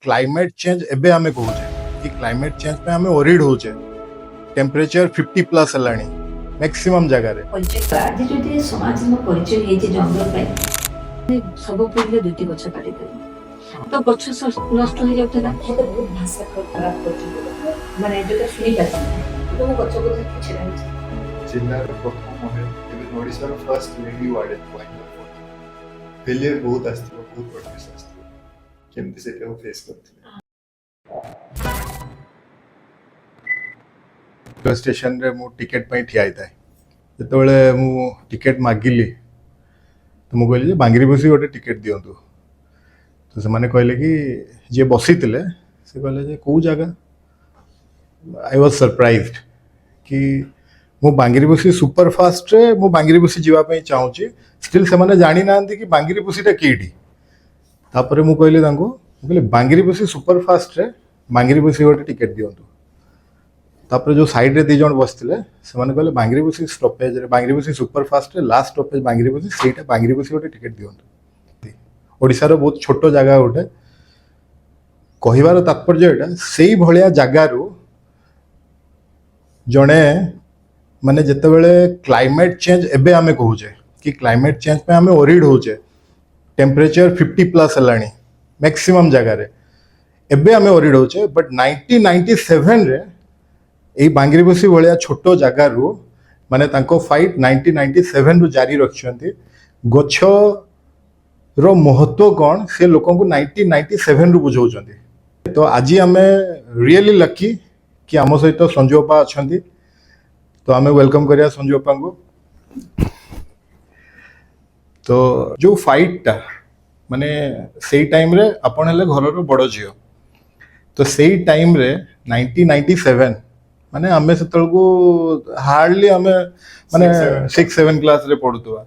Climate change ଏବେ ଆମେ କହୁଛେ କି କ୍ଲାଇମେଟ୍ ଚେଞ୍ଜ ପାଇଁ ଆମେ ୱରିଡ୍ ହଉଛେ, ଟେମ୍ପରେଚର 50+ ହେଲାଣି ମ୍ୟାକ୍ସିମମ୍ ଜାଗାରେ। ପଞ୍ଚାୟତ ଆଜି ଯଦି ସମାଜ ମୋ ପରିଚୟ ହେଇଛି ଜଙ୍ଗଲ ପାଇଁ, ସବୁ ପୁରୀରେ ଦୁଇଟି ଗଛ କାଟିଦେଲେ ତ ଗଛ ନଷ୍ଟ ହେଇଯାଉଥିଲା। ମତେ ବହୁତ ଭାଷା ଖରାପ କରୁଛନ୍ତି ଲୋକ, ମାନେ ଯୋଉଟା ଶୁଣିପାରିବିନି, କିନ୍ତୁ ମୁଁ ଗଛକୁ ଧରିକି ଛିଡ଼ା ହେଇଛି। ଜିଲ୍ଲାର ପ୍ରଥମ ମହିଳା ଏବଂ ଓଡ଼ିଶାର ଫର୍ଷ୍ଟ ଲେଡି ୱାର୍ଡେନ୍। ଫେଲିୟର ବହୁତ ଆସିଥିବ, ବହୁତ ପ୍ରୋଟେଷ୍ଟ ଆସିଥିବ, କେମିତି ସେଇଟାକୁ ଫେସ୍ କରିଥିଲେ? ଷ୍ଟେସନରେ ମୁଁ ଟିକେଟ୍ ପାଇଁ ଠିଆ ହେଇଥାଏ। ଯେତେବେଳେ ମୁଁ ଟିକେଟ୍ ମାଗିଲି, ତ ମୁଁ କହିଲି ଯେ ବାଙ୍ଗିରିପୋଷି ଗୋଟେ ଟିକେଟ୍ ଦିଅନ୍ତୁ। ତ ସେମାନେ କହିଲେ କି, ଯିଏ ବସିଥିଲେ ସେ କହିଲେ ଯେ କେଉଁ ଜାଗା? I was ସରପ୍ରାଇଜଡ କି ମୁଁ ବାଙ୍ଗିରିପୋଷି ସୁପର ଫାଷ୍ଟରେ ମୁଁ ବାଙ୍ଗିରିପୋଷି ଯିବା ପାଇଁ ଚାହୁଁଛି, ଷ୍ଟିଲ୍ ସେମାନେ ଜାଣିନାହାନ୍ତି କି ବାଙ୍ଗିରିପୋଷିଟା କେଇଠି। ତାପରେ ମୁଁ କହିଲି ତାଙ୍କୁ, ମୁଁ କହିଲି ବାଙ୍ଗିରିପୋଷି ସୁପର ଫାଷ୍ଟରେ ବାଙ୍ଗିରିପୋଷି ଗୋଟେ ଟିକେଟ୍ ଦିଅନ୍ତୁ। ତାପରେ ଯେଉଁ ସାଇଡ଼ରେ ଦୁଇ ଜଣ ବସିଥିଲେ, ସେମାନେ କହିଲେ ବାଙ୍ଗିରିପୋଷି ଷ୍ଟପେଜରେ, ବାଙ୍ଗିରିପୋଷି ସୁପର ଫାଷ୍ଟରେ ଲାଷ୍ଟ ଷ୍ଟପେଜ ବାଙ୍ଗିରିପୋଷି, ସେଇଟା ବାଙ୍ଗିରିପୋଷି ଗୋଟେ ଟିକେଟ୍ ଦିଅନ୍ତୁ। ଓଡ଼ିଶାର ବହୁତ ଛୋଟ ଜାଗା ଗୋଟେ। କହିବାର ତାତ୍ପର୍ଯ୍ୟ ଏଇଟା, ସେଇ ଭଳିଆ ଜାଗାରୁ ଜଣେ, ମାନେ ଯେତେବେଳେ କ୍ଲାଇମେଟ୍ ଚେଞ୍ଜ ଏବେ ଆମେ କହୁଛେ କି କ୍ଲାଇମେଟ୍ ଚେଞ୍ଜ ପାଇଁ ଆମେ ୱରିଡ୍ ହଉଛେ, ଟେମ୍ପରେଚର 50+ ହେଲାଣି ମ୍ୟାକ୍ସିମମ୍ ଜାଗାରେ, ଏବେ ଆମେ ୱରିଡ୍ ହଉଛେ, ବଟ୍ 1997ରେ ଏଇ ବାଙ୍ଗିରିପୋଷି ଭଳିଆ ଛୋଟ ଜାଗାରୁ, ମାନେ ତାଙ୍କ ଫାଇଟ୍ 1997ରୁ ଜାରି ରଖିଛନ୍ତି। ଗଛର ମହତ୍ଵ କ'ଣ ସେ ଲୋକଙ୍କୁ 1997ରୁ ବୁଝାଉଛନ୍ତି। ତ ଆଜି ଆମେ ରିଏଲି ଲକି କି ଆମ ସହିତ ସଞ୍ଜୁ ଅପା ଅଛନ୍ତି। ତ ଆମେ welcome କରିବା ସଞ୍ଜୁ ଅପାଙ୍କୁ। ତ ଯୋଉ ଫାଇଟଟା, ମାନେ ସେଇ ଟାଇମରେ ଆପଣ ହେଲେ ଘରର ବଡ଼ ଝିଅ, ତ ସେଇ ଟାଇମରେ 1997, ମାନେ ଆମେ ସେତେବେଳକୁ ହାର୍ଡଲି ଆମେ ମାନେ Six, seven. 6-7 କ୍ଲାସରେ ପଢୁଥିବା।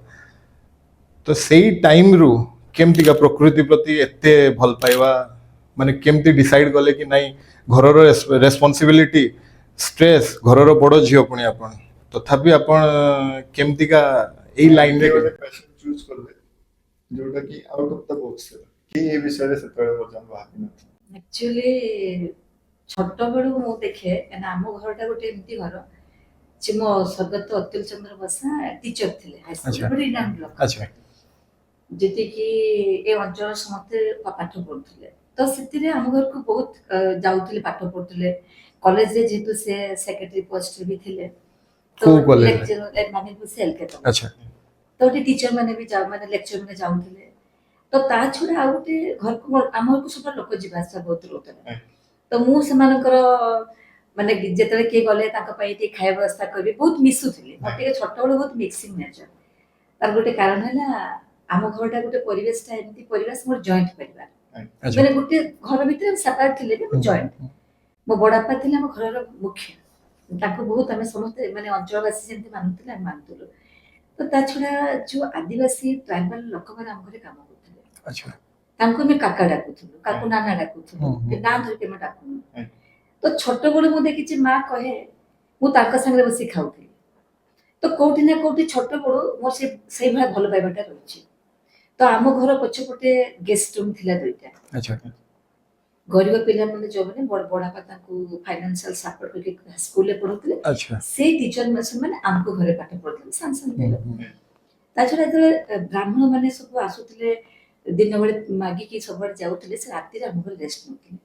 ତ ସେଇ ଟାଇମରୁ କେମିତିକା ପ୍ରକୃତି ପ୍ରତି ଏତେ ଭଲ ପାଇବା, ମାନେ କେମିତି ଡିସାଇଡ୍ କଲେ କି ନାଇଁ, ଘରର ରେସ୍ପନ୍ସିବିଲିଟି, ଷ୍ଟ୍ରେସ୍, ଘରର ବଡ଼ ଝିଅ ପୁଣି ଆପଣ, ତଥାପି ଆପଣ କେମିତିକା ଏଇ ଲାଇନରେ? ଗୋଟେ ପ୍ୟାସନ୍ ଚୁଜ୍ କଲେ ଯୋଉଟା କି ଆଉଟ୍ ଅଫ୍ the box ଥିଲା, କି ଏ ବିଷୟରେ ସେତେବେଳେ ପର୍ଯ୍ୟନ୍ତ ଭାବିନଥିଲେ? ଆକ୍ଚୁଆଲି ଛୋଟବେଳୁ ମୁଁ ଦେଖେ, କାହିଁକିନା ଆମ ଘରଟା ଗୋଟେ ଏମିତି ଘର ଯେ ମୋ ସ୍ୱର୍ଗତ ଅତୁଲ ଚନ୍ଦ୍ର ବସା ଟିଚର ଥିଲେ ହାଇସ୍କୁଲ, ଗୋଟେ ରିନାଉଣ୍ଡ ଲୋକ, ଯେତିକି ଏ ଅଞ୍ଚଳ ସମସ୍ତେ ପାଠ ପଢୁଥିଲେ। ତ ସେଥିରେ ଆମ ଘରକୁ ବହୁତ ଯାଉଥିଲେ, ପାଠ ପଢୁଥିଲେ। କଲେଜରେ ଯେହେତୁ ସେ ସେକ୍ରେଟାରୀ ପୋଷ୍ଟରେ ବି ଥିଲେ, ତ କୋଉ କଲେଜରେ? ଲେକ୍ଚର ମାନେ ସେ ଏଲକେ। ତ ଗୋଟେ ଟିଚର ମାନେ ବି ଯାଉ, ମାନେ ଲେକ୍ଚର ମାନେ ଯାଉଥିଲେ। ତ ତା ଛଡା ଆଉ ଗୋଟେ ଘରକୁ, ଆମ ଘରକୁ ସବୁବେଳେ ଲୋକ ଯିବା ଆସିବା ବହୁତ ରହୁଥିଲା। ତ ମୁଁ ସେମାନଙ୍କର, ମାନେ ଯେତେବେଳେ କିଏ ଗଲେ ତାଙ୍କ ପାଇଁ ଟିକେ ଖାଇବା ବ୍ୟବସ୍ଥା କରିବି, ବହୁତ ମିଶୁଥିଲି। ମୋର ଟିକେ ଛୋଟବେଳୁ ବହୁତ ମିକ୍ସିଂ ନେଚର। ତାର ଗୋଟେ କାରଣ ହେଲା ଆମ ଘରଟା ଗୋଟେ ପରିବେଶଟା ଏମିତି ପରିବେଶ, ମୋର ଜଏଣ୍ଟ ପରିବାର। ମାନେ ଗୋଟେ ଘର ଭିତରେ ସେପାରେଟ ଥିଲେ ବି ଜଏଣ୍ଟ। ମୋ ବଡବାପା ଥିଲେ ଆମ ଘରର ମୁଖ୍ୟ। ତାଙ୍କୁ ବହୁତ ଆମେ ସମସ୍ତେ, ମାନେ ଅଞ୍ଚଳବାସୀ ଯେମିତି ମାନୁଥିଲେ, ଆମେ ମାନୁଥିଲୁ। ତ ତା ଛଡା ଯୋଉ ଆଦିବାସୀ ଟ୍ରାଇବାଲ ଲୋକମାନେ ଆମ ଘରେ କାମ କରୁଥିଲେ, ତାଙ୍କୁ ଆମେ କାକା ଡାକୁଥିଲୁ, କାକୁ ନାନା ଡାକୁଥିଲୁ, ହୁଁ, ହୁଁ। ନାଁ ଧରିକି ଆମେ ଡାକୁନୁ। ତ ଛୋଟବେଳୁ ମୁଁ ଦେଖିଛି, ମା କହେ ମୁଁ ତାଙ୍କ ସାଙ୍ଗରେ ବସି ଖାଉଥିଲି। ତ କୋଉଠି ନା କୋଉଠି ଛୋଟବେଳୁ ମୋର ସେ ସେଇଭଳିଆ ଭଲ ପାଇବାଟା ରହିଛି। ତ ଆମ ଘର ପଛପଟେ ଗେଷ୍ଟ ରୁମ୍ ଥିଲା ଦୁଇଟା। ଗରିବ ପିଲାମାନେ ଯୋଉମାନେ, ବଡ ବଡବାପା ତାଙ୍କୁ ଫାଇନାନ୍ସିଆଲ ସପୋର୍ଟ କରିକି ସ୍କୁଲରେ ପଢୁଥିଲେ। ସେଇ ଟିଚର ସେମାନେ ଆମକୁ ଘରେ ପାଠ ପଢୁଥିଲେ, ସାନ ସାନ ପିଲା। ତା ଛଡା ଯେତେବେଳେ ବ୍ରାହ୍ମଣ ମାନେ ସବୁ ଆସୁଥିଲେ, ଦିନ ବେଳେ ମାଗିକି ସବୁଆଡେ ଯାଉଥିଲେ, ସେ ରାତିରେ ଆମ ଘରେ ରେଷ୍ଟ ନେଉଥିଲେ।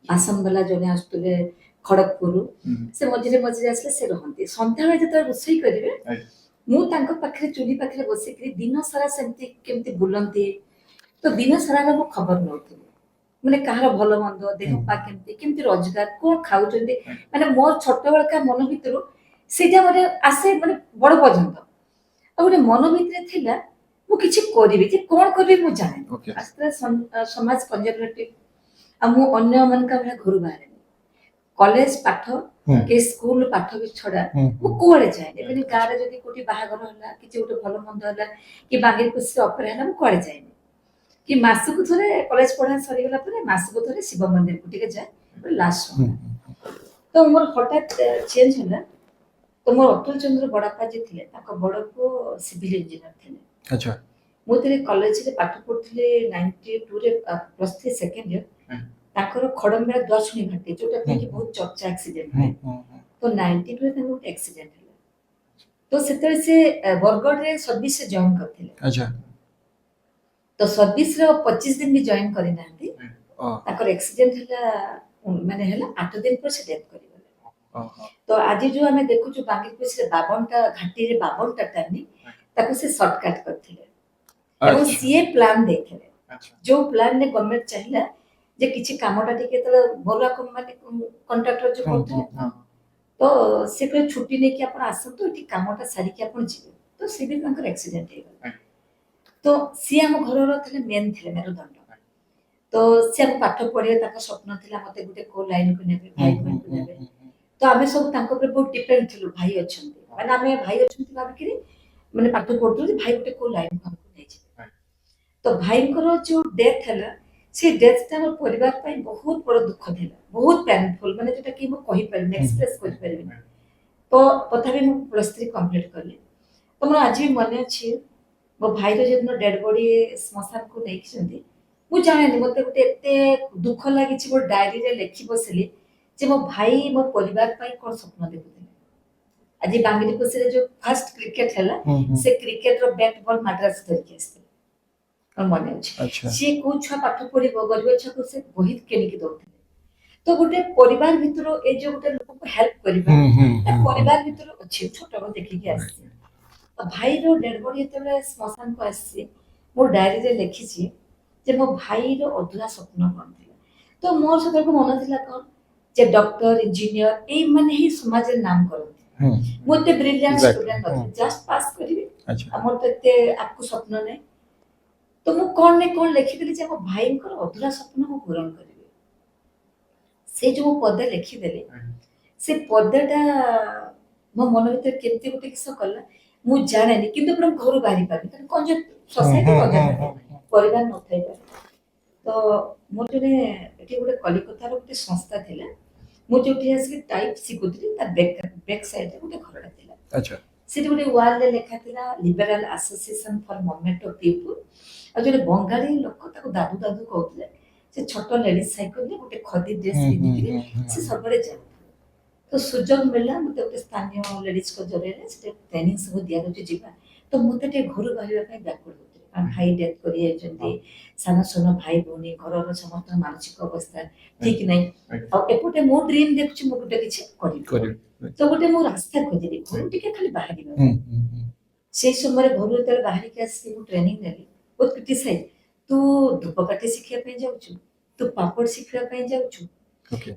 ବାସନ ବାଲା ଜଣେ ଆସୁଥିଲେ ଖଡଗପୁରରୁ। ସେ ମଝିରେ ମଝିରେ ଆସିଲେ ସେ ରହନ୍ତି। ସନ୍ଧ୍ୟାବେଳେ ଯେତେବେଳେ ରୋଷେଇ କରିବେ, ମୁଁ ତାଙ୍କ ପାଖରେ ଚୁଲି ପାଖରେ ବସିକିରି ଦିନ ସାରା ସେମିତି କେମିତି ବୁଲନ୍ତି, ତ ଦିନ ସାରାର ମୁଁ ଖବର ନେଉଥିଲି, ମାନେ କାହାର ଭଲ ମନ୍ଦ, ଦେହ ପା କେମିତି, କେମିତି ରୋଜଗାର, କଣ ଖାଉଛନ୍ତି। ମାନେ ମୋର ଛୋଟବେଳକା ମନ ଭିତରୁ ସେଇଟା ମାନେ ଆସେ, ମାନେ ବଡ ପର୍ଯ୍ୟନ୍ତ। ଆଉ ଗୋଟେ ମନ ଭିତରେ ଥିଲା ମୁଁ କିଛି କରିବି, ଯେ କଣ କରିବି ମୁଁ ଜାଣେନି। ଆସିଥିଲା ସମାଜ କନଜରଭେଟିଭ, ଆଉ ମୁଁ ଅନ୍ୟମାନଙ୍କ ଭଳିଆ ଘରୁ ବାହାରେନି। କଲେଜ ପାଠ କି ସ୍କୁଲ ପାଠ ବି ଛଡା ମୁଁ କୁଆଡେ ଯାଏନି। ମାନେ ଗାଁରେ ଯଦି କୋଉଠି ବାହାଘର ହେଲା, କିଛି ଗୋଟେ ଭଲ ମନ୍ଦ ହେଲା, କି ବାଙ୍ଗିରିପୋଷିରେ ଅପେରା ହେଲା, ମୁଁ କୁଆଡେ ଯାଏନି। କି ମାସକୁ ଥରେ, କଲେଜ ପଢା ସରିଗଲା ପରେ ମାସକୁ ଥରେ ଶିବ ମନ୍ଦିରକୁ ଟିକେ ଯାଏ, ଲାଷ୍ଟ। ତ ମୋର ହଠାତ୍ ଚେଞ୍ଜ ହେଲା। ତ ମୋର ଅତୁଲ ଚନ୍ଦ୍ର ବଡବାପା ଯିଏ ଥିଲେ, ତାଙ୍କ ବଡ ପୁଅ ସିଭିଲ ଇଞ୍ଜିନିୟର ଥିଲେ। ମୁଁ ଯେତେବେଳେ କଲେଜରେ ପାଠ ପଢୁଥିଲି, 92ରେ ପ୍ଲସ୍ 3 ସେକେଣ୍ଡ ଇୟର, ତାଙ୍କର ଖଡମ୍ବେଳା ଦ୍ୱାରଶୁଣୀ ଘାଟି, ଯୋଉଟା ପାଇଁ କି ବହୁତ ଚର୍ଚ୍ଚା ଆକ୍ସିଡେଣ୍ଟ ହୁଏ। ତ 92ରେ ତାଙ୍କର ଗୋଟେ ଆକ୍ସିଡେଣ୍ଟ ହେଲା। ତ ସେତେବେଳେ ସେ ବରଗଡ଼ରେ ସର୍ଭିସରେ ଜଏନ୍ କରିଥିଲେ। ତ ସର୍ଭିସର 25 ଦିନ ବି ଜଏନ୍ କରିନାହାନ୍ତି, ତାଙ୍କର ଆକ୍ସିଡେଣ୍ଟ ହେଲା। ମାନେ ହେଲା 8 ଦିନ ପରେ ସେ ଡେଥ୍ କରିଗଲେ। ତ ଆଜି ଯୋଉ ଆମେ ଦେଖୁଛୁ ବାଙ୍ଗିରିପୋଷିରେ 52ଟା ଘାଟିରେ 52ଟା ଟର୍ଣ୍ଣିଂ, ତାକୁ ସେ ସର୍ଟକଟ୍ କରିଥିଲେ ଏବଂ ସିଏ ପ୍ଲାନ୍ ଦେଇଥିଲେ, ଯୋଉ ପ୍ଲାନରେ ଗଭର୍ଣ୍ଣମେଣ୍ଟ ଚାହିଁଲା ଯେ କିଛି କାମଟା ଟିକେ, ଯେତେବେଳେ ବରୁଆ ମାନେ କଣ୍ଟ୍ରାକ୍ଟର ଯୋଉ କରୁଥିଲେ, ତ ସେ କହିଲେ ଛୁଟି ନେଇକି ଆପଣ ଆସନ୍ତୁ, ଏଠି କାମଟା ସାରିକି ଆପଣ ଯିବେ। ତ ସେ ବି ତାଙ୍କର ଆକ୍ସିଡେଣ୍ଟ ହେଇଗଲା। ତ ସିଏ ଆମ ଘରର ଥିଲେ, ମେନ୍ ଥିଲେ ମେରୁଦଣ୍ଡ। ତ ସିଏ ଆମ ପାଠ ପଢିବା ତାଙ୍କ ସ୍ୱପ୍ନ ଥିଲା, ମତେ ଗୋଟେ କୋଉ ଲାଇନକୁ ନେବେ, ଭାଇ ମାନଙ୍କୁ ନେବେ। ତ ଆମେ ସବୁ ତାଙ୍କ ଉପରେ ବହୁତ ଡିପେଣ୍ଡ ଥିଲୁ। ଭାଇ ଅଛନ୍ତି ମାନେ ଆମେ ଭାଇ ଅଛନ୍ତି ଭାବିକିରି ମାନେ ପାଠ ପଢୁଥିଲୁ ଯେ ଭାଇ ଗୋଟେ କୋଉ ଲାଇନକୁ ଆମକୁ ନେଇଯିବେ। ତ ଭାଇଙ୍କର ଯୋଉ ଡେଥ୍ ହେଲା, ସେ ଡେଥ୍ଟା ଆମ ପରିବାର ପାଇଁ ବହୁତ ବଡ ଦୁଃଖ ଥିଲା, ବହୁତ ପେନଫୁଲ, ମାନେ ଯୋଉଟା କି ମୁଁ କହିପାରିବିନି, ଏକ୍ସପ୍ରେସ୍ କରିପାରିବିନି। ତ ତଥାପି ମୁଁ ପ୍ଲସ୍ 3 କମ୍ପ୍ଲିଟ୍ କଲି। ତ ମୋର ଆଜି ବି ମନେ ଅଛି, ମୋ ଭାଇର ଯେଉଁଦିନ ଡେଡ୍ ବଡି ଶ୍ମଶାନକୁ ନେଇଛନ୍ତି, ମୁଁ ଜାଣେନି ମୋତେ ଗୋଟେ ଏତେ ଦୁଃଖ ଲାଗିଛି। ମୋ ଡାଏରୀରେ ଲେଖି ବସିଲି ଯେ ମୋ ଭାଇ ମୋ ପରିବାର ପାଇଁ କ'ଣ ସ୍ୱପ୍ନ ଦେଖୁଥିଲେ। ଆଜି ବାଙ୍ଗିରିପୋଷିରେ ଯୋଉ ଫାର୍ଷ୍ଟ କ୍ରିକେଟ ହେଲା, ସେ କ୍ରିକେଟର ବ୍ୟାଟ୍ ବଲ୍ ମାଡ୍ରାସ ଧରିକି ଆସିଥିଲେ, ମୋର ମନେ ଅଛି। ସିଏ କୋଉ ଛୁଆ ପାଠ ପଢିବ, ଗରିବ ଛୁଆକୁ ସେ ବହି କିଣିକି ଦଉଥିଲେ। ତ ଗୋଟେ ପରିବାର ଭିତରୁ ଏଇ ଯୋଉ ଗୋଟେ ଲୋକକୁ ହେଲ୍ପ କରିବା, ତା ପରିବାର ଭିତରୁ ଅଛି, ଛୋଟ ଦେଖିକି ଆସିଛି। ତ ଭାଇର ଡେଡ୍ ବଡି ଯେତେବେଳେ ଶ୍ମଶାନକୁ ଆସିଛି, ମୋ ଡାଏରୀରେ ଲେଖିଛି ଯେ ମୋ ଭାଇର ଅଧୁରା ସ୍ୱପ୍ନ କ'ଣ ଥିଲା। ତ ମୋର ସେତେବେଳକୁ ମନ ଥିଲା କ'ଣ ଯେ ଡକ୍ଟର, ଇଞ୍ଜିନିୟର ଏଇମାନେ ହିଁ ସମାଜରେ ନାମ କରନ୍ତି। ମୁଁ ଏତେ ବ୍ରିଲିଆଣ୍ଟ ଷ୍ଟୁଡେଣ୍ଟ ନଥିଲି, ଜଷ୍ଟ ପାସ୍ କରିବି। ଆମର ତ ଏତେ ଆଗକୁ ସ୍ୱପ୍ନ ନାହିଁ। ତ ମୁଁ କ'ଣ ନା କ'ଣ ଲେଖିଦେଲି ଯେ ମୋ ଭାଇଙ୍କର ଅଧୁରା ସ୍ୱପ୍ନ ମୁଁ ପୂରଣ କରିବି। ସେ ଯୋଉ ମୁଁ ପଦେ ଲେଖିଦେଲି, ସେ ପଦଟା ମୋ ମନ ଭିତରେ କେମିତି ଗୋଟେ କିସ କଲା ମୁଁ ଜାଣେନି, କିନ୍ତୁ ପୁରା ଘରୁ ବାହାରି ପାରିନି, କାରଣ ସୋସାଇଟି ପରିବାର ନଥାଇପାରେ। ତ ମୋର ଜଣେ ଏଠି ଗୋଟେ କଲିକତାର ଗୋଟେ ସଂସ୍ଥା ଥିଲା, ମୁଁ ଯୋଉଠି ଆସିକି ଟାଇପ୍ ଶିଖୁଥିଲି, ତା ବ୍ୟାକ୍ ସାଇଡ୍ରେ ଗୋଟେ ଘରଟା ଥିଲା। ସେଠି ଗୋଟେ ୱାଲରେ ଲେଖା ଥିଲା Liberal Association for Movement of People। ଆଉ ଜଣେ ବଙ୍ଗାଳୀ ଲୋକ, ତାକୁ ଦାଦୁ ଦାଦୁ କହୁଥିଲେ, ସେ ଛୋଟ ଲେଡିଜ୍ ସାଇକେଲରେ ଗୋଟେ ଖଦି ଡ୍ରେସ୍ ପିନ୍ଧିକିରି ସେ ସବୁବେଳେ ଯାଉଥିଲେ। ତ ସୁଯୋଗ ମିଳିଲା ମୋତେ ଗୋଟେ ସ୍ଥାନୀୟ ଲେଡିଜଙ୍କ ଜରିଆରେ, ସେଠି ଟ୍ରେନିଂ ସବୁ ଦିଆଯାଉଛି, ଯିବା। ତ ମୋତେ ଟିକେ ଘରୁ ବାହାରିବା ପାଇଁ ବ୍ୟାକୱାର୍ଡ ହଉଥିଲେ, କାରଣ ଭାଇ ଡେଥ୍ କରି ଯାଇଛନ୍ତି, ସାନ ସାନ ଭାଇ ଭଉଣୀ, ଘରର ସମସ୍ତଙ୍କ ମାନସିକ ଅବସ୍ଥା ଠିକ ନାହିଁ। ଆଉ ଏପଟେ ମୁଁ ଡ୍ରିମ୍ ଦେଖୁଛି, ମୁଁ ଗୋଟେ କିଛି କରିବି। କରିବି। ତ ଗୋଟେ ମୁଁ ରାସ୍ତା ଖୋଜିଲି ଘରୁ ଟିକେ ଖାଲି ବାହାରିବା ପାଇଁ। ସେଇ ସମୟରେ ଘରୁ ଯେତେବେଳେ ବାହାରିକି ଆସିକି ମୁଁ ଟ୍ରେନିଂ ନେଲି, ବହୁତ କ୍ରିଟିସାଇଜ, ତୁ ଧୂପକାଠି ଶିଖିବା ପାଇଁ ଯାଉଛୁ, ତୁ ପାମ୍ପଡ଼ ଶିଖିବା ପାଇଁ ଯାଉଛୁ।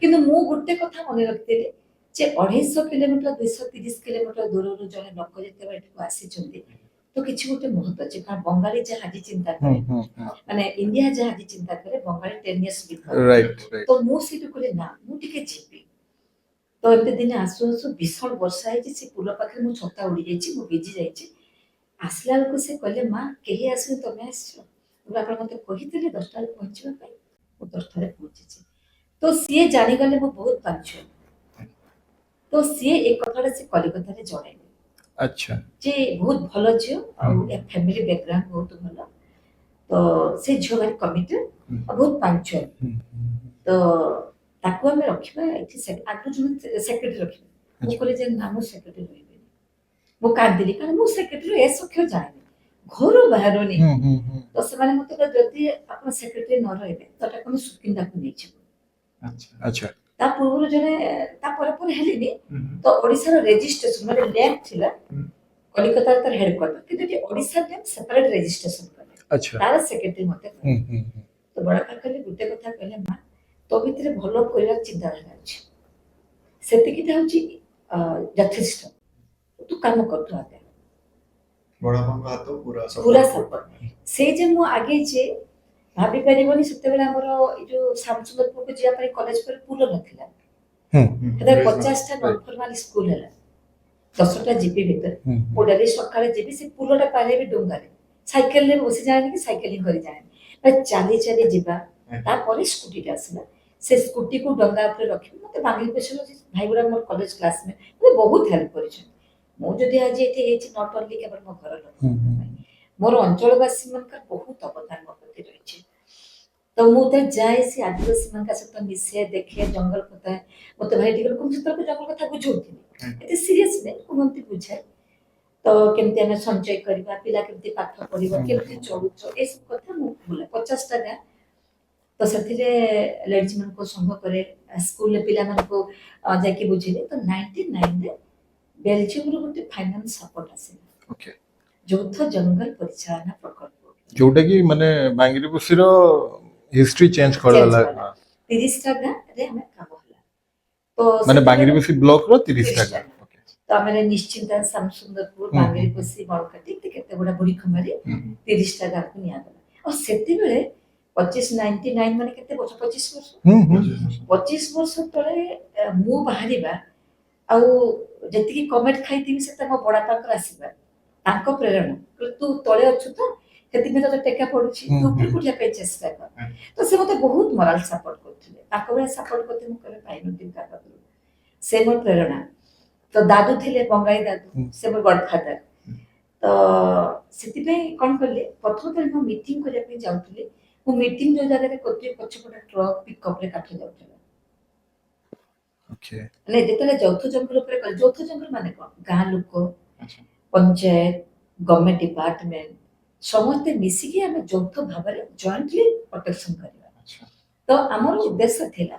କିନ୍ତୁ ମୁଁ ଗୋଟେ କଥା ମନେ ରଖିଥିଲି ଯେ 250 କିଲୋମିଟର, 230 କିଲୋମିଟର ଦୂରରୁ ଜଣେ ଲୋକ ଯେତେବେଳେ ଏଠିକୁ ଆସିଛନ୍ତି, ତ କିଛି ଗୋଟେ ମହତ୍ଵ ଅଛି। କାରଣ ବଙ୍ଗାଳୀ ଯାହା ଆଜି ଚିନ୍ତା କରେ, ମାନେ ଇଣ୍ଡିଆ ଯାହା ଆଜି ଚିନ୍ତା କରେ, Bengali 10 years before. Right right ତ ମୁଁ ସେଇଠୁ କହିଲି ନା, ମୁଁ ଟିକେ ଯିବି। ତ ଏମିତି ଦିନେ ଆସୁ ଆସୁ ଭୀଷଣ ବର୍ଷା ହେଇଛି, ସେ ପୁଲ ପାଖରେ ମୋ ଛତା ଉଡି ଯାଇଛି, ମୁଁ ଭିଜି ଯାଇଛି। ଆସିଲା ବେଳକୁ ସେ କହିଲେ, ମା, କେହି ଆସିନି, ତମେ ଆସିଛ? ମୁଁ କହିଲି, ଆପଣ ମତେ କହିଥିଲେ 10ଟା ବେଳେ ପହଞ୍ଚିବା ପାଇଁ, ମୁଁ 10ଟାରେ ପହଞ୍ଚିଛି। ତ ସିଏ ଜାଣିଗଲେ ମୁଁ ବହୁତ ପଞ୍ଚୁଆଲ। ତ ସିଏ ଏ କଥାଟା ସେ କଲିକତାରେ ଜଣେଇଲେ ଯେ ବହୁତ ଭଲ ଝିଅ ଆଉ ଏ ଫ୍ୟାମିଲି ବ୍ୟାକଗ୍ରାଉଣ୍ଡ ବହୁତ ଭଲ, ତ ସେ ଝିଅ ଭାରି କମିଟେଡ୍ ଆଉ ବହୁତ ପଞ୍ଚୁଆଲ, ତ ତାକୁ ଆମେ ରଖିବା ଏଠି। ଆଗରୁ ଜଣେ ସେକ୍ରେଟାରୀ ରଖିବା। ମୁଁ କହିଲି ଯେ ନା, ମୁଁ ସେକ୍ରେଟାରୀ ରହିବିନି। ମୁଁ କାନ୍ଦିଲି, କାରଣ ମୁଁ ସେକ୍ରେଟାରୀ ଏସ୍ ଅକ୍ଷର ଜାଣିନି, ଘରୁ ବାହାରୁନି। ତ ସେମାନେ ମତେ କହିଲେ, ଯଦି ଆପଣ ସେକ୍ରେଟାରୀ ନ ରହିବେ, ତ ତାକୁ ଆମେ ସୁକିନ୍ଦାକୁ ନେଇଯିବୁ। ତା ପୂର୍ବରୁ ଜଣେ, ତା ପରେ ପରେ ହେଲିନି। ତ ଓଡ଼ିଶାର ରେଜିଷ୍ଟ୍ରେସନ ମାନେ ଲ୍ୟାମ୍ପ ଥିଲା, କଲିକତାରେ ତାର ହେଡକ୍ୱାର୍ଟର, କିନ୍ତୁ ଏଠି ଓଡ଼ିଶା ଲ୍ୟାମ୍ପ ସେପାରେଟ ରେଜିଷ୍ଟ୍ରେସନ କଲେ, ତାର ସେକ୍ରେଟାରୀ ମତେ କଲେ। ତ ବଡ଼ବାପା କହିଲେ, ଗୋଟେ କଥା କହିଲେ, ମା, ତୋ ଭିତରେ ଭଲ କରିବାର ଚିନ୍ତାଧାରା ଅଛି, ସେତିକିଟା ହଉଛି ଯଥେଷ୍ଟ, ତୁ କାମ କର, ତୁ ଆଗେ। ବଡ଼ବାପାଙ୍କ ହାତ ପୁରା ପୁରା support। Support. ସେଇ ଯେ ମୁଁ ଆଗେଇଛି ଭାବି ପାରିବନି। ସେତେବେଳେ ଆମର ଏଇ ଯୋଉ ଶ୍ୟାମସୁନ୍ଦରପୁରକୁ ଯିବା ପାଇଁ କଲେଜ ପରେ ପୁଲ ନଥିଲା। ସେତେବେଳେ 50ଟା ନନ୍ ଫର୍ମାଲ ସ୍କୁଲ ହେଲା 10ଟା ଜିପି ଭିତରେ। ମୁଁ ଡେଲି ସକାଳେ ଯିବି, ସେ ପୁଲଟା ପାର ହେବି ଡଙ୍ଗାରେ, ସାଇକେଲରେ ବସି ଯାଏନି କି ସାଇକେଲିଂ କରି ଯାଏନି, ମାନେ ଚାଲି ଚାଲି ଯିବା। ତାପରେ ସ୍କୁଟିଟା ଆସିଲା, ସେ ସ୍କୁଟିକୁ ଡଙ୍ଗା ଉପରେ ରଖିବି। ମତେ ବାଙ୍ଗିରିପୋଷିର ଭାଇ ଗୁଡ଼ା, ମୋର କଲେଜ କ୍ଲାସମେଟ୍, ମତେ ବହୁତ ହେଲ୍ପ କରିଛନ୍ତି। ମୁଁ ଯଦି ଆଜି ଏଠି ହେଇଛି, not only କେବଳ ମୋ ଘର ଲୋକ, ମୋର ଅଞ୍ଚଳବାସୀ ମାନଙ୍କର ବହୁତ ଅବଦାନ ମୋ ପ୍ରତି ରହିଛି। ତ ମୁଁ ଯେତେବେଳେ ଯାଏ ସେ ଆଦିବାସୀମାନଙ୍କ ସହିତ ମିଶେ, ଦେଖେ ଜଙ୍ଗଲ କଥା, ମୋତେ ଭାଇ ଟିକେ ଲୋକଙ୍କ ସେତେବେଳକୁ ଜଙ୍ଗଲ କଥା ବୁଝଉଥିଲି, ଏତେ ସିରିୟସ୍ ନାହିଁ, କୁହନ୍ତି ବୁଝାଏ। ତ କେମିତି ଆମେ ସଞ୍ଚୟ କରିବା, ପିଲା କେମିତି ପାଠ ପଢିବ, କେମିତି ଚଳୁଛ, ଏସବୁ କଥା ମୁଁ ବୁଲାଏ 50ଟା ଗାଁ। ତ ସେଥିରେ ଲେଡିଜ୍ ମାନଙ୍କୁ ସଂଘ କରେ, ସ୍କୁଲରେ ପିଲାମାନଙ୍କୁ ଯାଇକି ବୁଝିଲେ। ତ 99ରେ ବେଲଜିୟମରୁ ଗୋଟେ ଫାଇନାନ୍ସ ସପୋର୍ଟ ଆସିଲା, ଯୌଥ ଜଙ୍ଗଲ ପରିଚାଳନା ପ୍ରକଳ୍ପ, ଯୋଉଟା କି ମାନେ ବାଙ୍ଗିରିପୋଷିର ହିଷ୍ଟ୍ରି ଚେଞ୍ଜ କରିଦେଲା। Change କଲା। 30ଟା ଗାଁରେ ଆମେ କାମ ହେଲା। ତ ମାନେ ବାଙ୍ଗିରିପୋଷି ବ୍ଲକ ର 30ଟା 30ଟା ଗାଁ। ତ ଆମେ ନିଶ୍ଚିନ୍ତା, ଶ୍ୟାମସୁନ୍ଦରପୁର, ହୁଁ, ହୁଁ। ବାଙ୍ଗିରିପୋଷି, ବଳକାଟି, ଏମିତି କେତେ ଗୁଡା, ବୁଢୀଖମାରୀ, 30ଟା ଗାଁକୁ ନିଆଗଲା। ଆଉ ସେତେବେଳେ 25, 99 ମାନେ କେତେ ବର୍ଷ? 25 ବର୍ଷ। ହୁଁ ହୁଁ 25 ବର୍ଷ ତଳେ ମୁଁ ବାହାରିବା ଆଉ ଯେତିକି କମେଣ୍ଟ ଖାଇଥିବି, ସେଟା ମୋ ବଡବାପାଙ୍କର ଆଶୀର୍ବାଦ, ତାଙ୍କ ପ୍ରେରଣା। କହିଲେ, ତୁ ତଳେ ଅଛୁ ତ ସେଥିପାଇଁ ତୋତେ ଟେକା ପଡୁଛି, ତୁ ଉପରକୁ ଉଠିବା ପାଇଁ ଚେଷ୍ଟା କର। ତ ସେ ମତେ ବହୁତ ମରାଲ ସପୋର୍ଟ କରୁଥିଲେ। ତାଙ୍କ ଭଳିଆ ସପୋର୍ଟ କରୁଥିଲେ ମୁଁ କେବେ ପାଇନଥିଲି କାହା ପାଖରୁ। ସେ ମୋର ପ୍ରେରଣା। ତ ଦାଦୁ ଥିଲେ ବଙ୍ଗାଳୀ ଦାଦୁ, ସେ ମୋର ଗଡଫାଦର। ତ ସେଥିପାଇଁ କ'ଣ କଲି, ପ୍ରଥମ ଥର ମୁଁ ମିଟିଂ କରିବା ପାଇଁ ଯାଉଥିଲି, ମୁଁ ମିଟିଂ ଯୋଉ ଜାଗାରେ କରୁଥିଲି ପଛପଟେ ଟ୍ରକ୍ ପିକଅପ୍ରେ କାଠ ଯାଉଥିଲା। ମାନେ ଯେତେବେଳେ ଯୌଥ ଜଙ୍ଗଲ ଉପରେ କଲେ, ଯୌଥ ଜଙ୍ଗଲ ମାନେ କ'ଣ? ଗାଁ ଲୋକ, ପଞ୍ଚାୟତ, ଗଭର୍ଣ୍ଣମେଣ୍ଟ ଡିପାର୍ଟମେଣ୍ଟ, ସମସ୍ତେ ମିଶିକି ଆମେ ଯୌଥ ଭାବରେ ଜଏଣ୍ଟଲି ପ୍ରୋଟେକ୍ସନ କରିବା। ତ ଆମର ଉଦ୍ଦେଶ୍ୟ ଥିଲା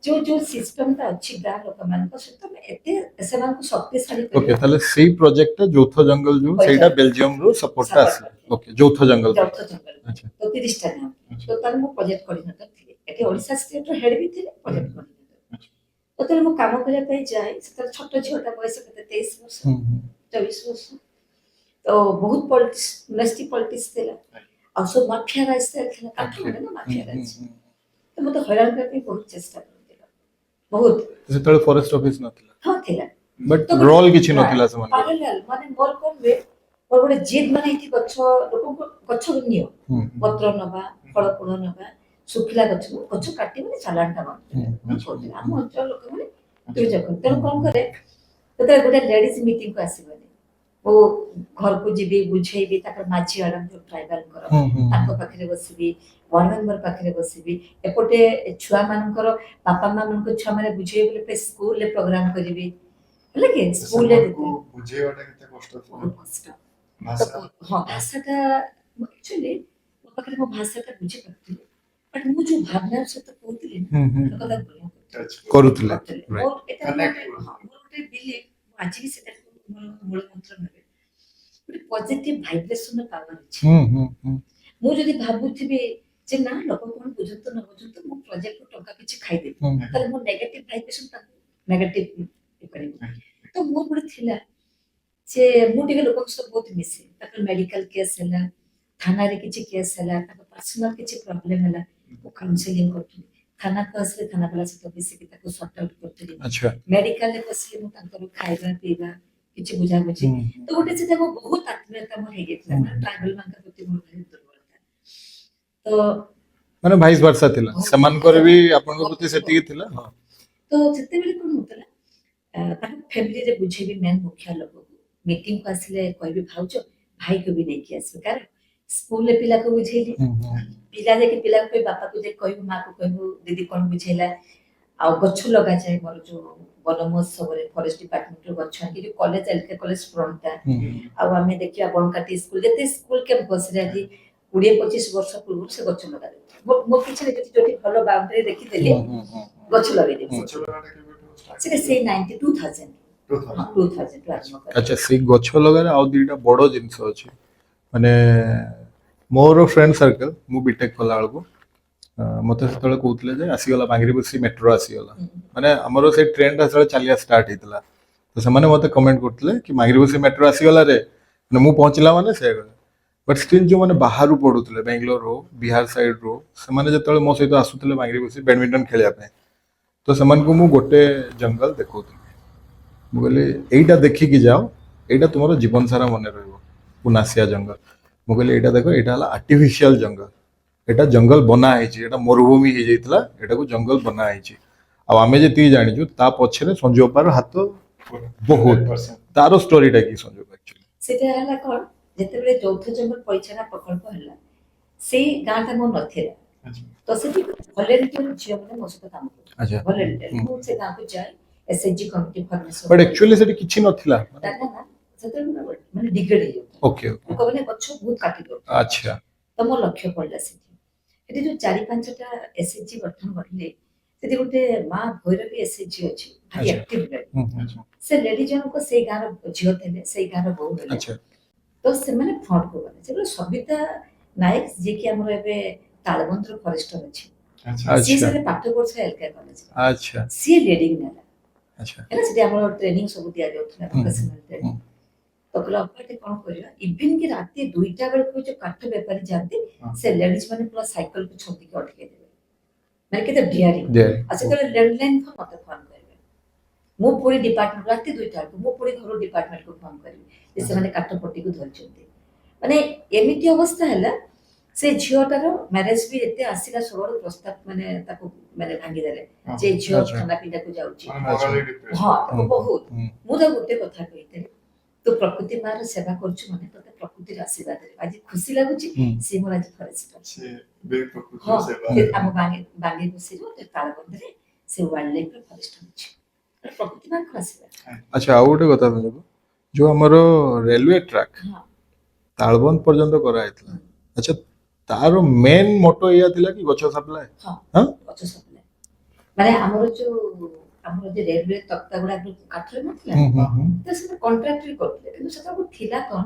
ଯୋଉ ଯୋଉ ସିଷ୍ଟମଟା ଅଛି ଗାଁ ଲୋକମାନଙ୍କ ସହିତ ଆମେ ଏତେ ସେମାନଙ୍କୁ ଶକ୍ତିଶାଳୀ କରିବା। ତାହେଲେ ସେଇ ପ୍ରୋଜେକ୍ଟଟା ଯୌଥ ଜଙ୍ଗଲ ଯୋଉ, ସେଇଟା ବେଲଜିୟମ ରୁ ସପୋର୍ଟଟା Support ଆସିଲା। କରିଥିଲା। ଓକେ, ଯୌଥ ଜଙ୍ଗଲ ପାଇଁ। ଯୌଥ ଜଙ୍ଗଲ। ତ 30ଟା ଗାଁ। ତ ତାହେଲେ ମୁଁ ପ୍ରୋଜେକ୍ଟ କୋଅର୍ଡିନେଟର ଥିଲି ଏଠି, ଓଡ଼ିଶା ଷ୍ଟେଟର ହେଡ୍ ବି ଥିଲେ, ପ୍ରୋଜେକ୍ଟ କୋଅର୍ଡିନେଟର। ଯେତେବେଳେ ମୁଁ କାମ କରିବା ପାଇଁ ଯାଏ, ସେତେବେଳେ ଛୋଟ ଝିଅଟା, ବୟସ କେତେ, 23 ବର୍ଷ, ହୁଁ ହୁଁ 24 ବର୍ଷ। ତ ବହୁତ ପଲିଟିକ୍ସ, ନେଷ୍ଟି ପଲିଟିକ୍ସ ଥିଲା ଆଉ ସବୁ ମାଫିଆ ରାଜ ଥିଲା, କାଠ ମାନେ ନା ମାଫିଆ ରାଜ। ତ ମୋତେ ହଇରାଣ କରିବା ପାଇଁ ବହୁତ ଚେଷ୍ଟା କରୁଥିଲା, ବହୁତ। ସେତେବେଳେ ଫରେଷ୍ଟ ଅଫିସ ନଥିଲା? ହଁ, ଥିଲା। ବଟ୍ ତ ଗୋଟେ ରୋଲ କିଛି ନଥିଲା ସେମାନଙ୍କର। ପାରାଲାଲ ମାନେ ମୋର କଣ ହୁଏ, ମୋର ଗୋଟେ ଜିଦ୍, ମାନେ ଏଇଠି ଗଛ ଲୋକଙ୍କୁ ଗଛ ନିଅ, ପତ୍ର ନବା, ଫଳ ଫୁଳ ନବା, ଶୁଖିଲା ଗଛ ଗଛ କାଟିବନି, ଚାଲାଣଟା ବନ୍ଦ ମୁଁ କହୁଥିଲି ଆମ ଅଞ୍ଚଳ ଲୋକମାନେ ଦୁର୍ଯୋଗ। ତେଣୁ କଣ କରେ, ଯେତେବେଳେ ଗୋଟେ ଲେଡିଜ ମିଟିଂକୁ ଆସିବନି, ମୁଁ ଘରକୁ ଯିବି, ବୁଝେଇବି। ତାଙ୍କର ମାଝି ଆଡମ ଯୋଉ ଟ୍ରାଇବାଲଙ୍କର, ହୁଁ ହୁଁ ତାଙ୍କ ପାଖରେ ବସିବି, ୱାର୍ଡ ମେମ୍ବର ପାଖରେ ବସିବି, ଏପଟେ ଛୁଆମାନଙ୍କର ବାପା ମା ମାନଙ୍କୁ ଛୁଆମାନେ ବୁଝେଇବେ ବୋଲି ସ୍କୁଲରେ ପ୍ରୋଗ୍ରାମ କରିବି। ହେଲା କି ସ୍କୁଲରେ ସେମାନଙ୍କୁ ବୁଝେଇବାଟା କେତେ କଷ୍ଟ ଥିଲା? ବହୁତ କଷ୍ଟ। ଭାଷା। ତ ହଁ, ଭାଷାଟା ଆକ୍ଚୁଆଲି ମୋ ପାଖରେ ମୋ ଭାଷାଟା ବୁଝିପାରୁଥିଲି, ବଟ୍ ମୁଁ ଯୋଉ ଭାବନାର ସହିତ କହୁଥିଲି ନା, ହୁଁ ହୁଁ ଲୋକ ତାକୁ ଗ୍ରହଣ କରୁଥିଲେ। Touch କରୁଥିଲେ। କରୁଥିଲେ। ମୋର ଏଟା Connect ହଁ, ମୋର ଗୋଟେ ବିଲିଫ, ମୁଁ ଆଜି ବି ସେଟାକୁ ମୋର ମୂଳ ମନ୍ତ୍ର ଭାବେ, ଗୋଟେ ପଜିଟିଭ ଭାଇବ୍ରେସନ ପାୱାର ଅଛି। ହୁଁ ହୁଁ ହୁଁ ମୁଁ ଯଦି ଭାବୁଥିବି ଯେ ନା, ଲୋକ କଣ ବୁଝନ୍ତୁ ନ ବୁଝନ୍ତୁ, ମୁଁ ପ୍ରୋଜେକ୍ଟରୁ ଟଙ୍କା କିଛି ଖାଇଦେବି, ତାହେଲେ ମୋ ନେଗେଟିଭ ଭାଇବ୍ରେସନ ତାକୁ ନେଗେଟିଭ କରିବ। ତ ମୋର ଗୋଟେ ଥିଲା ଯେ ମୁଁ ଟିକେ ଲୋକଙ୍କ ସହିତ ବହୁତ ମିଶେ। ତାଙ୍କର ମେଡିକାଲ କେସ୍ ହେଲା, ଥାନାରେ କିଛି କେସ୍ ହେଲା, ତାଙ୍କ ପର୍ସନାଲ କିଛି ପ୍ରୋବ୍ଲେମ ହେଲା, ମୁଁ କାଉନସେଲିଂ କରୁଥିଲି। ଥାନାକୁ ଆସିଲେ ଥାନା ବାଲା ସହିତ ମିଶିକି ତାକୁ ସର୍ଟ ଆଉଟ୍ କରୁଥିଲି। ମେଡିକାଲରେ ବସିଲେ ମୁଁ ତାଙ୍କର ଖାଇବା ପିଇବା କିଛି ବୁଝାବୁଝି। ତ ଗୋଟେ ସେଟା ମୋ ବହୁତ ଆତ୍ମୀୟତା ମୋର ହେଇଯାଇଥିଲା। ମାନେ ଟ୍ରାଇବାଲ ମାନଙ୍କ ପ୍ରତି ମୋର ଭାରି ଦୁର୍ବଳତା ତ। ମାନେ ଭାଇସ୍ ଭର୍ସା ଥିଲା, ସେମାନଙ୍କର ବି ଆପଣଙ୍କ ପ୍ରତି ସେତିକି ଥିଲା, ହଁ। ତ ସେତେବେଳେ କଣ ହଉଥିଲା, ତାଙ୍କ ଫ୍ୟାମିଲିରେ ବୁଝେଇବି ମେନ୍ ମୁଖ୍ୟ ଲୋକକୁ, ମିଟିଂକୁ ଆସିଲେ କହିବି ଭାଉଜ, ଭାଇକୁ ବି ନେଇକି ଆସିବେ। କାରଣ ସ୍କୁଲରେ ପିଲାକୁ ବୁଝେଇଲି, ହୁଁ ହୁଁ ପିଲା ଯାଇକି ପିଲାକୁ କହିବି, ବାପାକୁ ଯାଇକି କହିବୁ, ମାକୁ କହିବୁ, ଦିଦି କଣ ବୁଝେଇଲା। ଆଉ ଗଛ ଲଗାଯାଏ ମୋର ଯୋଉ ବନ ମହୋତ୍ସବରେ, ଫରେଷ୍ଟ ଡିପାର୍ଟମେଣ୍ଟରୁ ଗଛ ଆଣିକି ଯୋଉ କଲେଜ, ଏଲକେ କଲେଜ ଫ୍ରଣ୍ଟଟା, ଆଉ ଆମେ ଦେଖିବା ବଣକାଟି ସ୍କୁଲ, ଯେତେ ସ୍କୁଲ କ୍ୟାମ୍ପସରେ ଆଜି 20-25 ବର୍ଷ ପୂର୍ବରୁ ସେ ଗଛ ଲଗାଯାଏ। ମୋ ପିଛରେ ଯଦି ଯୋଉଠି ଭଲ ବାଉଣ୍ଡରୀ ଦେଖିଦେଲି, ହୁଁ ହୁଁ ହୁଁ ଗଛ ଲଗେଇଦେବି। ଗଛ ଲଗାଟା କେବେଠୁ start? ସେଟା ସେଇ 92,000। 2000। ହଁ, 2000ରୁ ଆରମ୍ଭ କଲି। ଆଚ୍ଛା, ସେଇ ଗଛ ଲଗାରେ ଆଉ ଦିଟା ବଡ ଜିନିଷ ଅଛି। ମାନେ ମୋର ଫ୍ରେଣ୍ଡ ସର୍କଲ, ମୁଁ ବିଟେକ୍ କଲା ବେଳକୁ ମତେ ସେତେବେଳେ କହୁଥିଲେ ଯେ ଆସିଗଲା ବାଙ୍ଗିରିପୋଷି ମେଟ୍ରୋ ଆସିଗଲା। ମାନେ ଆମର ସେଇ ଟ୍ରେନଟା ସେତେବେଳେ ଚାଲିବା ଷ୍ଟାର୍ଟ ହେଇଥିଲା। ତ ସେମାନେ ମତେ କମେଣ୍ଟ କରୁଥିଲେ କି ବାଙ୍ଗିରିପୋଷି ମେଟ୍ରୋ ଆସିଗଲା ରେ। ମାନେ ମୁଁ ପହଞ୍ଚିଲା ମାନେ ସେ, ବଟ୍ ଷ୍ଟିଲ୍ ଯେଉଁମାନେ ବାହାରୁ ପଢୁଥିଲେ, ବାଙ୍ଗାଲୋର ହଉ, ବିହାର ସାଇଡ୍ରୁ, ସେମାନେ ଯେତେବେଳେ ମୋ ସହିତ ଆସୁଥିଲେ ବାଙ୍ଗିରିପୋଷି ବ୍ୟାଡମିଣ୍ଟନ ଖେଳିବା ପାଇଁ, ତ ସେମାନଙ୍କୁ ମୁଁ ଗୋଟେ ଜଙ୍ଗଲ ଦେଖାଉଥିଲି। ମୁଁ କହିଲି, ଏଇଟା ଦେଖିକି ଯାଅ, ଏଇଟା ତୁମର ଜୀବନ ସାରା ମନେ ରହିବ, ପୁନାସିଆ ଜଙ୍ଗଲ। ମୁଁ କହିଲି, ଏଇଟା ଦେଖ, ଏଇଟା ହେଲା ଆର୍ଟିଫିସିଆଲ ଜଙ୍ଗଲ। ଏଇଟା ଜଙ୍ଗଲ ବନା ହେଇଛି। ଏଇଟା ମରୁଭୂମି ହେଇଯାଇଥିଲା, ଏଟାକୁ ଜଙ୍ଗଲ ବନା ହେଇଛି। ଆଉ ଆମେ ଯେତିକି ଜାଣିଛୁ, ତା ପଛରେ ସଞ୍ଜୁ ଅପାର ହାତ ବହୁତ। 100%। ତାର ଷ୍ଟୋରିଟା କି ସଞ୍ଜୁ ଆକ୍ଚୁଆଲି? ସେଟା ହେଲା କଣ, ଯେତେବେଳେ ଯୌଥ ଜଙ୍ଗଲ ପରିଚାଳନା ପ୍ରକଳ୍ପ ହେଲା, ସେଇ ଗାଁଟା ମୋର ନଥିଲା। ତ ସେଠି ଭଲେଣ୍ଟିୟର ଝିଅମାନେ ମୋ ସହିତ କାମ କରୁଥିଲେ। ଭଲେଣ୍ଟିୟର। ମୁଁ ସେ ଗାଁକୁ ଯାଏ, SHG committee formation. But actually ସେଠି କିଛି ନଥିଲା। ନା ନା, ସେତେବେଳେ ମାନେ ଡିଗ୍ରେଡ୍ ହେଇଯାଉଥିଲା। ଓକେ ଲୋକମାନେ ଗଛ ବହୁତ କାଟି ଦଉଥିଲେ। ତ ମୋ ଲକ୍ଷ୍ୟ ପଡ଼ିଲା ସେଠି। ସେଠି ଯୋଉ ଚାରି ପାଞ୍ଚଟା ଏସ୍ଏଚଜି ଗଠନ କରିଲେ, ସେଠି ଗୋଟେ ମା ଭୈରବୀ ଏସ୍ଏଚଜି ଅଛି, ଭାରି ଆକ୍ଟିଭ ଲେଡି। ସେ ଲେଡି ଜଣକ ସେଇ ଗାଁର ଝିଅ ଥିଲେ, ସେଇ ଗାଁର ବୋହୂ ହେଲେ। ତ ସେମାନେ ଫ୍ରଣ୍ଟକୁ ଗଲେ। ସେଗୁଡ଼ା ସବିତା ନାୟକ, ଯିଏକି ଆମର ଏବେ ତାଳବନ୍ଦର ଫରେଷ୍ଟର ଅଛି, ସିଏ ସେଠି ପାଠ ପଢୁଥିଲା ଏଲକା କଲେଜରେ। ସିଏ ଲିଡିଂ ନେଲା। ହେଲା, ସେଠି ଆମର ଟ୍ରେନିଂ ସବୁ ଦିଆଯାଉଥିଲା, ଭୋକେସନାଲ ଟ୍ରେନିଂ। ତ କହିଲେ, ଅପା, ଏଠି କଣ କରିବା? ଇଭିନ୍ କି ରାତି 2ଟା ବେଳକୁ ଯୋଉ କାଠ ବେପାରୀ ଯାଆନ୍ତି, ସେ ଲେଡିଜ ମାନେ ପୁରା ସାଇକେଲକୁ ଛନ୍ଦିକି ଅଟକେଇ ଦେବେ। ମାନେ କେତେ ଡିଆରିଂ। ଆଉ ସେତେବେଳେ ଲ୍ୟାଣ୍ଡଲାଇନ ଫୋନ, ମତେ ଫୋନ କରିବେ, ମୁଁ ପୁଣି ଡିପାର୍ଟମେଣ୍ଟ, ରାତି 2ଟା ବେଳକୁ ମୁଁ ପୁଣି ଘରୁ ଡିପାର୍ଟମେଣ୍ଟକୁ ଫୋନ କରିବି ଯେ ସେମାନେ କାଠ ପଟିକୁ ଧରିଛନ୍ତି। ମାନେ ଏମିତି ଅବସ୍ଥା ହେଲା। ସେ ଝିଅଟାର ମ୍ୟାରେଜ ବି ଏତେ ଆସିଲା ସବୁଆଡୁ ପ୍ରସ୍ତାବ, ମାନେ ତାକୁ ମାନେ ଭାଙ୍ଗିଦେଲେ ଯେ ଝିଅ ଖାନା ପିନ୍ଧାକୁ ଯାଉଛି। ମାନେ morally depressed। ହଁ, ତାକୁ ବହୁତ। ମୁଁ ତାକୁ ଗୋଟେ କଥା କହିଥିଲି, ତୁ ପ୍ରକୃତି ମାର ସେବା କରୁଛୁ ମାନେ ତତେ ପ୍ରକୃତିର ଆଶୀର୍ବାଦ ଦେବେ। ଆଜି ଖୁସି ଲାଗୁଛି, ସିଏ ମୋର ଆଜି ଫରେଷ୍ଟର। ସେ ବି ପ୍ରକୃତିର ସେବା। ସେ ଆମ ବାଙ୍ଗିରିପୋଷିରୁ ତାଳବନ୍ଦରେ ସେ ୱାଇଲ୍ଡ ଲାଇଫର ଫରେଷ୍ଟର ଅଛି। ପ୍ରକୃତି ମାଙ୍କର ଆଶୀର୍ବାଦ। ଆଚ୍ଛା, ଆଉ ଗୋଟେ କଥା ଜାଣିବୁ, ଯୋଉ ଆମର ରେଲୱେ ଟ୍ରାକ୍ ତାଳବନ୍ଦ ପର୍ଯ୍ୟନ୍ତ କରାହେଇଥିଲା, ଆଚ୍ଛା, ତାର ମେନ୍ ମୋଟୋ ଏଇଆ ଥିଲା କି ଗଛ ସପ୍ଲାଏ? ହଁ, ଗଛ ସପ୍ଲାଏ। ମାନେ ଆମର ଯୋଉ ରେଲୱେ ତକ୍ତା ଗୁଡାକ କାଠରେ ନଥିଲା, ତ ସେମାନେ କଣ୍ଟ୍ରାକ୍ଟ ବି କରୁଥିଲେ। କିନ୍ତୁ ସେତେବେଳକୁ ଥିଲା କଣ,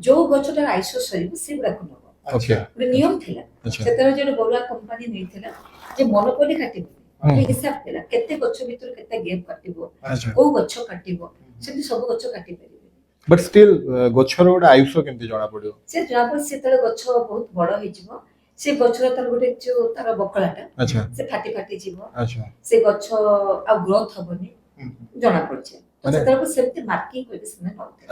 ଯୋଉ ଗଛଟାର ଆୟୁଷ ସରିବ ସେଗୁଡାକୁ ନବ। ଗୋଟେ ନିୟମ ଥିଲା। ସେତେବେଳେ ଯୋଉ ବରୁଆ କମ୍ପାନୀ ନେଇଥିଲା ଯେ ମନୋପଲି କାଟିବ, ହିସାବ ଥିଲା କେତେ ଗଛ ଭିତରୁ କେତେ ଗେପ୍ କାଟିବ, କୋଉ ଗଛ କାଟିବ। ସେମିତି ସବୁ ଗଛ କାଟି ପାରିବେନି। ବଟ୍ ଷ୍ଟିଲ୍ ଗଛର ଗୋଟେ ଆୟୁଷ କେମିତି ଜଣା ପଡିବ? ସେ ଜଣାପଡ଼େ ସେତେବେଳେ ଗଛ ବହୁତ ବଡ ହେଇଯିବ, ସେ ଗଛର ତାର ଗୋଟେ ଯୋଉ ତାର ବକଳାଟା ସେ ଫାଟି ଫାଟି ଯିବ। ସେ ଗଛ ଆଉ ଗ୍ରୋଥ ହବନି, ଜଣା ପଡୁଛି ତ। ସେତେବେଳକୁ ସେମିତି ମାର୍କିଂ କରିକି ସେମାନେ ନଉଥିଲେ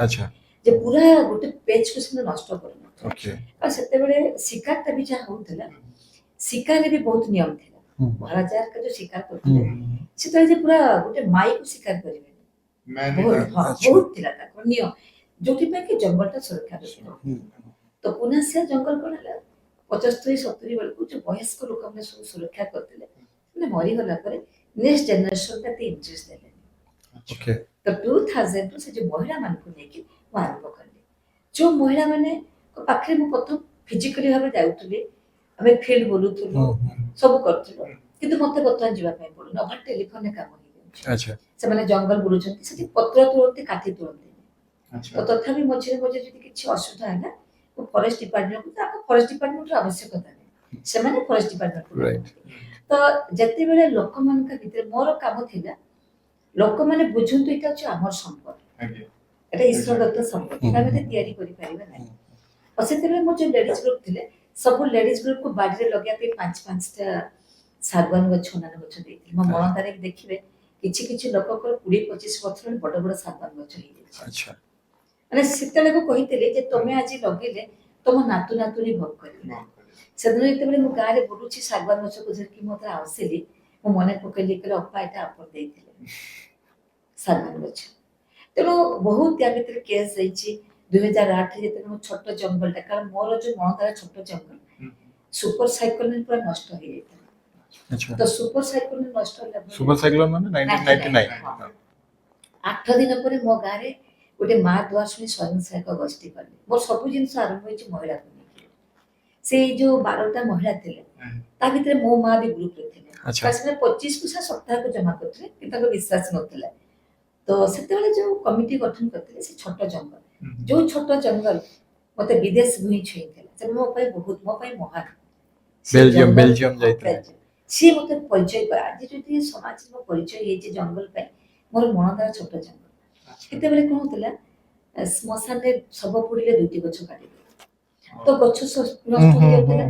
ଯେ ପୁରା ଗୋଟେ ପେଜକୁ ସେମାନେ ନଷ୍ଟ କରୁନଥିଲେ। ଆଉ ସେତେବେଳେ ଶିକାରଟା ବି ଯାହା ହଉଥିଲା, ଶିକାରରେ ବି ବହୁତ ନିୟମ ଥିଲା। ମହାରାଜା ଯୋଉ ଶିକାର କରୁଥିଲେ, ସେତେବେଳେ ଯେ ପୁରା ଗୋଟେ ମାଇକୁ ଶିକାର କରିବେନି। Man ବହୁତ eater। ହଁ, ବହୁତ ଥିଲା ତାଙ୍କର ନିୟମ, ଯୋଉଥିପାଇଁ କି ଜଙ୍ଗଲଟା ସୁରକ୍ଷା ରହିବ। ତ ପୁନାସିଆ ଜଙ୍ଗଲ କଣ ହେଲା, 75 70 ବେଳକୁ ଯୋଉ ବୟସ୍କ ଲୋକମାନେ ସବୁ ସୁରକ୍ଷା କରିଥିଲେ, ସେମାନେ ମରିଗଲା ପରେ ନେକ୍ସଟ ଜେନେରେସନଟା ଏତେ ଇଣ୍ଟରେଷ୍ଟ ଦେଲେନି। ତ 2000ରୁ ସେ ଯୋଉ ମହିଳାମାନଙ୍କୁ ନେଇକି ମୁଁ ଆରମ୍ଭ କଲି। ଯୋଉ ମହିଳାମାନଙ୍କ ପାଖରେ ମୁଁ ପ୍ରଥମ ଫିଜିକାଲି ଭାବରେ ଯାଉଥିଲି, ଆମେ ଫିଲ୍ଡ ବୁଲୁଥିଲୁ, ସବୁ କରୁଥିଲୁ। କିନ୍ତୁ ମତେ ବର୍ତ୍ତମାନ ଯିବା ପାଇଁ ପଡୁନି, ଓଭର ଟେଲିଫୋନରେ କାମ ହେଇଯାଉଛି। ସେମାନେ ଜଙ୍ଗଲ ବୁଲୁଛନ୍ତି, ସେଠି ପତ୍ର ତୋଳନ୍ତି, କାଠି ତୋଳନ୍ତି। ତ ତଥାପି ମଝିରେ ମଝିରେ ଯଦି କିଛି ଅସୁବିଧା ହେଲା, ମୁଁ ଫରେଷ୍ଟ ଡିପାର୍ଟମେଣ୍ଟକୁ, ତାଙ୍କ ଫରେଷ୍ଟ ଡିପାର୍ଟମେଣ୍ଟର ଆବଶ୍ୟକତା ନାହିଁ, ସେମାନେ ଫରେଷ୍ଟ ଡିପାର୍ଟମେଣ୍ଟକୁ ଡାକନ୍ତି। ତ ଯେତେବେଳେ ଲୋକମାନଙ୍କ ଭିତରେ ମୋର କାମ ଥିଲା, ଲୋକମାନେ ବୁଝନ୍ତୁ ଏଇଟା ହଉଛି ଆମର ସମ୍ପଦ। ଏଟା ଈଶ୍ୱର ଦତ୍ତ ସମ୍ପତ୍ତି, ଆମେ ତ ତିଆରି କରିପାରିବା ନାହିଁ। ଆଉ ସେତେବେଳେ ମୋର ଯୋଉ ଲେଡିଜ ଗ୍ରୁପ ଥିଲେ, ସବୁ ଲେଡିଜ ଗ୍ରୁପକୁ ବାଡ଼ିରେ ଲଗେଇବା ପାଇଁ ପାଞ୍ଚ ପାଞ୍ଚଟା ଶାଗୁଆନ ଗଛ, ଅନ୍ୟାନ୍ୟ ଗଛ ଦେଇଥିଲି। ମୋ ମଣଦାରେ ବି ଦେଖିବେ, କିଛି କିଛି ଲୋକଙ୍କର 20-25 ବର୍ଷରେ ବଡ ବଡ ଶାଗୁଆନ ଗଛ ହେଇଯାଇଛି। ମାନେ ସେତେବେଳକୁ କହିଥିଲି ଯେ ତମେ ଆଜି ଲଗେଇଲେ ତମ ନାତୁ ନାତୁଣୀ ଭୋଗ କରିବେ। ସେଦିନ ଯେତେବେଳେ ମୁଁ ଗାଁରେ ବୁଲୁଛି, ଶାଗୁଆନ ଗଛକୁ ଧରିକି ମୁଁ ଯେତେବେଳେ ଆସିଲି, ମୁଁ ମନେ ପକେଇଲି, କହିଲେ, ଅପା, ଏଇଟା ଆପଣ ଦେଇଥିଲେ ଶାଗୁଆନ ଗଛ। ତେଣୁ ବହୁତ ୟା ଭିତରେ କେସ୍ ହେଇଛି। 2008 ଯେତେବେଳେ ମୋ ଛୋଟ ଜଙ୍ଗଲଟା, କାରଣ ମୋର ଯୋଉ ମଣଦାର ଛୋଟ ଜଙ୍ଗଲ ସୁପର ସାଇକ୍ଲୋନ ପୁରା ନଷ୍ଟ ହେଇଯାଇଥିଲା। ତ ସୁପର ସାଇକ୍ଲୋନ ନଷ୍ଟ ହେଲା ପରେ ସୁପର ସାଇକ୍ଲୋନ ମାନେ 1999? ହଁ। 8 ଦିନ ପରେ ମୋ ଗାଁରେ ଗୋଟେ ମା ଦୁଆଶୁଣି ସ୍ୱୟଂ ସହାୟକ ଗୋଷ୍ଠୀ କଲେ। ମୋର ସବୁ ଜିନିଷ ଆରମ୍ଭ ହେଇଛି ମହିଳାକୁ ନେଇକି। ସେଇ ଯୋଉ 12ଟା ମହିଳା ଥିଲେ, ତା ଭିତରେ ମୋ ମା ବି ଗ୍ରୁପରେ ଥିଲେ। କାରଣ ସେମାନେ 25 ପଇସା ସପ୍ତାହକୁ ଜମା କରୁଥିଲେ, କିନ୍ତୁ ତାଙ୍କ ବିଶ୍ୱାସ ନଥିଲା। ତ ସେତେବେଳେ ଯୋଉ କମିଟି ଗଠନ କରିଥିଲେ, ସେ ଛୋଟ ଜଙ୍ଗଲ, ଯୋଉ ଛୋଟ ଜଙ୍ଗଲ ମତେ ବିଦେଶ ଭୂଇଁ ଛୁଇଁଥିଲା, ସେ ମୋ ପାଇଁ ବହୁତ, ମୋ ପାଇଁ ମହାନ। ସେ ବେଲଜିୟମ ଯାଇଥିଲେ। ବେଲଜିୟମ। ସିଏ ମତେ ପରିଚୟ କରେ। ଆଜି ଯଦି ସମାଜରେ ମୋ ପରିଚୟ ହେଇଛି ଜଙ୍ଗଲ ପାଇଁ, ମୋର ମଣଦାର ଛୋଟ ଜଙ୍ଗଲ। ସେତେବେଳେ କଣ ହଉଥିଲା, ଶ୍ମଶାନରେ ଶବ ପୋଡ଼ିଲେ ଦୁଇଟି ଗଛ କାଟିଦେଲେ ତ ଗଛ ନଷ୍ଟ ହେଇଯାଉଥିଲା।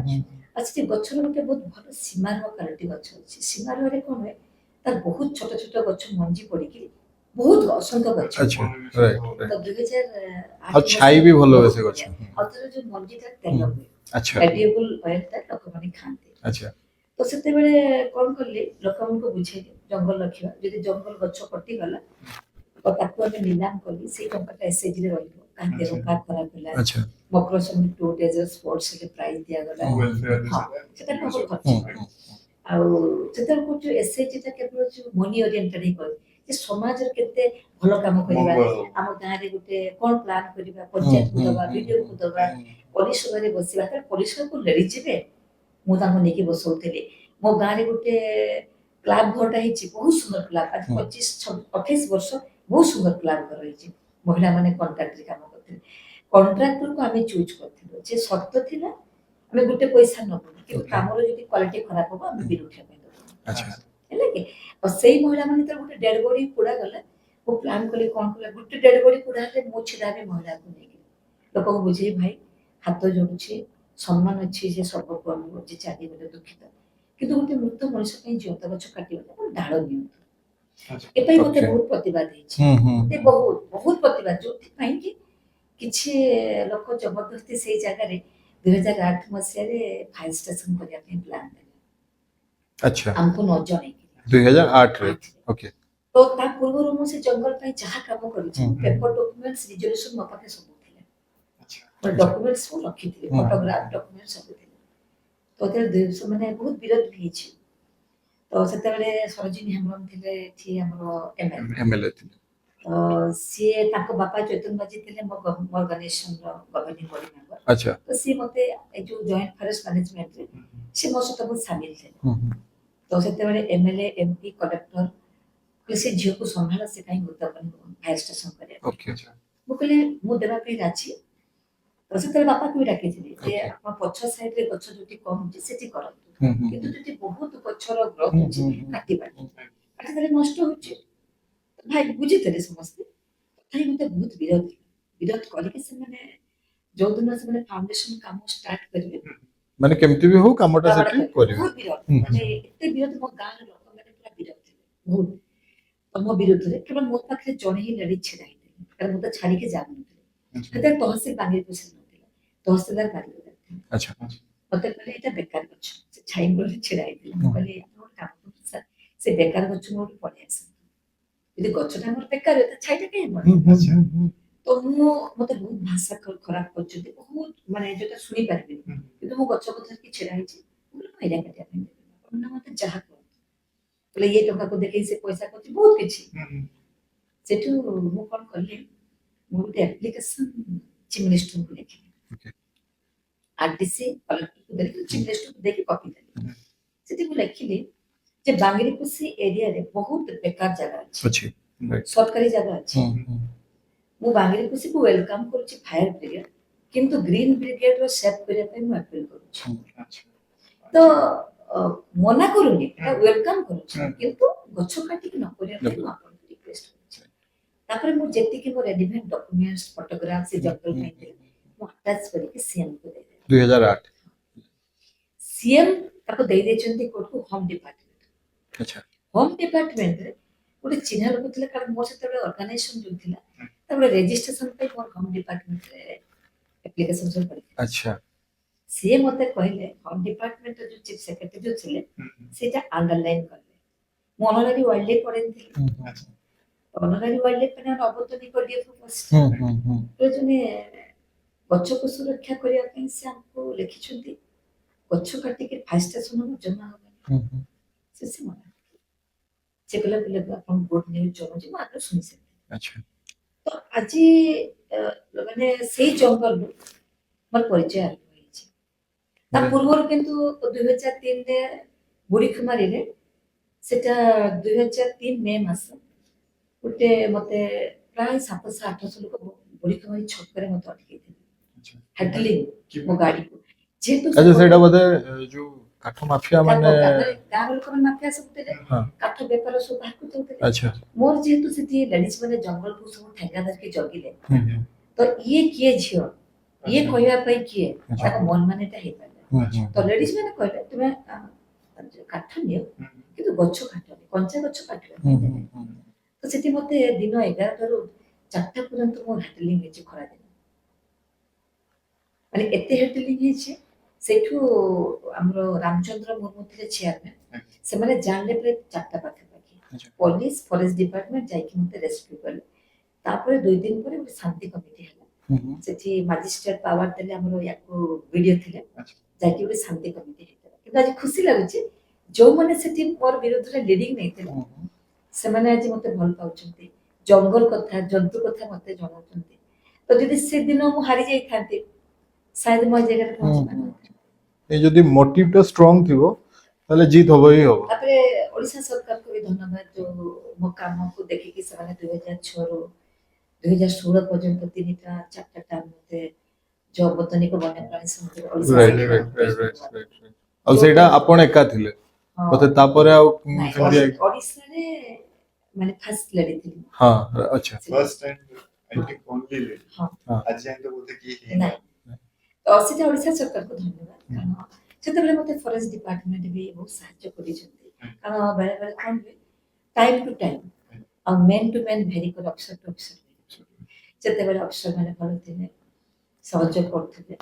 ଆଉ ସେଠି ଗଛର ଗୋଟେ ବହୁତ ଭଲ ସୀମାରୁଆ କ୍ୱାଲିଟି ଗଛ ଅଛି। ସୀମାରୁଆରେ କଣ ହୁଏ, ତାର ବହୁତ ଛୋଟ ଛୋଟ ଗଛ ମଞ୍ଜି ପଡିକି ବହୁତ ଅସଂଖ୍ୟ ଗଛ। ଆଚ୍ଛା ରାଇଟ୍ ତ 2008 ଆଉ ଛାଇ ବି ଭଲ ହୁଏ ସେ ଗଛ। ଆଉ ତାର ଯୋଉ ମଞ୍ଜିଟା ତେଲ ହୁଏ, ଏଡିଏବଲ ଅଏଲଟା ଲୋକମାନେ ଖାଆନ୍ତି। ତ ସେତେବେଳେ କଣ କଲି, ଲୋକମାନଙ୍କୁ ବୁଝେଇଲି ଜଙ୍ଗଲ ରଖିବା। ଯଦି ଜଙ୍ଗଲ ଗଛ କଟିଗଲା ତ ତାକୁ ଆମେ ନିଲାମ କଲି, ସେଇ ଟଙ୍କାଟା ଏସ୍ଏଚଜି ରେ ରହିବ। କାହା ଦେହ ପା ଖରାପ ହେଲା, ମକର ସଂକ୍ରାନ୍ତି 2 ଡେଜ୍ ସ୍ପୋର୍ଟସ ହେଲେ ପ୍ରାଇଜ୍ ଦିଆଗଲା। ୱେଲଫେୟାର। ହଁ, ସେଟା ପ୍ରବଳ ଖର୍ଚ୍ଚ। ଆଉ ସେତେବେଳେ କହୁଛୁ, ଏସଏଚଜିଟା କେବଳ ଯୋଉ ମନି ଓରିଏଣ୍ଟେଡ ହିଁ କରେ ଯେ ସମାଜର କେତେ ଭଲ କାମ କରିବା, ମଙ୍ଗଳ। ଆମ ଗାଁରେ ଗୋଟେ କଣ ପ୍ଲାନ୍ କରିବା, ପଞ୍ଚାୟତକୁ ଦବା, ବିଡିଓକୁ ଦବା, ପଲ୍ଲୀସଭାରେ ବସିବା। ତାହେଲେ ପଲ୍ଲୀସଭାକୁ ଲେଡିଜ୍ ଯିବେ, ମୁଁ ତାଙ୍କୁ ନେଇକି ବସଉଥିଲି। ମୋ ଗାଁରେ ଗୋଟେ କ୍ଲବ ଘରଟା ହେଇଛି, ବହୁତ ସୁନ୍ଦର କ୍ଲବ। ଆଜି 25, 28 ବର୍ଷ, ବହୁତ ସୁନ୍ଦର କ୍ଲବ ଘର ହେଇଛି। ମହିଳାମାନେ କଣ୍ଟ୍ରାକ୍ଟରେ କାମ କରୁଥିଲେ। କଣ୍ଟ୍ରାକ୍ଟରକୁ ଆମେ ଚୁଜ୍ କରିଥିଲୁ ଯେ ସର୍ତ୍ତ ଥିଲା, ଆମେ ଗୋଟେ ପଇସା ନବୁନି, କିନ୍ତୁ କାମର ଯଦି କ୍ୱାଲିଟି ଖରାପ ହବ, ଆମେ ବିଲ୍ ଉଠିବା ପାଇଁ ଦବୁ। ହେଲା କି? ଆଉ ସେଇ ମହିଳାମାନେ ଯେତେବେଳେ ଗୋଟେ ଡେଡ୍ ବଡି ପୋଡ଼ା ଗଲା, ମୁଁ ପ୍ଲାନ୍ କଲି, କ'ଣ କଲା, ଗୋଟେ ଡେଡ୍ ବଡି ପୋଡ଼ା ହେଲେ ମୁଁ ଛିଡ଼ା ହେବି ମହିଳାକୁ ନେଇକି। ଲୋକଙ୍କୁ ବୁଝେଇ, ଭାଇ, ହାତ ଯୋଡୁଛି, ସମ୍ମାନ ଅଛି ଯେ ଶବକୁ ଆମେ ଯେ ଚାଲିଗଲେ, ଦୁଃଖିତ, କିନ୍ତୁ ଗୋଟେ ମୃତ ମଣିଷ ପାଇଁ ଜିଅନ୍ତା ଗଛ କାଟିବା, ଆପଣ ଡାଳ ନିଅନ୍ତୁ। ଏ ପାଇଁ ମତେ ବହୁତ ପ୍ରତିବାଦ ହେଇଛି। ମତେ ବହୁତ ବହୁତ ପ୍ରତିବାଦ, ଯୋଉଥିପାଇଁ କି କିଛି ଲୋକ ଜବରଦସ୍ତି ସେଇ ଜାଗାରେ 2008 ମସିହାରେ ଫାୟାର ଷ୍ଟେସନ କରିବା ପାଇଁ ପ୍ଲାନ୍ ଦେଲେ ଆମକୁ ନ ଜଣେଇକି। 2008ରେ? ଆଠରେ। ତ ତା ପୂର୍ବରୁ ମୁଁ ସେ ଜଙ୍ଗଲ ପାଇଁ ଯାହା କାମ କରିଛି, ପେପର, ଡକୁମେଣ୍ଟସ, ରିଜଲ୍ୟୁସନ ମୋ ପାଖରେ ସବୁ ଥିଲା। ଡକୁମେଣ୍ଟସ ମୁଁ ରଖିଥିଲି, ଫଟୋଗ୍ରାଫ, ଡକୁମେଣ୍ଟ ସବୁ ଥିଲା। ତ ଯେତେବେଳେ ମାନେ ବହୁତ ବିରୋଧ ବି ହେଇଛି। ତ ସେତେବେଳେ ସରୋଜିନୀ ହେମ୍ବ୍ରମ ଥିଲେ ଏଠି ଆମର ଏମଏଲଏ। ଏମଏଲଏ ଥିଲେ। ତ ସିଏ, ତାଙ୍କ ବାପା ଚୈତନ୍ୟ ମାଝୀ ଥିଲେ ମୋ ଅର୍ଗାନାଇଜେସନର ଗଭର୍ଣ୍ଣିଂ ବଡି ମେମ୍ବର। ତ ସିଏ ମତେ ଏ ଯୋଉ ଜଏଣ୍ଟ ଫରେଷ୍ଟ ମ୍ୟାନେଜମେଣ୍ଟରେ ସେ ମୋ ସହିତ ବହୁତ ସାମିଲ ଥିଲେ। ତ ସେତେବେଳେ ଏମଏଲଏ, ଏମପି, କଲେକ୍ଟର କହିଲେ, ସେ ଝିଅକୁ ସମ୍ଭାଳ, ସେ କାହିଁ ଗୁରୁତ୍ୱପୂର୍ଣ୍ଣ ଫାୟାର ଷ୍ଟେସନ କରିବା। ମୁଁ କହିଲି, ମୁଁ ଦେବା ପାଇଁ ରାଜି। ତ ସେତେବେଳେ ବାପାକୁ ବି ଡାକିଥିଲି ଯେ ଆପଣ ପଛ ସାଇଡରେ ଗଛ ଯୋଉଠି କମ ଅଛି ସେଠି କରନ୍ତୁ, କିନ୍ତୁ ଯଦି ବହୁତ ଗଛର ଗ୍ରୋଥ ଅଛି, କାଟିବାନି, କାଟିଦେଲେ ନଷ୍ଟ ହଉଛି। ଭାଇ ବୁଝିଥିଲେ ସମସ୍ତେ। ତଥାପି ମତେ ବହୁତ ବିରୋଧ ହେଲା। ବିରୋଧ କରିକି ସେମାନେ ଯୋଉଦିନ ସେମାନେ ଫାଉଣ୍ଡେସନ କାମ ଷ୍ଟାର୍ଟ କରିବେ, ମାନେ କେମିତି ବି ହଉ କାମଟା କାମଟା ସେଠି କରିବେ। କରିବେ। ବହୁତ ବିରୋଧ, ମାନେ ଏତେ ବିରୋଧ, ମୋ ଗାଁର ଲୋକମାନେ ପୁରା ବିରୋଧ ଥିଲେ ବହୁତ ତ ମୋ ବିରୁଦ୍ଧରେ। କେବଳ ମୋ ପାଖରେ ଜଣେ ହିଁ ଲେଡିଜ ଛିଡ଼ା ହେଇଥିଲେ, କାରଣ ମୁଁ ତ ଛାଡିକି ଯାଉନଥିଲି। ସେତେବେଳେ ତହସିଲ ବାଙ୍ଗିରିପୋଷିରେ ନଥିଲା, ତହସିଲଦାର ବାରିପଦାରେ ଥିଲେ। ମତେ କହିଲେ, ଏଇଟା ବେକାର ଗଛ। ସେ ଛାଇ ମୂଳରେ ଛିଡ଼ା ହେଇଥିଲା। ମୁଁ କହିଲି, ଆପଣ ଗୋଟେ କାମ କରନ୍ତୁ ସାର୍, ସେ ବେକାର ଗଛ ମୂଳରୁ ପଳେଇ ଆସନ୍ତୁ। ଯଦି ଗଛଟା ଆମର ବେକାର ହୁଏ, ତ ଛାଇଟା କାହିଁ ହବ? ତ ମୁଁ ମତେ ବହୁତ ଭାଷା ଖରାପ କରିଛନ୍ତି ବହୁତ, ମାନେ ଯୋଉଟା ଶୁଣି ପାରିବିନି। କିନ୍ତୁ ମୁଁ ଗଛ ପତ୍ର ଛିଡ଼ା ହେଇଛି। ମୁଁ କହିଲି, ମୁଁ ଏରିଆ କାଟିବା ପାଇଁ ଦେବିନି, ଆପଣ ନା ମତେ ଯାହା କରନ୍ତୁ। କହିଲେ, ଇଏ ଟଙ୍କାକୁ ଦେଖେଇ ସେ ପଇସା କରୁଛି, ବହୁତ କିଛି। ସେଠୁ ମୁଁ କଣ କଲି, ମୁଁ ଗୋଟେ ଆପ୍ଲିକେସନ ଚିଫ ମିନିଷ୍ଟରଙ୍କୁ ଲେଖିଲି। ଆରଡିସି, କଲେକ୍ଟରକୁ ଦେଲି, କିନ୍ତୁ ଚିଫ ମିନିଷ୍ଟରକୁ ଦେଇକି କପି ଦେଲି। ସେଠି ମୁଁ ଲେଖିଲି ଯେ ବାଙ୍ଗିରିପୋଷି ଏରିଆରେ ବହୁତ ବେକାର ଜାଗା ଅଛି, ଅଛି। ସରକାରୀ ଜାଗା ଅଛି। ମୁଁ ବାଙ୍ଗିରିପୋଷିକୁ welcome କରୁଛି ଫାୟାର ବ୍ରିଗେଡ, କିନ୍ତୁ ଗ୍ରୀନ ବ୍ରିଗେଡର ସେଭ୍ କରିବା ପାଇଁ ମୁଁ ଆପିଲ କରୁଛି। ତ ମନା କରୁନି, welcome କରୁଛି, କିନ୍ତୁ ଗଛ କାଟିକି ନ କରିବା ପାଇଁ ମୁଁ ଆପଣଙ୍କୁ ରିକ୍ୱେଷ୍ଟ କରୁଛି। ତାପରେ ମୁଁ ଯେତିକି ମୋ ରେଲିଭେଣ୍ଟ ଡକୁମେଣ୍ଟସ, ଫଟୋଗ୍ରାଫ ସେ ଜଙ୍ଗଲ ପାଇଁ ଥିଲା, ମୁଁ ଆଟାଚ୍ କରିକି ସିଏମ୍ କୁ ଦେଇଦେଲି। 2008? ସିଏମ୍ ତାକୁ ଦେଇ ଦେଇଛନ୍ତି କୋର୍ଟକୁ, ହୋମ ଡିପାର୍ଟମେଣ୍ଟ। ହୋମ ଡିପାର୍ଟମେଣ୍ଟରେ ଗୋଟେ ଚିହ୍ନା ଲୋକ ଥିଲେ, କାରଣ ମୋର ସେତେବେଳେ ଅର୍ଗାନାଇଜେସନ ଯୋଉ ଥିଲା, ତାପରେ ରେଜିଷ୍ଟ୍ରେସନ ପାଇଁ ମୋର ହୋମ ଡିପାର୍ଟମେଣ୍ଟରେ ଆପ୍ଲିକେସନ ସବୁ ପଡ଼ିଥିଲା। ସିଏ ମତେ କହିଲେ, ହୋମ ଡିପାର୍ଟମେଣ୍ଟର ଯୋଉ ଚିଫ ସେକ୍ରେଟାରୀ ଯୋଉ ଥିଲେ, ସେଇଟା ଅଣ୍ଡରଲାଇନ କଲେ। ମୁଁ ଅନରାରୀ ୱାଇଲ୍ଡ ଲାଇଫ୍ ପଢେଇଥିଲି। ଅନରାରୀ ୱାଇଲ୍ଡ ଲାଇଫ୍ ମାନେ ଅବତନିକ ଡିଏଫଓ ପୋଷ୍ଟ। ଜଣେ ଗଛକୁ ସୁରକ୍ଷା କରିବା ପାଇଁ ସେ ଆମକୁ ଲେଖିଛନ୍ତି, ଗଛ କାଟିକି ଫାୟାର ଷ୍ଟେସନ ଜମା ହବନି। ସେ ମନା କଲେ। ସେ କହିଲେ କହିଲେ ଆପଣ ଗୁଡ୍ ନ୍ୟୁଜ୍ ଜଣାଉଛି, ମୁଁ ଆଗରୁ ଶୁଣି ସାରିଥିଲି। ତ ଆଜି ମାନେ ସେଇ ଜଙ୍ଗଲରୁ ମୋର ପରିଚୟ ଆରମ୍ଭ ହେଇଛି। ତା ପୂର୍ବରୁ କିନ୍ତୁ 2003ରେ ବୁଢ଼ୀଖୁମାରୀରେ, ସେଟା 2003 ମେ ମାସ, ଗୋଟେ ମତେ ପ୍ରାୟ 700 800 ଲୋକ ବୁଢ଼ୀଖୁମାରୀ ଛକରେ ମତେ ଅଟକେଇଥିଲେ, ହେଡଲିଂ ମୋ ଗାଡିକୁ, ଯେହେତୁ ସେଇଟା ବୋଧେ ଯୋଉ କାଠ ମାଫିଆ ମାନେ? ଗାଁର ଲୋକମାନେ ମାଫିଆ ସବୁ ଥିଲେ। କାଠ ବେପାର ସବୁ ବାହାରକୁ ଯାଉଥିଲେ। ମୋର ଯେହେତୁ ସେଠି ଲେଡିଜ ମାନେ ଜଙ୍ଗଲକୁ ସବୁ ଠେଙ୍ଗା ଧରିକି ଜଗିଲେ, ତ ଇଏ କିଏ ଝିଅ, ଇଏ କହିବା ପାଇଁ କିଏ, ତାଙ୍କ ମନ ମାନିଟା ହେଇପାରିଲା। ତ ଲେଡିଜ ମାନେ କହିଲେ, ତୁମେ କାଠ ନିଅ, କିନ୍ତୁ ଗଛ କାଟନି, କଞ୍ଚା ଗଛ କାଟିବା ପାଇଁ ଦେବେନି। ତ ସେଠି ମତେ ଦିନ 11ଟାରୁ 4ଟା ପର୍ଯ୍ୟନ୍ତ ମୁଁ ହ୍ୟାଣ୍ଡଲିଂ ହେଇଛି ଖରାଦିନ। ମାନେ ଏତେ ହ୍ୟାଣ୍ଡଲିଂ ହେଇଛି, ସେଇଠୁ ଆମର ରାମଚନ୍ଦ୍ର ମୁର୍ମୁ ଥିଲେ ଚେୟାରମ୍ୟାନ, ସେମାନେ ଜାଣିଲେ ପ୍ରାୟ 4ଟା ପାଖାପାଖି। ପୋଲିସ, ଫରେଷ୍ଟ ଡିପାର୍ଟମେଣ୍ଟ ଯାଇକି ମତେ ରେସ୍କ୍ୟୁ କଲେ। ତାପରେ 2 ଦିନ ପରେ ଗୋଟେ ଶାନ୍ତି କମିଟି ହେଲା। ସେଠି ମାଜିଷ୍ଟ୍ରେଟ ପାୱାର ଦେଲେ ଆମର ୟାକୁ ବିଡିଓ ଥିଲେ, ଯାଇକି ଗୋଟେ ଶାନ୍ତି କମିଟି ହେଇଥିଲା। କିନ୍ତୁ ଆଜି ଖୁସି ଲାଗୁଛି, ଯୋଉମାନେ ସେଠି ମୋର ବିରୁଦ୍ଧରେ ଲିଡିଂ ନେଇଥିଲେ, ସେମାନେ ଆଜି ମତେ ଭଲ ପାଉଛନ୍ତି, ଜଙ୍ଗଲ କଥା, ଜନ୍ତୁ କଥା ମତେ ଜଣାଉଛନ୍ତି। ତ ଯଦି ସେଦିନ ମୁଁ ହାରି ଯାଇଥାନ୍ତି, ସାୟଦ ମୋ ଏ ଜାଗାରେ ପହଞ୍ଚି ପାରିନଥାନ୍ତି। ଏ ଯଦି ମୋଟିଭଟା ଷ୍ଟ୍ରଙ୍ଗ ଥିବ, ତାହେଲେ ଜିତ ହବ ହିଁ ହବ। ତାପରେ ଓଡ଼ିଶା ସରକାରକୁ ବି ଧନ୍ୟବାଦ, ଯୋଉ ମୋ କାମକୁ ଦେଖିକି ସେମାନେ 2006ରୁ 2016 ପର୍ଯ୍ୟନ୍ତ ତିନିଟା ଚାରିଟା ଟର୍ମ ମତେ ଯୋଉ ବୈଜ୍ଞାନିକ ବନ୍ୟପ୍ରାଣୀ ସମିତିର ଓଡ଼ିଶା ସରକାର। ରାଇଟ୍। ଆଉ ସେଇଟା ଆପଣ ଏକା ଥିଲେ ବୋଧେ, ତାପରେ ଆଉ ନାଇଁ, ସେମିତି ଓଡ଼ିଶାରେ ମାନେ ଫାଷ୍ଟ ଲେଡି ଥିଲି। ହଁ ଆଚ୍ଛା First and I think only lady. ହଁ। ଆଜି ଯାଏଁ ତ ବୋଧେ କିଏ ହେଇନି। ନାଇଁ, ତ ସେଟା ଓଡ଼ିଶା ସରକାରକୁ ଧନ୍ୟବାଦ, କାରଣ ସେତେବେଳେ ମତେ ଫରେଷ୍ଟ ଡିପାର୍ଟମେଣ୍ଟ ବି ବହୁତ ସାହାଯ୍ୟ କରିଛନ୍ତି। କାରଣ ବେଳେ ବେଳେ କ'ଣ ହୁଏ, ଟାଇମ୍ ଟୁ ଟାଇମ୍ ଆଉ ମେନ୍ ଟୁ ମେନ୍ ଭେରି କରେ, ଅଫିସର ଟୁ ଅଫିସର। ସେତେବେଳେ ଅଫିସର ମାନେ ଭଲ ଥିଲେ, ସହଯୋଗ କରୁଥିଲେ,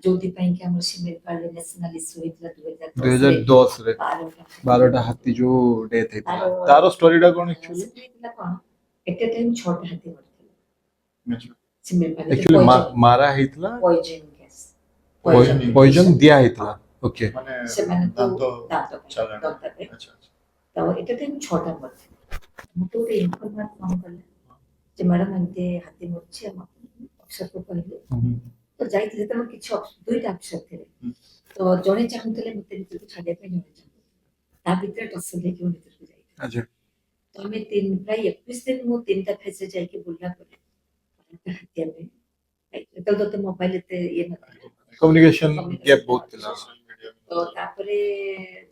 ଯୋଉଥିପାଇଁ କି ଆମର ଶିମିଳିପାଳରେ ନ୍ୟାସନାଲ ଇସ୍ୟୁ ହେଇଥିଲା 2010ରେ। 2010ରେ। 12ଟା। 12ଟା ହାତୀ ଯୋଉ ଡେଥ୍ ହେଇଥିଲା, ତାର ଷ୍ଟୋରିଟା କଣ ଆକ୍ଚୁଆଲି? ସେଠି ହେଇଥିଲା କ'ଣ, ଏଟ୍ ଏ ଟାଇମ୍ ଛଅଟା ହାତୀ ମରିଥିଲେ ଶିମିଳିପାଳରେ। ଆକ୍ଚୁଆଲି ମାରା ହେଇଥିଲା? Poison gas. Poison ଦିଆ ହେଇଥିଲା, ଓକେ। ମାନେ ସେମାନଙ୍କୁ ଦାନ୍ତ ଦାନ୍ତ ପାଇଁ, ଚାଲାଣ। ଦନ୍ତା ପାଇଁ। ଆଚ୍ଛା ଆଚ୍ଛା ତ ଏଟ୍ ଏ ଟାଇମ୍ ଛଅଟା ମରିଥିଲେ। ମୋତେ ଗୋଟେ ଇନଫର୍ମର ଫୋନ୍ କଲେ ଯେ ମ୍ୟାଡ଼ାମ, ଏମିତି ହାତୀ ମରିଛି। ଆମ ଅଫିସରକୁ କହିଲେ, ତ ଯାଇଥିଲେ। ସେତେବେଳେ କିଛି ଦୁଇଟା ଅଫିସର ଥିଲେ। ତ ଜଣେ ଚାହୁଁଥିଲେ ମୋତେ ଭିତରକୁ ଛାଡ଼ିବା ପାଇଁ, ଜଣେ ଚାହୁଁଥିଲେ। ତା ଭିତରେ ଟସଲ ହେଇକି ମୁଁ ଭିତରକୁ ଯାଇଥିଲି। ତ ଆମେ ପ୍ରାୟ 21 ଦିନ ମୁଁ ତିନିଟା ଫେଜରେ ଯାଇକି ବୁଲିଲା ପରେ ବାରଟା ହାତୀ ଆମେ ପାଇଥିଲୁ। ସେତେବେଳେ ତ ମୋବାଇଲ ଏତେ ଇଏ ନଥିଲା। କମ୍ୟୁନିକେସନ ଗ୍ୟାପ୍ ବହୁତ ଥିଲା। Social media. ତ ତାପରେ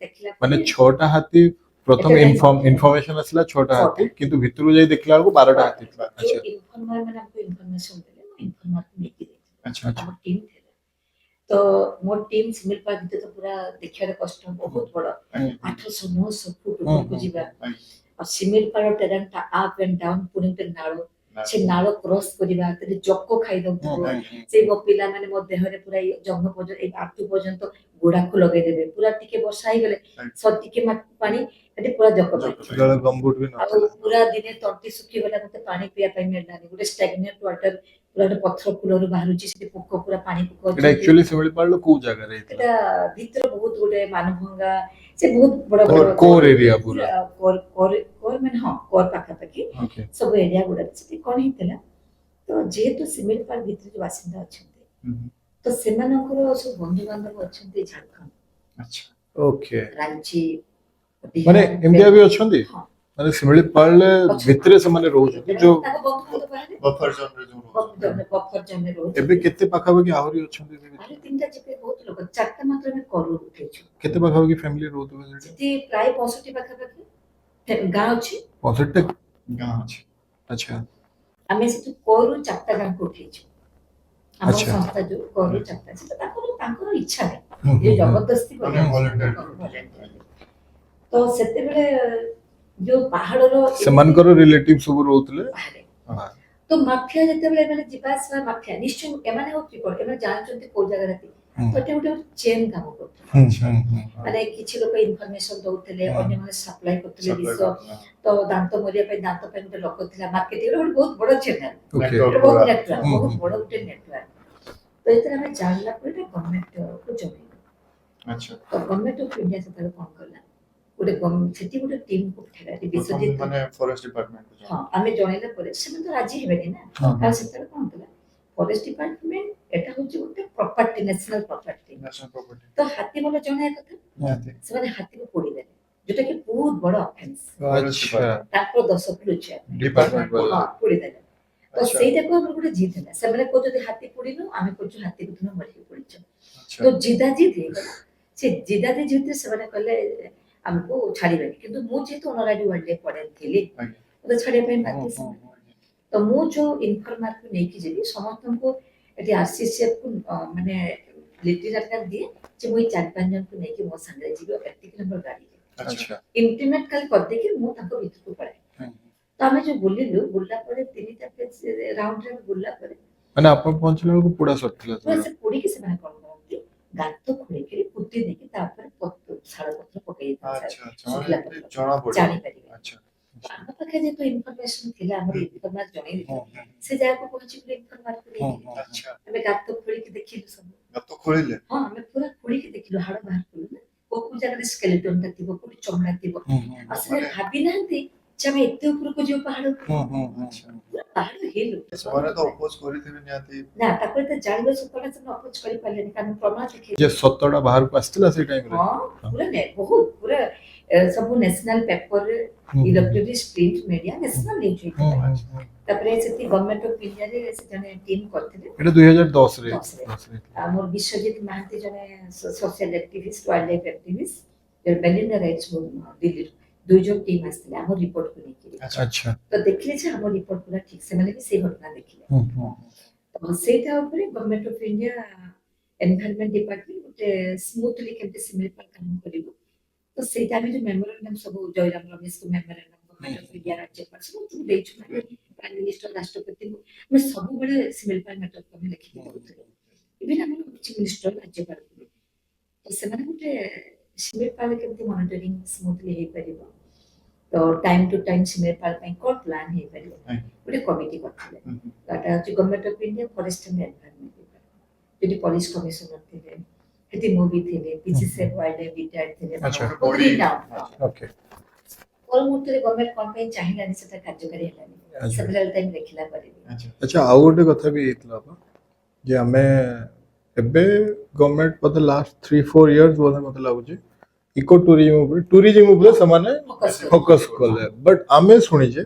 ଦେଖିଲା ମାନେ ପରେ ଛଅଟା ହାତୀ ପ୍ରଥମ ଏତେ time information ଆସିଲା ଛଅଟା ହାତୀ, ଛଅଟା। କିନ୍ତୁ ଭିତରକୁ ଯାଇ ଦେଖିଲା ବେଳକୁ 12ଟା ହାତୀ ଥିଲା। ଯୋଉ ଇନଫର୍ମର ମାନେ ଆମକୁ ଇନଫର୍ମେସନ ଦେଲେ, ମୁଁ ଇନଫର୍ମରକୁ ନେଇକି ଯାଇଥିଲି। ଆମ ଟିମ୍ ଥିଲା। ତ ମୋ ଟିମ୍ ଶିମିଳିପାଳ ଭିତରେ ତ ପୁରା ଦେଖିବାରେ କଷ୍ଟ, ବହୁତ ବଡ, 800-900 ଫୁଟ ଉପରକୁ ଯିବା। ଆଉ ଶିମିଳିପାଳ ଟେରାନଟା ଆପ୍ ଆଣ୍ଡ ଡାଉନ୍, ପୁଣି ଗୋଟେ ନାଳ, ସେ ନାଳ କ୍ରସ୍ କରିବା, ତେବେ ଜୋକ ଖାଇଦଉଥିବ। ସେ ମୋ ପିଲାମାନେ ମୋ ଦେହରେ ପୁରା ଏଇ ଜଙ୍ଘ ପର୍ଯ୍ୟନ୍ତ, ଏଇ ଆଣ୍ଠୁ ପର୍ଯ୍ୟନ୍ତ ଗୁଡାଖୁ ଲଗେଇଦେବେ। ପୁରା ଟିକେ ବର୍ଷା ହେଇଗଲେ, ଟିକେ ପାଣି ସେଠି ପୁରା ଜୋକ ପାଣି। ସେତେବେଳେ ଗମବୁଟ୍ ବି ଆଉ ନଥିଲା। ପୁରା ଦିନେ ତଣ୍ଟି ଶୁଖିଗଲା, ମତେ ପାଣି ପିଇବା ପାଇଁ ମିଳିଲାନି। ଗୋଟେ ଷ୍ଟାଗନେଣ୍ଟ ୱାଟର, ପୁରା ଗୋଟେ ପଥର କୂଳରୁ ବାହାରୁଛି, ସେଠି ପୋକ, ପୁରା ପାଣି ପୋକ ଏଇଟା ଅଛନ୍ତି। ଆକ୍ଚୁଆଲି ଶିମିଳିପାଳର କୋଉ ଜାଗାରେ ହେଇଥିଲା? ଏଟା ଭିତରେ ବହୁତ ଗୋଟେ ମାନଭଙ୍ଗା, ସେ ବହୁତ ବଡ ବଡ କୋର ଏରିଆ ପୁରା। କୋର କୋର କୋର, ମାନେ ହଁ, କୋର ପାଖାପାଖି ସବୁ ଏରିଆ ଗୁଡାକ। ସେଠି କଣ ହେଇଥିଲା, ତ ଯେହେତୁ ଶିମିଳିପାଳ ଭିତରେ ଯୋଉ ବାସିନ୍ଦା ଅଛନ୍ତି, ତ ସେମାନଙ୍କର ସବୁ ବନ୍ଧୁବାନ୍ଧବ ଅଛନ୍ତି ଝାଡଖଣ୍ଡ, ରାଞ୍ଚି, ମାନେ ବିହାର, ଏମିତିଆ ବି ଅଛନ୍ତି? ହଁ। ମାନେ ଶିମିଳିପାଳରେ ଅଛନ୍ତି। ଭିତରେ ସେମାନେ ରହୁଛନ୍ତି ଯୋଉ ତାଙ୍କ ବନ୍ଧୁବାନ୍ଧବ ବାହାରେ। ବଫର ଜୋନରେ ଯୋଉ ରହୁଛନ୍ତି। ବଫର ଜୋନରେ ରହୁଛନ୍ତି। ଏବେ କେତେ ପାଖାପାଖି ଆହୁରି ଅଛନ୍ତି ସେ ଭିତରେ? ଆହୁରି ତିନିଟା ଯିବେ, ବହୁତ ଲୋକ। ଚାରିଟା ମାତ୍ର ଆମେ କରୁ ଉଠେଇଛୁ। କେତେ ପାଖାପାଖି ଫ୍ୟାମିଲି ରହୁଥିବେ ସେଠି? ସେଠି ପ୍ରାୟ 65 ପାଖାପାଖି ଗାଁ ଅଛି। 65ଟା ଗାଁ ଅଛି। ଆମେ ସେଠୁ କରୁ ଚାରିଟା ଗାଁକୁ ଉଠେଇଛୁ। ଆମ ସଂସ୍ଥା ଯୋଉ କରୁ ଚାରିଟା, ସେଟା ତାଙ୍କର ତାଙ୍କର ଇଚ୍ଛା ନାହିଁ, ଏ ଜବରଦସ୍ତି ମାନେ କରିବା। Volunteer। Volunteer। ତ ସେତେବେଳେ ଯୋଉ ପାହାଡର ସେମାନଙ୍କର ରିଲେଟିଭ ସବୁ ରହୁଥିଲେ ବାହାରେ। ତ ମାଫିଆ ଯେତେବେଳେ ଏମାନେ ଯିବା ଆସିବା, ମାଫିଆ ନିଶ୍ଚୟ ଏମାନେ ହଉଛି କଣ, ଏମାନେ ଜାଣୁଛନ୍ତି କୋଉ ଜାଗାରେ ହାତୀ। ତ ଏଟା ଗୋଟେ ଚେନ୍ କାମ କରୁଥିଲା। ହୁଁ, ହୁଁ, ହୁଁ। ମାନେ କିଛି ଲୋକ ଇନଫର୍ମେସନ ଦଉଥିଲେ, ଅନ୍ୟମାନେ ସପ୍ଲାଏ କରୁଥିଲେ Supply ବିଷ। କରୁଥିଲେ। ତ ଦାନ୍ତ ମରିବା ପାଇଁ, ଦାନ୍ତ ପାଇଁ ଗୋଟେ ଲୋକ ଥିଲା ମାର୍କେଟିଂ, ଗୋଟେ ବହୁତ ବଡ ଚ୍ୟାନେଲ। Network ବହୁତ ପୁରା। ନେଟୱାର୍କ, ବହୁତ ବଡ ଗୋଟେ ନେଟୱାର୍କ। ତ ଯେତେବେଳେ ଆମେ ଜାଣିଲା ପରେ ଗଭର୍ଣ୍ଣମେଣ୍ଟ କୁ ଜଣେଇଲୁ। ତ ଗଭର୍ଣ୍ଣମେଣ୍ଟ ଅଫ ଇଣ୍ଡିଆ ସେତେବେଳେ କଣ କଲା, ଗୋଟେ ସେଠି ଗୋଟେ ଟିମ୍ କୁ ପଠେଇଲା ପ୍ରଥମ ବିଶ୍ୱଜିତ। ମାନେ ଫରେଷ୍ଟ ଡିପାର୍ଟମେଣ୍ଟ? ହଁ, ଆମେ ଜଣେଇଲା ପରେ ସେମାନେ ତ ରାଜି ହେବେନି ନା। କାରଣ ସେତେବେଳେ କଣ ଥିଲା, ଫରେଷ୍ଟ ଡିପାର୍ଟମେଣ୍ଟ ଏଟା ହଉଛି ଗୋଟେ property, national property. National property. ତ ହାତୀ ମଲେ ଜଣେଇବା କଥା। ନିହାତି। ସେମାନେ ହାତୀକୁ ପୋଡ଼ିଦେଲେ, ଯୋଉଟା କି ବହୁତ ବଡ ଅଫେନ୍ସ। ତାଙ୍କର ଦୋଷକୁ ଲୁଚିବା ପାଇଁ। ଡିପାର୍ଟମେଣ୍ଟ ବାଲା। ହଁ, ପୋଡ଼ିଦେଲେ। ତ ସେଇଟାକୁ ଆମର ଗୋଟେ ଜିଦ୍ ହେଲା। ସେମାନେ କହୁଛନ୍ତି ହାତୀ ପୋଡ଼ିନୁ, ଆମେ କହୁଛୁ ହାତୀକୁ ତୁମେ ମରିକି ପୋଡ଼ିଛ। ତ ଜିଦା ଜିଦ୍ ହେଇଗଲା। ସେ ଜିଦା ଜିଦ୍ ଭିତରେ ସେମାନେ କହିଲେ ଆମକୁ ଛାଡ଼ିବେନି। କିନ୍ତୁ ମୁଁ ଯେହେତୁ ଅନରାରୀ ୱାଇଲ୍ଡ ଲାଇଫ୍ ୱାର୍ଡେନ ଥିଲି, ମୋତେ ଛାଡ଼ିବା ପାଇଁ ବାଧ୍ୟ ସେମାନେ। ତ ମୁଁ ଯୋଉ ଇନଫର୍ମାରକୁ ନେଇକି ଯିବି, ସମସ୍ତଙ୍କୁ ଏଠି ଆରସିସିଏଫ କୁ ମାନେ ଲିଟିଲ ଦିଏ ଯେ ମୁଁ ଏଇ ଚାରି ପାଞ୍ଚ ଜଣଙ୍କୁ ନେଇକି ମୋ ସାଙ୍ଗରେ ଯିବି ଆଉ ଏତିକି ନମ୍ବର ଗାଡ଼ିରେ। ଇଣ୍ଟିମେଟ୍ ଖାଲି କରିଦେଇକି ମୁଁ ତାଙ୍କ ଭିତରକୁ ପଳାଏ। ତ ଆମେ ଯୋଉ ବୁଲିଲୁ, ବୁଲିଲା ପରେ ତିନିଟା ରାଉଣ୍ଡରେ ଆମେ ବୁଲିଲା ପରେ ମାନେ ଆପଣ ପହଞ୍ଚିଲା ବେଳକୁ ପୋଡା ସରିଥିଲା ପୁରା ସେଗୁଡା? ସେ ପୋଡ଼ିକି ସେମାନେ କଣ କରନ୍ତି, ଗାତ ଖୋଳିକିରି ପୋତି ଦେଇକି ତା ଉପରେ ଶାଳ ପତ୍ର ପକେଇ ଦେଇଥାନ୍ତି, ଆଚ୍ଛା ଆଚ୍ଛା ମାନେ ଶୁଖିଲା ଏମିତି ପତ୍ର। ଜଣା ପଡିବ। ଜାଣିପାରିବେ। ଆମ ପାଖରେ ଯେହେତୁ ଇନଫରମେସନ ଥିଲା, ଆମର ଇନଫର୍ମାର ଜଣେଇଥିଲେ, ସେ ଜାଗାକୁ ପହଞ୍ଚିଗଲେ ଇନଫର୍ମାରକୁ ନେଇକି। ଆମେ ଗାତ ଖୋଳିକି ଦେଖିଲୁ ସବୁ। ଗାତ ଖୋଳିଲେ? ହଁ, ଆମେ ପୁରା ଖୋଳିକି ଦେଖିଲୁ, ହାଡ଼ ବାହାର କଲୁ ନା, କୋଉ କୋଉ ଜାଗାରେ ସ୍କେଲେଟନ ଟା ଥିବ, କୋଉଠି ଚମଡ଼ା ଥିବ। ଆଉ ସେମାନେ ଭାବି ନାହାନ୍ତି ଯେ ଆମେ ଏତେ ଉପରକୁ ଯିବୁ ପାହାଡ ଉପରକୁ। ପୁରା ପାହାଡ ହିଲ୍। ସେମାନେ ତ ଅପୋଜ କରିଥିବେ ନିହାତି। ନା, ତାକୁ ଏତେ ଜାଣିବା ସତଟା ସେମାନେ ଅପୋଜ କରିପାରିଲେନି, କାରଣ ପ୍ରମାଣ ଦେଖେଇ ଯେ ସତଟା ବାହାରକୁ ଆସିଥିଲା ସେଇ ଟାଇମରେ। ହଁ, ପୁରା ବହୁତ ପୁରା ସବୁ ନ୍ୟାସନାଲ ପେପରରେ, electronic print media, national news ହେଇଥିଲା। ତାପରେ ସେଠି ଗଭର୍ଣ୍ଣମେଣ୍ଟ ଅଫ ଇଣ୍ଡିଆରେ ସେ ଜଣେ ଟିମ୍ କରିଥିଲେ। ଏଇଟା 2010ରେ? 10ରେ। ଆମର ବିଶ୍ୱଜିତ ମହାନ୍ତି ଜଣେ social activist, wild life activist, Melinda rights ଦିଲ୍ଲୀରୁ, ଦୁଇ ଜଣ ଟିମ୍ ଆସିଥିଲେ ଆମ ରିପୋର୍ଟକୁ ନେଇକି। ତ ଦେଖିଲେ ଯେ ଆମ ରିପୋର୍ଟ ପୁରା ଠିକ। ସେମାନେ ବି ସେଇ ଘଟଣା ଦେଖିଲେ। ତ ସେଇଟା ଉପରେ Government of India Environment Department ଗୋଟେ ସ୍ମୁଥଲି କେମିତି ଶିମିଳିପାଳ କାମ କରିବ, ତ ସେଇଟା ଆମେ ଯୋଉ ମେମୋରାଣ୍ଡମ ସବୁ, ଜୟରାମ ରମେଶକୁ ମେମୋରାଣ୍ଡମ, ଗଭର୍ଣ୍ଣମେଣ୍ଟ ଅଫ ଇଣ୍ଡିଆ, ରାଜ୍ୟପାଳ ସମସ୍ତଙ୍କୁ ଦେଇଛୁ ନା, ପ୍ରାଇମ ମିନିଷ୍ଟର, ରାଷ୍ଟ୍ରପତିଙ୍କୁ। ଆମେ ସବୁବେଳେ ଶିମିଳିପାଳ ମ୍ୟାଟରକୁ ଆମେ ଲେଖିକି ଦଉଥିଲୁ, ଇଭେନ୍ ଆମର ଚିଫ ମିନିଷ୍ଟର, ରାଜ୍ୟପାଳକୁ ବି। ତ ସେମାନେ ଗୋଟେ ଶିମିଳିପାଳ କେମିତି ମନିଟରିଂ ସ୍ମୁଥଲି ହେଇପାରିବ, ତ ଟାଇମ ଟୁ ଟାଇମ ଶିମିଳିପାଳ ପାଇଁ କ'ଣ ପ୍ଲାନ୍ ହେଇପାରିବ, ଗୋଟେ କମିଟି କରିଥିଲେ। ଏଟା ହଉଛି Government of India Forest and Environment Department, ଯେଠି ପୋଲିସ କମିଶନର ଥିଲେ, ସେଠି ମୁଁ ବି ଥିଲି, P C wild life retired ଥିଲେ। ବହୁତ renowned, ହଁ। ପର ମୁହୂର୍ତ୍ତରେ ଗଭର୍ଣ୍ଣମେଣ୍ଟ କଣ ପାଇଁ ଚାହିଁଲାନି, ସେଟା କାର୍ଯ୍ୟକାରୀ ହେଲାନି ସେଭେରାଲ ଟାଇମ ଲେଖିଲା ପରେ ବି। ଆଚ୍ଛା, ଆଉ ଗୋଟେ କଥା ବି ହେଇଥିଲା ଅପା, ଯେ ଆମେ ଏବେ ଗଭର୍ଣ୍ଣମେଣ୍ଟ ବୋଧେ ଲାଷ୍ଟ 3-4 ଇୟର୍ସ ବୋଧେ ମତେ ଲାଗୁଛି ଇକୋ ଟୁରିଜିମ ଉପରେ, ଟୁରିଜିମ ଉପରେ ସେମାନେ ଫୋକସ୍। ଫୋକସ୍ କଲେ। ବଟ୍ ଆମେ ଶୁଣିଛେ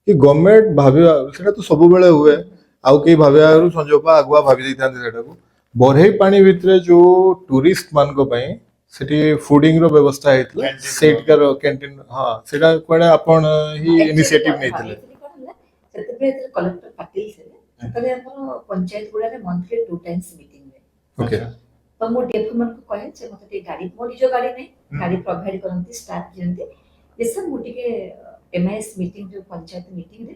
କି ଗଭର୍ଣ୍ଣମେଣ୍ଟ ଭାବିବା, ସେଟା ତ ସବୁବେଳେ ହୁଏ, ଆଉ କେହି ଭାବିବା ଆଗରୁ ସଞ୍ଜୟପା ଆଗୁଆ ଭାବି ଦେଇଥାନ୍ତି ସେଟାକୁ। ବରେହି ପାଣି ଭିତରେ ଯୋଉ ଟୁରିଷ୍ଟ ମାନଙ୍କ ପାଇଁ ସେଠି ଫୁଡିଂ ର ବ୍ୟବସ୍ଥା ହେଇଥିଲା, Canteen। ସେଇଠିକାର କ୍ୟାଣ୍ଟିନ, ହଁ, ସେଇଟା କୁଆଡେ ଆପଣ ହିଁ ଇନିସିଏଟିଭ ନେଇଥିଲେ। Actually କଣ ହେଲା, ସେତେବେଳେ ଯେତେବେଳେ କଲେକ୍ଟର ପାଟିଲ ଥିଲେ, ସେତେବେଳେ ଆମର ପଞ୍ଚାୟତ ଗୁଡାରେ ମନ୍ଥଲି ଟୁ ଟାଇମ୍ସ ମିଟିଂ ହୁଏ। ତ ମୁଁ ଡିଏଫଓ ମାନଙ୍କୁ କହେ ଯେ ମତେ ଟିକେ ଗାଡି, ମୋ ନିଜ ଗାଡି ନାହିଁ, ଗାଡି ପ୍ରୋଭାଇଡ କରନ୍ତି, ଷ୍ଟାଫ ଦିଅନ୍ତି, ଯେ ସାର୍ ମୁଁ ଟିକେ ଏମଆଇଏସ୍ ମିଟିଂ, ଯୋଉ ପଞ୍ଚାୟତ ମିଟିଂରେ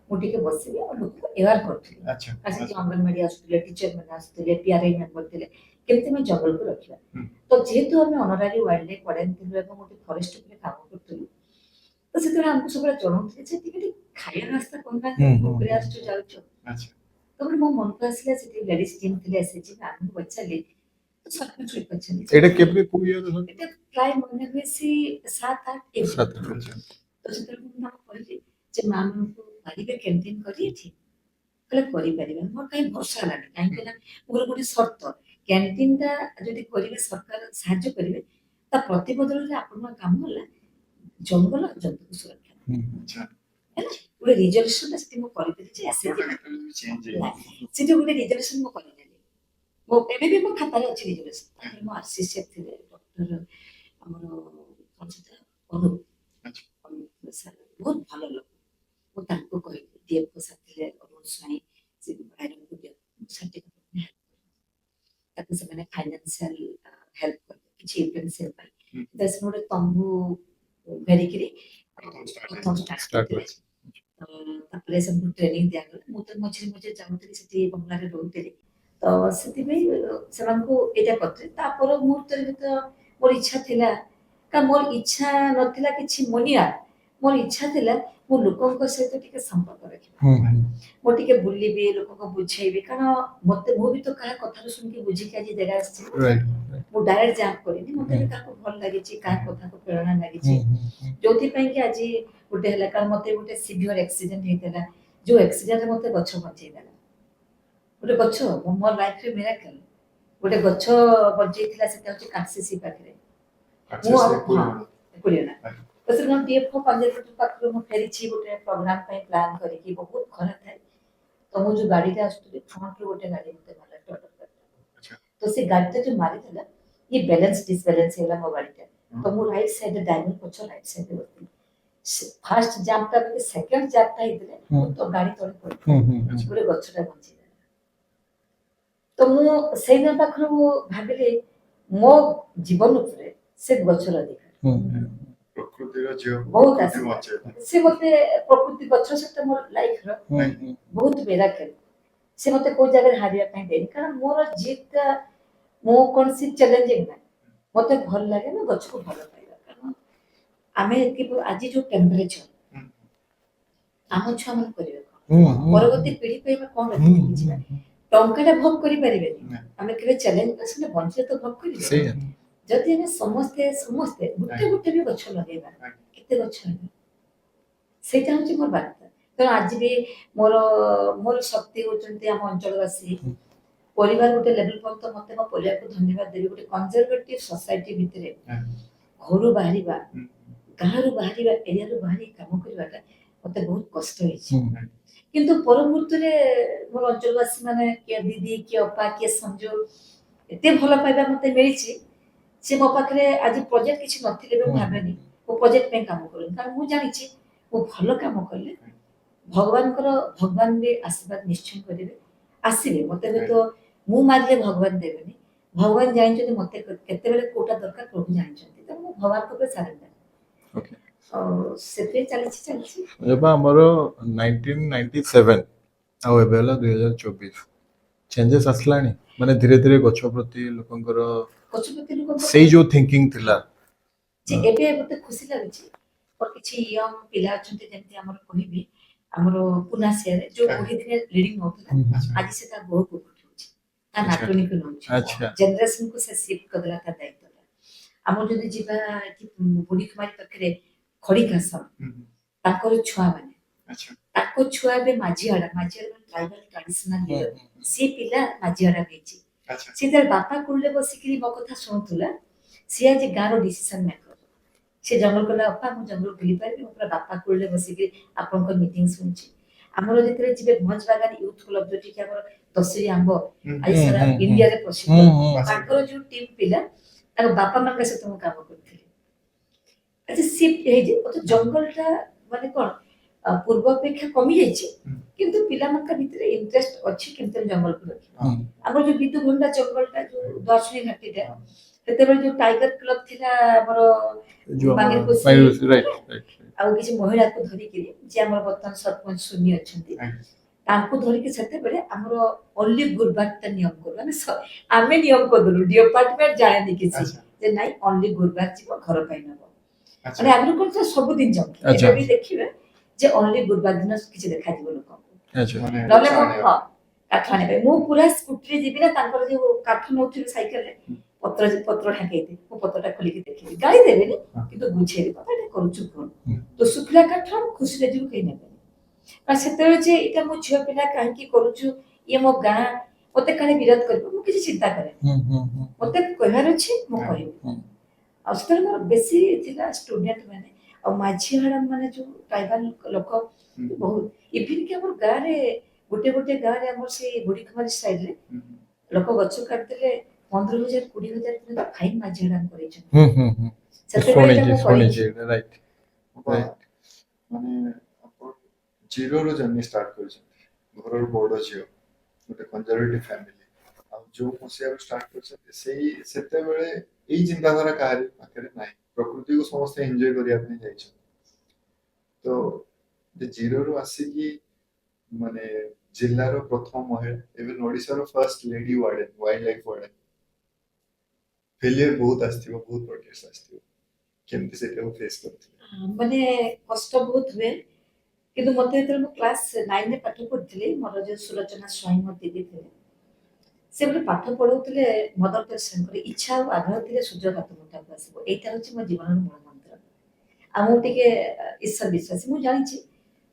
ମୁଁ ଟିକେ ବସିବି ଆଉ ଲୋକଙ୍କୁ ଏୱାର କରୁଥିଲି। ଆଉ ସେଠି ଅଙ୍ଗନବାଡି ଆସୁଥିଲେ, ଟିଚର ମାନେ ଆସୁଥିଲେ, ପିଆରଆଇ ମେମ୍ବର ଥିଲେ, କେମିତି ଆମେ ଜଙ୍ଗଲକୁ ରଖିବା। ତ ଯେହେତୁ ଆମେ ଅନରାରୀ ୱାଇଲ୍ଡ ଲାଇଫ ୱାର୍ଡେନ ଥିଲୁ ଏବଂ ଗୋଟେ ଫରେଷ୍ଟ ଉପରେ କାମ କରୁଥିଲୁ, ତ ସେତେବେଳେ ଆମକୁ ସବୁବେଳେ ଜଣାଉଥିଲେ ଯେ ଟିକେ ଟିକେ ଖାଇବା ବ୍ୟବସ୍ଥା କରୁନାହାନ୍ତି, ଉପରେ ଆସୁଛୁ ଯାଉଛୁ। ତାପରେ ମୋ ମନକୁ ଆସିଲା, ସେଠି ଲେଡିଜ ଟିମ୍ ଥିଲେ ଏସଏଚଜି, ଆମକୁ ପଚାରିଲି, ତ ସରପଞ୍ଚ ବି ପଚାରିଲି। ଏଇଟା କେବେ, କୋଉ ଇୟର? ଏଇଟା ପ୍ରାୟ ମନେ ହୁଏ ସେ 7-8। 7। ତ ସେତେବେଳେ ମୁଁ ତାଙ୍କୁ କହିଲି ଯେ ମା ମାନଙ୍କୁ ପାରିବେ କ୍ୟାଣ୍ଟିନ୍ କରି ଏଠି? କହିଲେ କରିପାରିବେ। ମୋର କାହିଁ ଭରସା ହେଲାନି, କାହିଁକି ନା ମୋର ଗୋଟେ ସର୍ତ୍ତ, କ୍ୟାଣ୍ଟିନଟା ଯଦି କରିବେ, ସରକାର ସାହାଯ୍ୟ କରିବେ, ତା ପ୍ରତିବଦଳରେ ଆପଣଙ୍କ କାମ ହେଲା ଜଙ୍ଗଲ ଆଉ ଜନ୍ତୁକୁ ସୁରକ୍ଷା। ଗୋଟେ ରିଜଲ୍ୟୁସନ ସେଠି ମୁଁ କରିଦେଲି ଯେ ଫଟୋଟା କେତେବେଳେ ବି ଚେଞ୍ଜ ହେଇନି। ସେଠି ଗୋଟେ ରିଜଲ୍ୟୁସନ ମୁଁ କରିଦେଲି। ମୋ ଏବେ ବି ମୋ ଖାତାରେ ଅଛି ରିଜଲ୍ୟୁସନ। ତାପରେ ମୋ ଆରସିସିଏଫ୍ ଥିଲେ ଡକ୍ଟର ଆମର କଣ ସେଟା ଅନୁପ, ଅନୁପ ସାର୍ ବହୁତ ଭଲ ଲୋକ। ମୁଁ ତାଙ୍କୁ କହିଲି, ଡିଏଫଓ ସାର୍ ଥିଲେ ଅରୁଣ ସ୍ୱାଇଁ, ସେ ରାଇରଙ୍ଗପୁର ସାର୍ଟିଫିକେଟ, ତାକୁ ସେମାନେ ଫାଇନାନ୍ସିଆଲ ହେଲ୍ପ କଲେ କିଛି ୟୁଟେନ୍ସିଲ ପାଇଁ। ତ ସେମାନେ ଗୋଟେ ତମ୍ବୁ ଘେରିକିରି ପ୍ରଥମ start। ପ୍ରଥମ ଷ୍ଟାର୍ଟ ଷ୍ଟାର୍ଟ କରିଥିଲେ। ତ ତାପରେ ସେମାନଙ୍କୁ ଟ୍ରେନିଂ ଦିଆଗଲା। ମୁଁ ତ ମଝିରେ ମଝିରେ ଯାଉଥିଲି, ସେଠି ବଙ୍ଗଳାରେ ରହୁଥିଲି, ତ ସେଥିପାଇଁ ସେମାନଙ୍କୁ ଏଇଟା କରିଥିଲି। ତାପର ମୁହୂର୍ତ୍ତରେ ବି ତ ମୋର ଇଚ୍ଛା ଥିଲା, କାରଣ ମୋର ଇଚ୍ଛା ନଥିଲା କିଛି ମନିଆ, ମୋର ଇଚ୍ଛା ଥିଲା ମୁଁ ଲୋକଙ୍କ ସହିତ ଟିକେ ସମ୍ପର୍କ ରଖିବି, ମୁଁ ଟିକେ ବୁଲିବି, ଲୋକଙ୍କୁ ବୁଝେଇବି। କାରଣ ମତେ ମୁଁ ବି ତ କାହା କଥାରୁ ଶୁଣିକି ବୁଝିକି ଆଜି ଜାଗା ଆସିଛି। ମୁଁ ଡାଇରେକ୍ଟ ଜାମ୍ପ କରିନି। ମତେ ବି କାହାକୁ ଭଲ ଲାଗିଛି, କାହା କଥାକୁ ପ୍ରେରଣା ଲାଗିଛି, ଯୋଉଥିପାଇଁ କି ଆଜି ଗୋଟେ ହେଲା। କାରଣ ମତେ ଗୋଟେ ସିଭିୟର ଆକ୍ସିଡେଣ୍ଟ ହେଇଥିଲା, ଯୋଉ ଆକ୍ସିଡେଣ୍ଟରେ ମତେ ଗଛ ବଞ୍ଚେଇ ଦେଲା। ଗୋଟେ ଗଛ ମୋ ଲାଇଫରେ ମିରାକଲ, ଗୋଟେ ଗଛ ବଞ୍ଚେଇଥିଲା। ସେଟା ହଉଛି କାଶିସି ପାଖରେ। ମୁଁ ଆଉ ହଁ, କୁରିଅଣା। ତ ସେଦିନ ଡିଏଫଓ ପଞ୍ଜାବ ପାଖରୁ ମୁଁ ଫେରିଛି ଗୋଟେ ପ୍ରୋଗ୍ରାମ ପାଇଁ ପ୍ଲାନ୍ କରିକି। ବହୁତ ଖରା ଥାଏ। ତ ମୁଁ ଯୋଉ ଗାଡିଟା ଆସୁଥିଲି, ଫ୍ରଣ୍ଟରୁ ଗୋଟେ ଗାଡି ମତେ ମାରିଲା, ଟୋଟଲ। ତ ସେ ଗାଡିଟା ଯୋଉ ମାରିଥିଲା, ଇଏ ବାଲାନ୍ସ ଡିସବାଲାନ୍ସ ହେଇଗଲା ମୋ ଗାଡିଟା। ତ ମୁଁ ରାଇଟ୍ ସାଇଡ୍ ଡ୍ରାଇଭର ପଛ ରାଇଟ୍ ସାଇଡ୍ରେ ବସିଥିଲି। ଫାର୍ଷ୍ଟ ଜାମ୍ପଟା, ସେକେଣ୍ଡ ଜାମ୍ପଟା ହେଇଥିଲେ ମୁଁ ତ ଗାଡି ତଳେ ପଡ଼ିଥିଲି। ଗୋଟେ ଗଛଟା ବଞ୍ଚେଇଦେଲା। ତ ମୁଁ ସେଇଦିନ ପାଖରୁ ମୁଁ ଭାବିଲି ମୋ ଜୀବନ ଉପରେ ସେ ଗଛର ଅଧିକାର। ପ୍ରକୃତିର ଝିଅ ବହୁତ ପ୍ରକୃତି ଆଶୀର୍ବାଦ। ବଞ୍ଚେଇଲା। ସେ ମତେ ପ୍ରକୃତି ଗଛ ସହିତ ମୋର ଲାଇଫର ବହୁତ ମିରାକଲ। ସେ ମତେ କୋଉ ଜାଗାରେ ହାରିବା ପାଇଁ ଦେଇନି, କାରଣ ମୋର ଜିଦଟା ମୁଁ କୌଣସି ଚ୍ୟାଲେଞ୍ଜିଂ ନାହିଁ। ମତେ ଭଲ ଲାଗେ ନା ଗଛକୁ ଭଲ ପାଇବା, କାରଣ ଆମେ କି ଆଜି ଯୋଉ ଟେମ୍ପରେଚର ଆମ ଛୁଆମାନେ କରିବେ କଣ? ହୁଁ ହୁଁ ପରବର୍ତ୍ତୀ ପିଢି ପାଇଁ ଆମେ କଣ ହୁଁ ରଖିକି ଯିବା? ହୁଁ, ଟଙ୍କାଟା ଭୋଗ କରିପାରିବେନି, ନା। ଆମେ କେବେ ଚ୍ୟାଲେଞ୍ଜ ସେଟା ବଞ୍ଚିଲେ ତ ଭୋଗ କରିବେ। ସେଇଆ। ଯଦି ଆମେ ସମସ୍ତେ ସମସ୍ତେ ଗୋଟେ ଗୋଟେ ବି ଗଛ ଲଗେଇବା, କେତେ ଗଛ ହେବ? ସେଇଟା ହଉଛି ମୋର ବାର୍ତ୍ତା। ତେଣୁ ଆଜି ବି ମୋର ମୋର ଶକ୍ତି ହଉଛନ୍ତି ଆମ ଅଞ୍ଚଳବାସୀ, ପରିବାର। ଗୋଟେ ଲେଭେଲ ପର୍ଯ୍ୟନ୍ତ ମତେ ମୋ ପରିବାରକୁ ଧନ୍ୟବାଦ ଦେବି। ଗୋଟେ କନଜରଭେଟିଭ ସୋସାଇଟି ଭିତରେ ଘରୁ ବାହାରିବା, ଗାଁରୁ ବାହାରିବା, ଏରିଆରୁ ବାହାରି କାମ କରିବାଟା ମତେ ବହୁତ କଷ୍ଟ ହେଇଛି। କିନ୍ତୁ ପର ମୁହୂର୍ତ୍ତରେ ମୋର ଅଞ୍ଚଳବାସୀ ମାନେ, କିଏ ଦିଦି, କିଏ ଅପା, କିଏ ସଞ୍ଜୁ, ଏତେ ଭଲ ପାଇବା ମତେ ମିଳିଛି। ସେ ମୋ ପାଖରେ ଆଜି ପ୍ରୋଜେକ୍ଟ କିଛି ନଥିଲେ ବି ମୁଁ ଭାବେନି ମୁଁ ପ୍ରୋଜେକ୍ଟ ପାଇଁ କାମ କରୁନି, କାରଣ ମୁଁ ଜାଣିଛି ମୁଁ ଭଲ କାମ କଲେ ଭଗବାନଙ୍କର, ଭଗବାନ ବି ଆଶୀର୍ବାଦ ନିଶ୍ଚୟ କରିବେ, ଆସିବେ। ମତେ ହୁଏତ ମୁଁ ମାଗିଲେ ଭଗବାନ ଦେବେନି। ଭଗବାନ ଜାଣିଛନ୍ତି ମତେ କେତେବେଳେ କୋଉଟା ଦରକାର, ପ୍ରଭୁ ଜାଣିଛନ୍ତି। ତେଣୁ ମୁଁ ଭଗବାନଙ୍କ ଉପରେ ସାରେଣ୍ଡର। ଆଉ ସେଥିରେ ଚାଲିଛି ଚାଲିଛି। ଏବେ ଆମର 1997 ଆଉ ଏବେ ହେଲା 2024, ଚେଞ୍ଜେସ୍ ଆସିଲାଣି? ମାନେ ଧୀରେ ଧୀରେ ଗଛ ପ୍ରତି ଲୋକଙ୍କର ଗଛ ପ୍ରତି ଲୋକଙ୍କର ସେଇ ଯୋଉ ଥିଙ୍କିଂ ଥିଲା। ଯେ ଏବେ ମତେ ଖୁସି ଲାଗୁଛି, ମୋର କିଛି ୟଙ୍ଗ ପିଲା ଅଛନ୍ତି। ଯେମିତି ଆମର କହିବି, ଆମର ପୁନାସିଆରେ ଯୋଉ ବୋହୀ ଦିନେ ଲିଡିଂ ନଉଥିଲା, ଆଜି ସେ ତା ବୋହୂକୁ ପଠଉଛି, ତା ନାତୁଣୀକୁ ନଉଛି। ଜେନେରେସନକୁ ସେ ସିଫ୍ଟ କରିଦେଲା ତା ଦାୟିତ୍ୱଟା। ଆମର ଯଦି ଯିବା ଏଠି ବୁଢୀ କୁମାରୀ ପାଖରେ ଖଡ଼ିକାସନ, ତାଙ୍କର ଛୁଆମାନେ, ତାଙ୍କ ଛୁଆ ଏବେ ମାଝିଆଡା, ମାଝିଆଡା ମାନେ ଟ୍ରାଇବାଲ ଟ୍ରାଡିସନାଲ ଲିଡର, ସିଏ ପିଲା ମାଝିଆଡା ହେଇଛି। ସିଏ ତାର ବାପା କୁଳରେ ବସିକିରି ମୋ କଥା ଶୁଣୁଥିଲା, ସିଏ ଆଜି ଗାଁର ଡିସିସନ ମେକର। ସେ ଜଙ୍ଗଲ କହିଲା, "ଅପା, ମୁଁ ଜଙ୍ଗଲ ବୁଲି ପାରିବି? ମୁଁ ପୁରା ବାପା କୁଳରେ ବସିକି ଆପଣଙ୍କ ମିଟିଂ ଶୁଣୁଛି।" ଆମର ଯେତେବେଳେ ଯିବେ ଭଞ୍ଜବାଗାନ ୟୁଥ କ୍ଲବ, ଯୋଉଠିକି ଆମର ଦଶରୀ ଆମ୍ବ ଆଜି ସାରା ହୁଁ, ହୁଁ। ଇଣ୍ଡିଆରେ ପ୍ରସିଦ୍ଧ, ହୁଁ ହୁଁ ତାଙ୍କର ଯୋଉ ଟିମ୍ ପିଲା, ତାଙ୍କ ବାପା ମାଙ୍କ ସହିତ ମୁଁ କାମ କରୁଥିଲି। ଆଚ୍ଛା, ସିଫ୍ଟ ହେଇଛି ଅତ ଜଙ୍ଗଲଟା, ମାନେ କଣ ପୂର୍ବ ଅପେକ୍ଷା କମି ଯାଇଛି। କିନ୍ତୁ ପିଲାମାନଙ୍କ ଭିତରେ ଇଣ୍ଟରେଷ୍ଟ ଅଛି କେମିତି ଆମେ ଜଙ୍ଗଲକୁ ରଖିବା। ଆମର ଯୋଉ ବିଦୁଭଣ୍ଡା ଜଙ୍ଗଲଟା, ଯୋଉ ଦର୍ଶନୀ ଘାଟିଟା, ସେତେବେଳେ ଯୋଉ ଟାଇଗର କ୍ଲବ ଥିଲା ଆମର ଯୋଉ ଆମର ବାଙ୍ଗିରିପୋଷି, ରାଇଟ୍ ରାଇଟ୍। ଆଉ କିଛି ମହିଳାକୁ ଧରିକିରି, ଯିଏ ଆମର ବର୍ତ୍ତମାନ ସରପଞ୍ଚ ସୁନି ଅଛନ୍ତି, ତାଙ୍କୁ ଧରିକି ସେତେବେଳେ ଆମର ଓନ୍ଲି ଗୁରୁବାରଟା ନିୟମ କରୁ ଆମେ। ଆମେ ନିୟମ କରିଦେଲୁ, ଡିପାର୍ଟମେଣ୍ଟ ଜାଣେନି କିଛି, ଯେ ନାଇଁ, ଓନ୍ଲି ଗୁରୁବାର ଯିବ, ଘର ପାଇଁ ନବ। ମାନେ ଆଗରୁ କଣ ଥିଲା, ସବୁଦିନ ଯାଉଥିଲେ। ଏବେ ବି ଦେଖିବେ ଯେ ଓନ୍ଲି ଗୁରୁବାର ଦିନ କିଛି ଦେଖାଯିବ ଲୋକଙ୍କୁ। ମାନେ ନହେଲେ ଗଛ ମୁଁ ଆଣିବା। ହଁ, କାଠ ଆଣିବା ପାଇଁ ମୁଁ ପୁରା ସ୍କୁଟିରେ ଯିବି ନା, ତାଙ୍କର ଯୋଉ କାଠ ନଉଥିବେ ସାଇକେଲରେ, ପତ୍ର ପତ୍ର ଢାଙ୍କେଇଥିବେ, ମୁଁ ପତ୍ରଟା ଖୋଲିକି ଦେଖିବି। ଗାଳି ଦେବେନି, କିନ୍ତୁ ବୁଝେଇବି, "ବାବା, ଏଇଟା କରୁଛୁ ଭୁଲ।" ତ ଶୁଖିଲା କାଠ ଆମେ ଖୁସିରେ ଯିବୁ, କେହି ନେବେନି। କାରଣ ସେତେବେଳେ ଯେ ଏଇଟା ମୋ ଝିଅ ପିଲା, କାହିଁକି କରୁଛୁ, ଇଏ ମୋ ଗାଁ, ମତେ କାଳେ ବିରୋଧ କରିବ, ମୁଁ କିଛି ଚିନ୍ତା କରେନି। ହୁଁ ହୁଁ ହୁଁ ମତେ କହିବାର ଅଛି, ମୁଁ କହିବି। ଆଉ ସେତେବେଳେ ମୋର ବେଶୀ ଥିଲା ଷ୍ଟୁଡେଣ୍ଟ ମାନେ ଆଉ ମାଝି ହାଡ଼ାମ, ମାନେ ଯୋଉ ଟ୍ରାଇବାଲ ଲୋକ ବହୁତ। ଇଭିନ୍ କି ଆମର ଗାଁରେ, ଗୋଟେ ଗୋଟେ ଗାଁରେ, ଆମର ସେଇ ବୁଢୀକୁମାରୀ ସାଇଡରେ ଲୋକ ଗଛ କାଟିଦେଲେ 15,000, 20,000 ପର୍ଯ୍ୟନ୍ତ ଫାଇନ୍ ମାଝି ହାଡ଼ାମ କରେଇଛନ୍ତି। ହୁଁ ହୁଁ ହୁଁ ସେତେବେଳେ ଏଇଟା ଶୁଣିଛି। ମୁଁ ଶୁଣିଛି। କରିଛି। ରାଇଟ୍। ବାବା, ମାନେ ଆପଣ ଜିରୋରୁ ଜର୍ଣ୍ଣି ଷ୍ଟାର୍ଟ କରିଛନ୍ତି, ଘରର ବଡ ଝିଅ, ଗୋଟେ କନଜରଭେଟିଭ ଫ୍ୟାମିଲି, ଆଉ ଯୋଉ ମସିହାରୁ ଷ୍ଟାର୍ଟ କରିଛନ୍ତି, ସେଇ ସେତେବେଳେ ଏଇ ଚିନ୍ତାଧାରା କାହାରି ପାଖରେ ନାହିଁ। ପ୍ରକୃତିକୁ ସମସ୍ତେ ଏନ୍ଜୟ କରିବା ପାଇଁ ଯାଇଛନ୍ତି। ତ ଜିରୋରୁ ଆସିକି ମାନେ ଜିଲ୍ଲାର ପ୍ରଥମ ମହିଳା, ଇଭେନ୍ ଓଡ଼ିଶାର first lady warden, wild life warden, failure ବହୁତ ଆସିଥିବ, ବହୁତ ପ୍ରୋଟେଷ୍ଟ ଆସିଥିବ, କେମିତି ସେଇଟାକୁ ଫେସ୍ କରିଥିଲେ? ମାନେ କଷ୍ଟ ବହୁତ ହୁଏ, କିନ୍ତୁ ମତେ ଯେତେବେଳେ ମୁଁ କ୍ଲାସ 9ରେ ପାଠ ପଢୁଥିଲି, ମୋର ଯୋଉ ସୁଲୋଚନା ସ୍ୱାଇଁ ମୋ ଦିଦି ଥିଲେ, ସେ ଗୋଟେ ପାଠ ପଢଉଥିଲେ ମଦର ଟେରେସାଙ୍କର, ଇଚ୍ଛା ଆଉ ଆଗ୍ରହ ଥିଲେ ସୁଯୋଗ ହାତ ମୁଠାକୁ ଆସିବ। ଏଇଟା ହଉଛି ମୋ ଜୀବନର ମୂଳ ମନ୍ତ୍ର। ଆଉ ମୁଁ ଟିକେ ଈଶ୍ୱର ବିଶ୍ୱାସୀ। ମୁଁ ଜାଣିଛି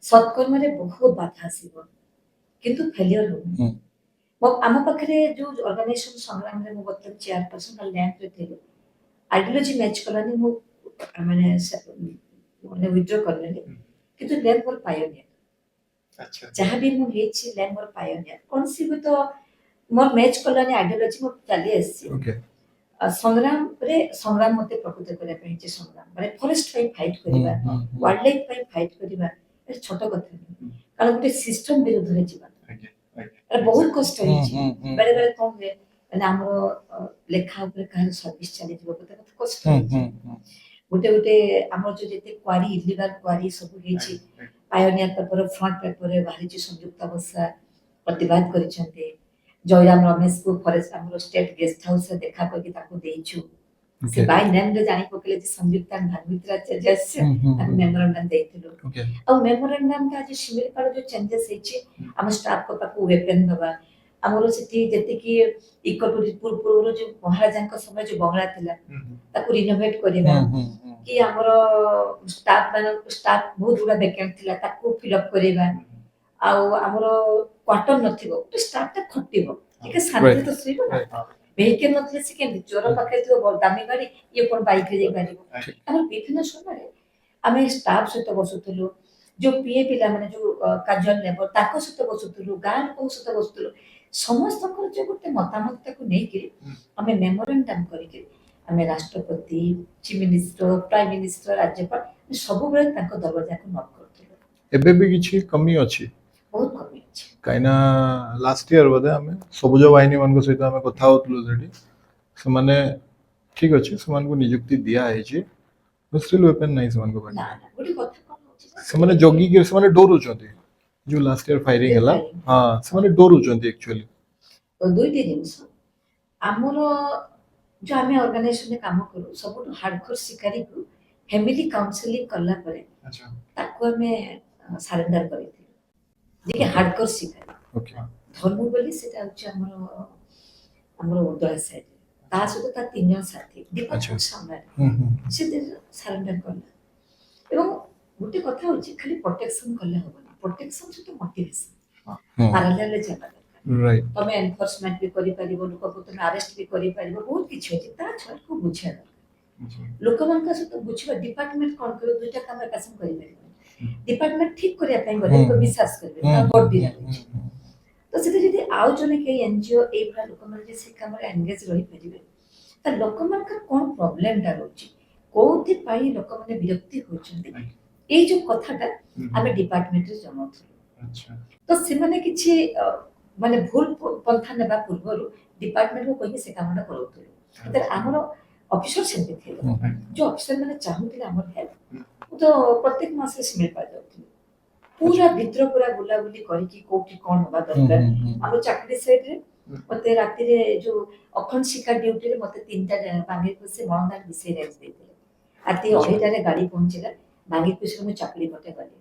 ସତ୍କର୍ମରେ ବହୁତ ବାଧା ଆସିବ, କିନ୍ତୁ ଫେଲିୟର ହବନି। ଆମ ପାଖରେ ଯୋଉ ଅର୍ଗାନାଇଜେସନ ସଂଗ୍ରାମରେ ମୁଁ ବର୍ତ୍ତମାନ ଚେୟାରପର୍ସନ, ଲ୍ୟାମ୍ପରେ ଥିଲି, ଆଇଡିଓଲୋଜି ମ୍ୟାଚ୍ କଲାନି, ମୁଁ ମାନେ ମାନେ ୱିଡ୍ର କରିନେଲି। କିନ୍ତୁ ଲ୍ୟାମ୍ପ ମୋର ପାୟନିୟର। ଯାହା ବି ମୁଁ ହେଇଛି, ଲ୍ୟାମ୍ପ ମୋର ପାୟନିୟର। କୌଣସି ବି ତ ମୋର ମ୍ୟାଚ୍ କଲାନି ଆଇଡିଓଲୋଜି, ମୁଁ ଚାଲି ଆସିଛି। ଆଉ ସଂଗ୍ରାମରେ, ସଂଗ୍ରାମ ମତେ ପ୍ରକୃତ କରିବା ପାଇଁ ହେଇଛି। ସଂଗ୍ରାମ ମାନେ ଫରେଷ୍ଟ ପାଇଁ ଫାଇଟ୍ କରିବା, ୱାଇଲ୍ଡ ଲାଇଫ୍ ପାଇଁ ଫାଇଟ୍ କରିବା, ଏଟା ଛୋଟ କଥା ନୁହେଁ। କାରଣ ଗୋଟେ ସିଷ୍ଟମ ବିରୁଦ୍ଧରେ ଯିବା, ଆଜ୍ଞା ଆଜ୍ଞା ଏଟା ବହୁତ କଷ୍ଟ ହେଇଛି। ହୁଁ ହୁଁ ବେଳେ ବେଳେ କଣ ହୁଏ, ମାନେ ଆମର ଲେଖା ଉପରେ କାହାର ସର୍ଭିସ ଚାଲିଯିବ କଥା, ମତେ କଷ୍ଟ ହେଇଛି। ହୁଁ ହୁଁ ଗୋଟେ ଗୋଟେ ଆମର ଯୋଉ ଯେତେ କ୍ୱାରି, ଇଲିଗାଲ କ୍ୱାରି ସବୁ ହେଇଛି, ପାୟନିୟର ପେପର ଫ୍ରଣ୍ଟ ପେପରରେ ବାହାରିଛି, ସଂଯୁକ୍ତା ବସା ପ୍ରତିବାଦ କରିଛନ୍ତି। ଜୟରାମ ରମେଶକୁ ଫରେଷ୍ଟ ଆମର ଷ୍ଟେଟ ଗେଷ୍ଟ ହାଉସରେ ଦେଖା କରିକି ତାକୁ ଦେଇଛୁ। ସେ ବାଇ ନେମ୍ରେ ଜାଣି ପକେଇଲେ ଯେ ସଂଯୁକ୍ତା ଭାନୁମିତ୍ରା ଆଚାର୍ଯ୍ୟ ଆସିছে। ତାକୁ ମେମୋରାଣ୍ଡମ ଦେଇଥିଲୁ। ଆଉ ମେମୋରାଣ୍ଡମଟା ଆଜି ଶିମିଳିପାଳ ଯୋଉ ଚେଞ୍ଜେସ୍ ହେଇଛି, ଆମ ଷ୍ଟାଫଙ୍କ ପାଖକୁ ୱେପେନ୍ ଦେବା, ଆମର ସେଠି ଯେତିକି ଇକୋ ଟୁରିଷ୍ଟ, ପୂର୍ବରୁ ଯୋଉ ମହାରାଜାଙ୍କ ସମୟ ଯୋଉ ବଙ୍ଗଳା ଥିଲା, ତାକୁ ରିନୋଭେଟ୍ କରିବା କି ଆମର ଷ୍ଟାଫ ମାନଙ୍କ ଷ୍ଟାଫ ବହୁତ ଗୁଡ଼ା ଭେକେଣ୍ଟ ଥିଲା, ତାକୁ ଫିଲ୍ଅପ୍ କରିବା। ଆଉ ଆମର କ୍ୱାର୍ଟର ନଥିବ, ଗୋଟେ ଷ୍ଟାଫଟା ଖଟିବ, ଟିକେ ଶାନ୍ତିରେ ତ ଶୋଇବ ନା। ଭେହିକେଲ ନଥିଲେ ସେ କେମିତି? ଚୋର ପାଖରେ ଥିବ ଦାମୀ ଗାଡ଼ି, ଇଏ କଣ ବାଇକରେ ଯାଇପାରିବ? ଆମର ବିଭିନ୍ନ ସମୟରେ ଆମେ ଷ୍ଟାଫ ସହିତ ବସୁଥିଲୁ, ଯୋଉ ପିଏ ପିଲାମାନେ, ଯୋଉ କାଜୁଆଲ ଲେବର, ତାଙ୍କ ସହିତ ବସୁଥିଲୁ, ଗାଁ ଲୋକଙ୍କ ସହିତ ବସୁଥିଲୁ। ସମସ୍ତଙ୍କର ଯୋଉ ଗୋଟେ ମତାମତଟାକୁ ନେଇକିରି ଆମେ ମେମୋରାଣ୍ଡମ କରିକି ଆମେ ରାଷ୍ଟ୍ରପତି, ଚିଫ ମିନିଷ୍ଟର, ପ୍ରାଇମ ମିନିଷ୍ଟର, ରାଜ୍ୟପାଳ, ସବୁବେଳେ ତାଙ୍କ ଦରବାଜାକୁ ନକ୍ କରୁଥିଲୁ। ଏବେ ବି କିଛି କମି ଅଛି? ବହୁତ କମି ଅଛି। କାହିଁକିନା ଲାଷ୍ଟ ଇୟର ବୋଧେ ଆମେ ସବୁଜ ବାହିନୀ ମାନଙ୍କ ସହିତ ଆମେ କଥା ହଉଥିଲୁ ସେଠି। ସେମାନେ ଠିକ ଅଛି, ସେମାନଙ୍କୁ ନିଯୁକ୍ତି ଦିଆ ହେଇଛି, ଷ୍ଟିଲ୍ ୱେପନ୍ ନାହିଁ ସେମାନଙ୍କ ନା। ପାଖରେ। ନା, ଗୋଟେ କଥା କଣ ହଉଛି ନା, ସେମାନେ ଜଗିକି, ସେମାନେ ଡରୁଛନ୍ତି। ଯୋଉ ଲାଷ୍ଟ ଇୟର ଫାୟାରିଂ ହେଲା, ହଁ, ସେମାନେ ଡରୁଛନ୍ତି ଆକ୍ଚୁଆଲି। ତ ଦୁଇଟି ଜିନିଷ, ଆମର ଯୋଉ ଆମେ ଅର୍ଗାନାଇଜେସନରେ କାମ କରୁ, ସବୁଠୁ ହାର୍ଡକୋର ଶିକାରୀକୁ ଫ୍ୟାମିଲି କାଉନସେଲିଂ କଲା ପରେ ତାକୁ ଆମେ ସାରେଣ୍ଡର କରିଥିଲୁ, ଯିଏକି ହାର୍ଡକୋର ଶିକାରୀ। ଧନୁ ବୋଲି, ସେଟା ହଉଛି ଆମର ଉଦଳା ସାଇଡ୍। ତା ସହିତ ତା ତିନି ଜଣ ସାଥୀ ଡିପାର୍ଟମେଣ୍ଟ ସାମ୍ନାରେ ସେ ସାରେଣ୍ଡର କଲା। ଏବଂ ଗୋଟେ କଥା ହଉଛି, ଖାଲି ପ୍ରୋଟେକ୍ସନ କଲେ ହବନି, ପ୍ରୋଟେକ୍ସନ ସହିତ ମୋଟିଭେସନ ପାରାଲାଲରେ ଚାଲିବା ଦରକାର। ତମେ ଏନଫୋର୍ସମେଣ୍ଟ ବି କରିପାରିବ, ଲୋକକୁ ତମେ ଆରେଷ୍ଟ ବି କରିପାରିବ, ବହୁତ କିଛି ଅଛି। ତା ଛଡ଼ାକୁ ବୁଝିବା ଦରକାର, ଲୋକମାନଙ୍କ ସହିତ ବୁଝିବା। ଡିପାର୍ଟମେଣ୍ଟ କଣ କରିବ? ଦୁଇଟା କାମ ଏକା ସାଙ୍ଗେ କରିପାରିବନି। ଡିପାର୍ଟମେଣ୍ଟ ଠିକ କରିବା ପାଇଁ ଗଲେ ଲୋକ ବିଶ୍ୱାସ କରିବେ, ତା ବର୍ଦ୍ଦି ଲାଗୁଛି। ତ ସେଠି ଯଦି ଆଉ ଜଣେ କେହି ଏନଜିଓ, ଏଇଭଳିଆ ଲୋକମାନେ ଯଦି ସେ କାମରେ ଏନଗେଜ ରହିପାରିବେ, ତା ଲୋକମାନଙ୍କର କଣ ପ୍ରୋବ୍ଲେମଟା ରହୁଛି, କୋଉଥିପାଇଁ ଲୋକମାନେ ବିରକ୍ତି ହଉଛନ୍ତି, ଏଇ ଯୋଉ କଥାଟା ଆମେ ଡିପାର୍ଟମେଣ୍ଟରେ ଜଣାଉଥିଲୁ। ତ ସେମାନେ କିଛି ମାନେ ଭୁଲ ପନ୍ଥା ନେବା ପୂର୍ବରୁ ଡିପାର୍ଟମେଣ୍ଟକୁ କହିକି ସେ କାମଟା କରାଉଥିଲୁ। ସେଥିରେ ଆମର ଅଫିସର ସେମିତି ଥିଲେ, ଯୋଉ ଅଫିସର ମାନେ ଚାହୁଁଥିଲେ ଆମର ହେଲ୍ପ। ମୁଁ ତ ପ୍ରତ୍ୟେକ ମାସରେ ଶିମିଳିପାଳ ଯାଉଥିଲି, ପୁରା ଭିତର ପୁରା ବୁଲାବୁଲି କରିକି କୋଉଠି କଣ ହବା ଦରକାର। ଆମ ଚାକିରି ସାଇଡରେ ମତେ ରାତିରେ ଯୋଉ ଅଖଣ୍ଡ ଶିକାର ଡ୍ୟୁଟିରେ ମତେ 3ଟା ବାଙ୍ଗିରିପୋଷି, ବଳନ୍ଦା ବିଷେଇ ରେଞ୍ଜ ଦେଇଥିଲେ। ରାତି 2:30ରେ ଗାଡି ପହଞ୍ଚିଲା ବାଙ୍ଗିରିପୋଷିରେ, ମୁଁ ଚାକିରି ପଟେ ଗଲି।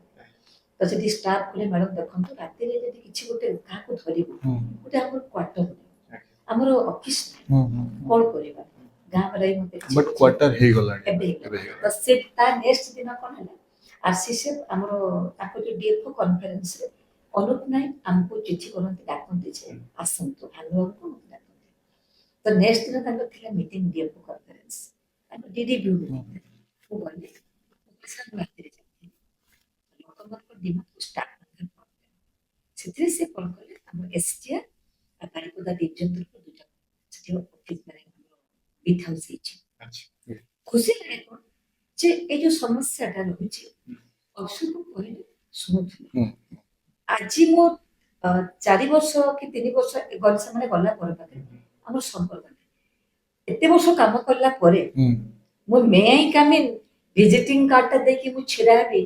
ତ ସେଠି ଷ୍ଟାଫ କହିଲେ, "ମ୍ୟାଡମ ଦେଖନ୍ତୁ, ରାତିରେ ଯଦି କିଛି ଗୋଟେ କାହାକୁ ଧରିବୁ, ଗୋଟେ ଆମର କ୍ୱାର୍ଟର ନାହିଁ, ଆମର ଅଫିସ ନାହିଁ, କଣ କରିବା?" ଗାଁ ବାଲା ବି ମତେ କିଛି ବଟ୍ କ୍ୱାର୍ଟର ହେଇଗଲାଣି। ଏବେ ହେଇଗଲା। ଏବେ ହେଇଗଲା। ତ ସେ ତା ନେକ୍ସଟ ଦିନ କଣ ହେଲା, ଆରସିସିଏଫ ଆମର ତାଙ୍କ ଯୋଉ ଡିଏଫଓ କନଫରେନ୍ସରେ ଅନୁପ ନାୟକ ଆମକୁ ଚିଠି କରନ୍ତି, ଡାକନ୍ତି ଯେ ଆସନ୍ତୁ, ଭାନୁବାବୁକୁ ମତେ ଡାକନ୍ତି। ତ ନେକ୍ସଟ ଦିନ ତାଙ୍କର ଥିଲା ମିଟିଂ, ଡିଏଫଓ କନଫରେନ୍ସ, ତାଙ୍କ ଡିଡିବିୟୁ ମିଟିଂ। ମୁଁ ଗଲି, ମୁଁ ସାର୍, ମୁଁ ରାତିରେ ଯାଇଥିଲି, ଲୋକମାନଙ୍କ ଡିମାଣ୍ଡ, ଷ୍ଟାଫ ମାନଙ୍କର problem। ସେଥିରେ ସେ କଣ କଲେ, ଆମ ଏସଟିଆର ଆଉ ବାରିପଦା ଡିଭିଜନ ତରଫରୁ ଦୁଇଟା ସେଠି ଅଫିସ, ମାନେ ଆମର ବିଟ୍ ହାଉସ୍ ହେଇଛି। ଖୁସି ଲାଗେ କଣ ଯେ ଏଇ ଯୋଉ ସମସ୍ୟାଟା ରହୁଛି, ଅଫିସରକୁ କହିଲେ ଶୁଣୁଥିଲେ। ଆଜି ମୁଁ 4 ବର୍ଷ କି 3 ବର୍ଷ ଗଲେ, ସେମାନେ ଗଲା ପରେ ପାଖରେ ଆମର ସମ୍ପର୍କ ନାହିଁ। ଏତେ ବର୍ଷ କାମ କଲା ପରେ ମୁଁ May I com in, visiting କାର୍ଡଟା ଦେଇକି ମୁଁ ଛିଡା ହେବି,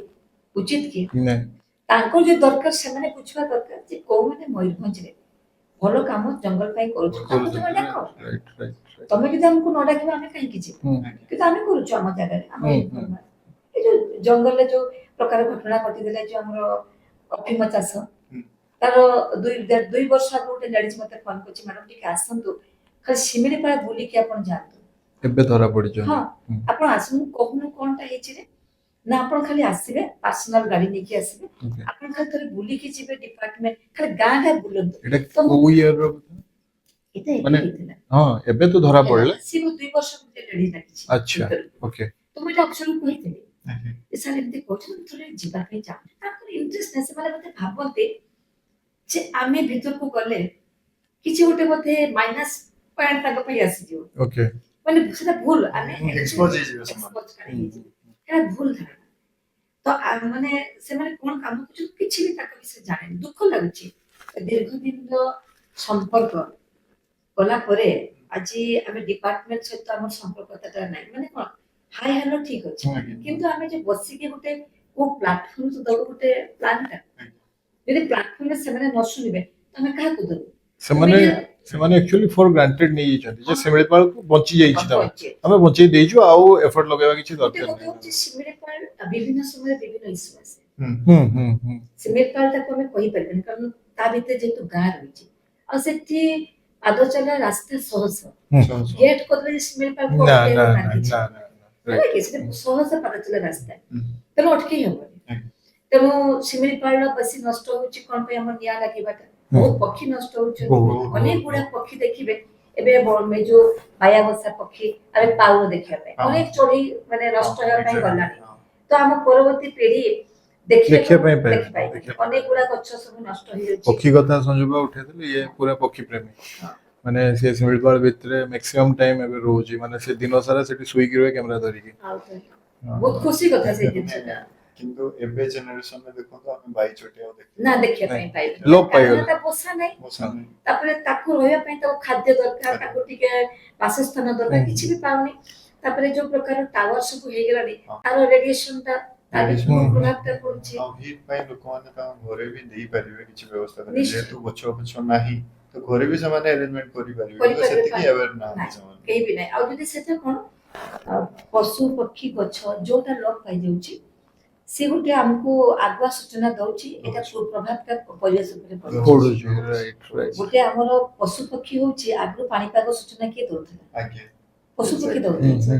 ଉଚିତ କି? ନାଇଁ। ତାଙ୍କର ଯୋଉ ଦରକାର, ସେମାନେ ବୁଝିବା ଦରକାର ଯେ କୋଉମାନେ ମୟୂରଭଞ୍ଜରେ ଭଲ କାମ ଜଙ୍ଗଲ ପାଇଁ କରୁଛନ୍ତି, ତାଙ୍କୁ ତୁମେ ଡାକ। ରାଇଟ୍ ରାଇଟ୍ ତମେ ଯଦି ଆମକୁ ନ ଡାକିବ, ଆମେ କାହିଁକି ଯିବୁ? କିନ୍ତୁ ଆମେ କରୁଛୁ ଆମ ଜାଗାରେ ଆମ informal। ଏ ଯୋଉ ଜଙ୍ଗଲରେ ଯୋଉ ପ୍ରକାର ଘଟଣା ଘଟିଥିଲା, ଯୋଉ ଆମର ଅଫିମ ଚାଷ, ତାର 2 ବର୍ଷ ଆଗରୁ ଗୋଟେ ଲେଡିଜ ମତେ ଫୋନ କରିଛି, "ମ୍ୟାଡମ ଟିକେ ଆସନ୍ତୁ, ଖାଲି ଶିମିଳିପାଳ ବୁଲିକି ଆପଣ ଯାଆନ୍ତୁ।" ଏବେ ଧରା ପଡିଛନ୍ତି? ହଁ। "ଆପଣ ଆସନ୍ତୁ।" କହୁନୁ କଣଟା ହେଇଛି ରେ? ନା, "ଆପଣ ଖାଲି ଆସିବେ, ପର୍ସନାଲ ଗାଡି ନେଇକି ଆସିବେ, ଆପଣ ଖାଲି ଥରେ ବୁଲିକି ଯିବେ, ଡିପାର୍ଟମେଣ୍ଟ ଖାଲି ଗାଁ ଗାଁ ବୁଲନ୍ତୁ।" ଏଇଟା ତ ମୁଁ କୋଉ ଇୟର ର? ଏଇଟା ଏବେ ହେଇଥିଲା। ହଁ, ଏବେ ତ ଧରା ପଡିଲେ। ସିଏ ମୁଁ 2 ବର୍ଷ ଗୋଟେ ଲେଡିଜ ଡାକିଛି ଭିତରକୁ। ତ ମୁଁ ଏଇଟା ଅଫିସରକୁ କହିଥିଲି ଯେ ସାର୍ ଏମିତି କହୁଛନ୍ତି, ମୁଁ ଥରେ ଯିବା ପାଇଁ ଚାହୁଁଛି। ତାଙ୍କର ଇଣ୍ଟରେଷ୍ଟ ନାହିଁ। ସେମାନେ ବୋଧେ ଭାବନ୍ତି ଯେ ଆମେ ଭିତରକୁ ଗଲେ କିଛି ଗୋଟେ ବୋଧେ ମାଇନସ ପଏଣ୍ଟ ତାଙ୍କ ପାଇଁ ଆସିଯିବ। ମାନେ ସେଟା ଭୁଲ। ଆମେ ଏକ୍ସପୋଜ ହେଇଯିବେ ସେମାନେ। ଏକ୍ସପୋଜ ହେଇଯିବେ, ସେଟା ଭୁଲ ଧାରଣା। ତ ମାନେ ସେମାନେ କଣ କାମ କରୁଛନ୍ତି, କିଛି ବି ତାଙ୍କ ବିଷୟରେ ଜାଣେନି। ଦୁଃଖ ଲାଗୁଛି, ଦୀର୍ଘ ଦିନର ସମ୍ପର୍କ ଗଲା ପରେ ଆଜି ଆମେ ଡିପାର୍ଟମେଣ୍ଟ ସହିତ ଆମର ସମ୍ପର୍କଟା ନାହିଁ। ମାନେ କଣ, ହାଇ ହ୍ୟାଲୋ ଠିକ ଅଛି, କିନ୍ତୁ ଆମେ ଯୋଉ ବସିକି ଗୋଟେ କୋଉ ପ୍ଲାଟଫର୍ମ ଦବୁ ଗୋଟେ ପ୍ଲାନଟା, ଯଦି ପ୍ଲାଟଫର୍ମରେ ସେମାନେ ନ ଶୁଣିବେ, ତ ଆମେ କାହାକୁ ଦବୁ? ସେମାନେ Media- ସେମାନେ ଆକ୍ଚୁଆଲି ଫର ଗ୍ରାଣ୍ଟେଡ ନେଇଯାଇଛନ୍ତି ଯେ ଶିମିଳିପାଳକୁ ବଞ୍ଚି ଯାଇଛି, ତମେ ବଞ୍ଚେ। ଆମେ ବଞ୍ଚେଇ ଦେଇଛୁ, ଆଉ ଏଫର୍ଟ ଲଗେଇବା କିଛି ଗୋଟେ ଦରକାର କଥା ନାହିଁ। ହଉଛି, ଶିମିଳିପାଳ ବିଭିନ୍ନ ସମୟରେ ବିଭିନ୍ନ ଇସ୍ୟୁ ଆସେ। ହୁଁ ହୁଁ ହୁଁ ଶିମିଳିପାଳଟାକୁ ଆମେ କହିପାରିବାନି, କାରଣ ତା ଭିତରେ ଯେହେତୁ ଗାଁ ରହିଛି ଆଉ ସେଠି ପାଦ ଚଲା ରାସ୍ତା ଶହ ଶହ, ଗେଟ୍ କରିଦେଲେ ଯେ ଶିମିଳିପାଳକୁ ନା ଅଟକେଇବ ନା ନା ନା କିଛି। ନା ନା ହେଲା କି, ସେଠି ଶହ ଶହ ପାଦ ଚଲା ରାସ୍ତା, ତେଣୁ ଅଟକେଇ ହବନି। ତେଣୁ ଶିମିଳିପାଳର ବେଶୀ ନଷ୍ଟ ହଉଛି କଣ ପାଇଁ? ଆମର ନିଆଁ ଲାଗିବାଟା, ବହୁତ ପକ୍ଷୀ ନଷ୍ଟ ହଉଛନ୍ତି। ବହୁତ। ଅନେକ ଗୁଡା ପକ୍ଷୀ ଦେଖିବେ ଏବେ, ଏ ଯୋଉ ବାୟାବସା ପକ୍ଷୀ ଆମେ ପାଉନୁ ଦେଖିବା ପାଇଁ। ଅନେକ ଚଢେଇ ମାନେ ନଷ୍ଟ ହେବା ପାଇଁ ଗଲାଣି। ତ ଆମ ପରବର୍ତ୍ତୀ ପିଢି ଦେଖିବା ଦେଖିବା ପାଇଁ ପାଇବେ। ଦେଖିପାରିବେ। ଦେଖିବା। ଅନେକ ଗୁଡା ଗଛ ସବୁ ନଷ୍ଟ ହେଇଯାଉଛି। ପକ୍ଷୀ କଥା ସଂଯୋଗ ଉଠେଇଥିଲେ, ଇଏ ପୁରା ପକ୍ଷୀ ପ୍ରେମୀ। ମାନେ ସେ ଶିମିଳିପାଳ ଭିତରେ ମ୍ୟାକ୍ସିମମ୍ ଟାଇମ ଏବେ ରହୁଛି, ମାନେ ସେ ଦିନ ସାରା ସେଠି ଶୋଇକି ରୁହେ କ୍ୟାମେରା ଧରିକି। ଆଉ ତ ବହୁତ ଖୁସି କଥା ସେଇ ଜିନିଷଟା। କିନ୍ତୁ ଏବେ ଜେନେରେସନରେ ଦେଖନ୍ତୁ, ଆମେ ବାଇଚଟି ଆଉ ଦେଖୁ ନା, ଦେଖିବା ପାଇଁ ପାଇବେ ଲୋପ ପାଇଗଲା। ତା ପୋଷା ନାହିଁ। ମଶା ନାହିଁ। ତାପରେ ତାକୁ ରହିବା ପାଇଁ ତାକୁ ଖାଦ୍ୟ ଦରକାର, ତାକୁ ଟିକେ ବାସସ୍ଥାନ ଦରକାର, କିଛି ବି ପାଉନି। ତାପରେ ଯୋଉ ପ୍ରକାର ଟାୱାର ସବୁ ହେଇଗଲାଣି, ତାର ରେଡିଏସନ ଟା ତା Radiation। ପ୍ରଭାବଟା ପଡୁଛି। ଆଉ ହିଟ୍ ପାଇଁ ଲୋକମାନେ ତାଙ୍କ ଘରେ ବି ଦେଇପାରିବେ କିଛି ବ୍ୟବସ୍ଥା କରି। ନିଶ୍ଚୟ। ଯେହେତୁ ଗଛ ଫଛ ନାହିଁ, ତ ଘରେ ବି ସେମାନେ ଆରେଞ୍ଜମେଣ୍ଟ କରିପାରିବେ, କିନ୍ତୁ କରିପାରିବେ, ସେତିକି ଆୱେର ନାହାନ୍ତି ନାଇଁ। ସେମାନେ। କେହି ବି ନାହିଁ। ଆଉ ଯଦି ସେଟା କଣ, ପଶୁ ପକ୍ଷୀ ଗଛ ଯୋଉଟା ଲୋପ ପାଇଯାଉଛି, ସେ ଗୋଟେ ଆମକୁ ଆଗୁଆ ସୂଚନା ଦଉଛି, ଏଇଟା ପ୍ରଭାବଟା ପରିବେଶ ଉପରେ ପଡୁଛି। ପଡୁଛି, ରାଇଟ ରାଇଟ ଗୋଟେ ଆମର ପଶୁ ପକ୍ଷୀ ହଉଛି, ଆଗରୁ ପାଣିପାଗ ସୂଚନା କିଏ ଦଉଥିଲା? ପଶୁ ପକ୍ଷୀ ଦଉଥିଲେ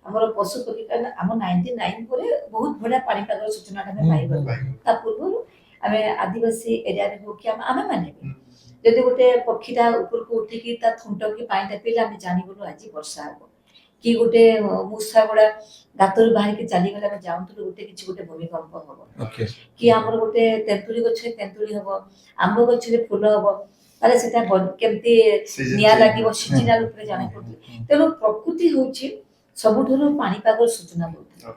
ଆମର ପଶୁ ପକ୍ଷୀ। କାରଣ ଆମ 99 ପରେ ବହୁତ ବଢିଆ ପାଣିପାଗର ସୂଚନାଟା ଆମେ ପାଇଗଲୁ। ତା ପୂର୍ବରୁ ଆମେ ଆଦିବାସୀ ଏରିଆରେ ହଉ କି ଆମେ ମାନେ ବି, ଯଦି ଗୋଟେ ପକ୍ଷୀଟା ଉପରକୁ ଉଠିକି ତା ଥୁଣ୍ଟ କି ପାଣିଟା ପିଇଲେ, ଆମେ ଜାଣିଗଲୁ ଆଜି ବର୍ଷା ହବ। କି ଗୋଟେ ମୂଷା ଗୁଡା ଗାତରୁ ବାହାରିକି ଚାଲିଗଲେ, ଆମେ ଜାଣୁଥିଲୁ ଗୋଟେ କିଛି ଗୋଟେ ଭୂମିକମ୍ପ ହବ। କି ଆମର ଗୋଟେ ତେନ୍ତୁଳି ଗଛରେ ତେନ୍ତୁଳି ହବ, ଆମ୍ବ ଗଛରେ ଫୁଲ ହବ, ତାହେଲେ ସେଟା କେମିତି Season ନିଆଁ change। ଲାଗିବ, ସିଜିନାଲ ଉପରେ ଜାଣି ପଡୁଥିଲେ। ତେଣୁ ପ୍ରକୃତି ହଉଛି ସବୁଠାରୁ ପାଣିପାଗର ସୂଚନା ଦଉଥିଲା,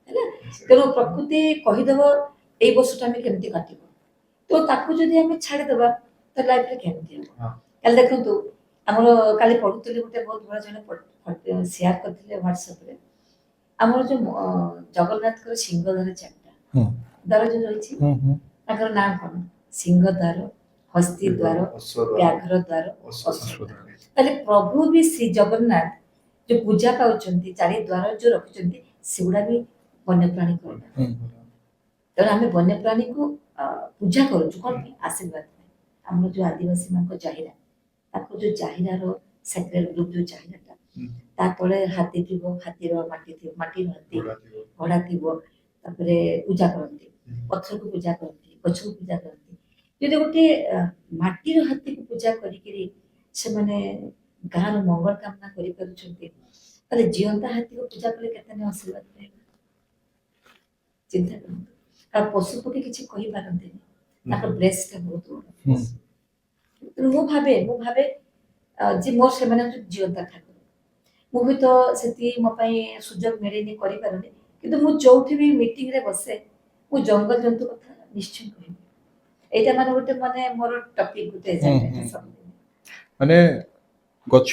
ହେଲା? ତେଣୁ ପ୍ରକୃତି କହିଦବ ଏଇ ବର୍ଷଟା ଆମେ କେମିତି କାଟିବ। ତ ତାକୁ ଯଦି ଆମେ ଛାଡ଼ିଦେବା, ତ ଲାଇଫରେ କେମିତି ହବ? କାଲି ଦେଖନ୍ତୁ, ଆମର କାଲି ପଢୁଥିଲି, ଗୋଟେ ବହୁତ ବଡ଼ ଜଣେ ସେୟାର କରିଥିଲେ ହ୍ୱାଟ୍ସଆପରେ, ଆମର ଯୋଉ ଜଗନ୍ନାଥଙ୍କର ସିଂହଦ୍ୱାର ଚାରିଟା ଦ୍ୱାର ଯୋଉ ରହିଛି, ତାଙ୍କର ନାଁ କଣ? ସିଂହଦ୍ୱାର, ହସ୍ତି ଦ୍ୱାର, ଅଶ୍ୱ ବ୍ୟାଘ୍ର ଦ୍ୱାର, ଅଶ୍ୱ। ତାହେଲେ ପ୍ରଭୁ ବି ଶ୍ରୀ ଜଗନ୍ନାଥ ଯୋଉ ପୂଜା ପାଉଛନ୍ତି, ଚାରି ଦ୍ୱାର ଯୋଉ ରଖିଛନ୍ତି, ସେଗୁଡା ବି ବନ୍ୟପ୍ରାଣୀଙ୍କର ନାଁ। ତେଣୁ ଆମେ ବନ୍ୟପ୍ରାଣୀକୁ ପୂଜା କରୁଛୁ କଣ ପାଇଁ? ଆଶୀର୍ବାଦ ପାଇଁ। ଆମର ଯୋଉ ଆଦିବାସୀ ମାନଙ୍କ ଜାହିରା, ତାକୁ ଯୋଉ ଜାହିରାର ସେକ୍ରେଡ ଗ୍ରୁପ ଯୋଉ ଜାହିରାଟା, ତା ତଳେ ହାତୀ ଥିବ, ହାତୀର ମାଟି ଥିବ, ମାଟିର ହାତୀ, ଘୋଡ଼ା ଥିବ, ତାପରେ ପୂଜା କରନ୍ତି, ପଥରକୁ ପୂଜା କରନ୍ତି, ଗଛକୁ ପୂଜା କରନ୍ତି। ଯଦି ଗୋଟେ ମାଟିର ହାତୀକୁ ପୂଜା କରିକିରି ସେମାନେ ଗାଁର ମଙ୍ଗଳ କାମନା କରିପାରୁଛନ୍ତି, ତାହେଲେ ଜିଅନ୍ତା ହାତୀକୁ ପୂଜା କଲେ କେତେ ନା ଆଶୀର୍ବାଦ ପାଇବେ, ଚିନ୍ତା କରନ୍ତୁ। କାରଣ ପଶୁ ପକ୍ଷୀ କିଛି କହିପାରନ୍ତିନି, ତାଙ୍କ ବ୍ଲେସଟା ବହୁତ ବଡ଼। ତେଣୁ ମୁଁ ଭାବେ ଯେ ମୋର ସେମାନେ ହଉଛନ୍ତି ଜିଅନ୍ତା ଠାକୁର। ମୁଁ ହୁଏତ ସେତିକି ମୋ ପାଇଁ ସୁଯୋଗ ମିଳିନି, କରିପାରୁନି, କିନ୍ତୁ ମୁଁ ଯୋଉଠି ବି ମିଟିଂରେ ବସେ, ମୁଁ ଜଙ୍ଗଲ ଜନ୍ତୁ କଥା ନିଶ୍ଚୟ କହିବି। ଏଇଟା ମାନେ ଗୋଟେ ମାନେ ମୋର ଟପିକ, ଗୋଟେ ଏଜେଣ୍ଡା ସବୁଦିନ। ମାନେ ଗଛ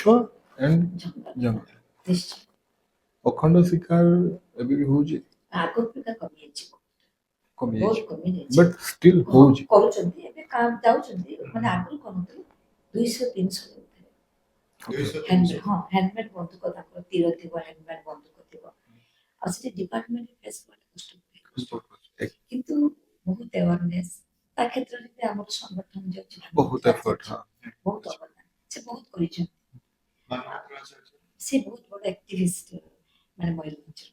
ଆଣ୍ଡ ଜଙ୍ଗଲ। ଜଙ୍ଗଲ। ନିଶ୍ଚୟ। ଅଖଣ୍ଡ ଶିକାର ଏବେ ବି ହଉଛି? ଆଗ ଅପେକ୍ଷା କମିଯାଇଛି। କମି ବହୁତ ଯାଇଛି। କମିଯାଇଛି। ବଟ୍ ଷ୍ଟିଲ୍ ହଉଛି। କରୁଛନ୍ତି ଏବେ, କାମ ଯାଉଛନ୍ତି। ମାନେ ଆଗରୁ କରୁନଥିଲେ, 200 300 ଯାଉଥିଲେ। 200 ହ୍ୟାଣ୍ଡ 300। ହଁ, ହ୍ୟାଣ୍ଡମେଡ୍ ବନ୍ଧୁକ, ତାଙ୍କର ତୀର ଥିବ, ହ୍ୟାଣ୍ଡମେଡ୍ ବନ୍ଧୁକ ଥିବ। ଆଉ ସେଠି ଡିପାର୍ଟମେଣ୍ଟ ଫେସ୍ କରିବା କଷ୍ଟ। କିନ୍ତୁ ବହୁତ ଆୱାରନେସ୍ ତା କ୍ଷେତ୍ରରେ ବି ଆମର ସଂଗଠନ ଯୋଉ ଅଛି, ବହୁତ ଏଫର୍ଟ, ହଁ। ବହୁତ ଅବଦାନ, ସେ ବହୁତ କରିଛନ୍ତି। ଭାନୁମିତ୍ର ଆଚାର୍ଯ୍ୟ। ସେ ବହୁତ ବଡ ଆକ୍ଟିଭିଷ୍ଟ, ମାନେ ମୟୂରଭଞ୍ଜର।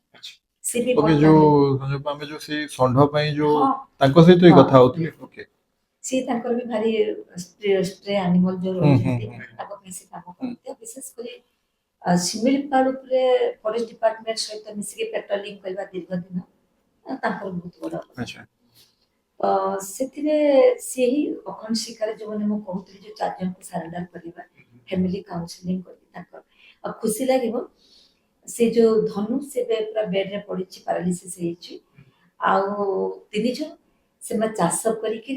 ସେ ବି ଓକେ, ବର୍ତ୍ତମାନ ଯୋଉ ସଂଯୋଗ ଆମେ ଯୋଉ ସେଇ ଷଣ୍ଢ ପାଇଁ ଯୋଉ ତାଙ୍କ ସହିତ ହିଁ କଥା ହଉଥିଲି, ଓକେ। ସିଏ ତାଙ୍କର ବି ଭାରି ଷ୍ଟ୍ରେ ଆନିମଲ ଯୋଉ ରହିଛନ୍ତି, ତାଙ୍କ ପାଇଁ ସେ କାମ କରନ୍ତି। ଆଉ ବିଶେଷ କରି ଶିମିଳିପାଳ ଉପରେ ଫରେଷ୍ଟ ଡିପାର୍ଟମେଣ୍ଟ ସହିତ ମିଶିକି ପେଟ୍ରୋଲିଂ କରିବା ଦୀର୍ଘ ଦିନ, ତାଙ୍କର ବହୁତ ବଡ ଅବଦାନ। ତ ସେଥିରେ ସିଏ ହିଁ ଅଖଣ୍ଡ ଶିକାର ଯୋଉମାନେ ମୁଁ କହୁଥିଲି, ଯୋଉ ଚାରି ଜଣଙ୍କୁ ସାରେଣ୍ଡର କରିବା, ଫ୍ୟାମିଲି କାଉନସିଲିଂ କରିକି ତାଙ୍କର। ଆଉ ଖୁସି ଲାଗିବ, ସେ ଯୋଉ ଧନୁ, ସେ ଏବେ ପୁରା ବେଡରେ ପଡିଛି, ପାରାଲିସିସ୍ ହେଇଛି। ଆଉ ତିନି ଜଣ ସେମାନେ ଚାଷ କରିକି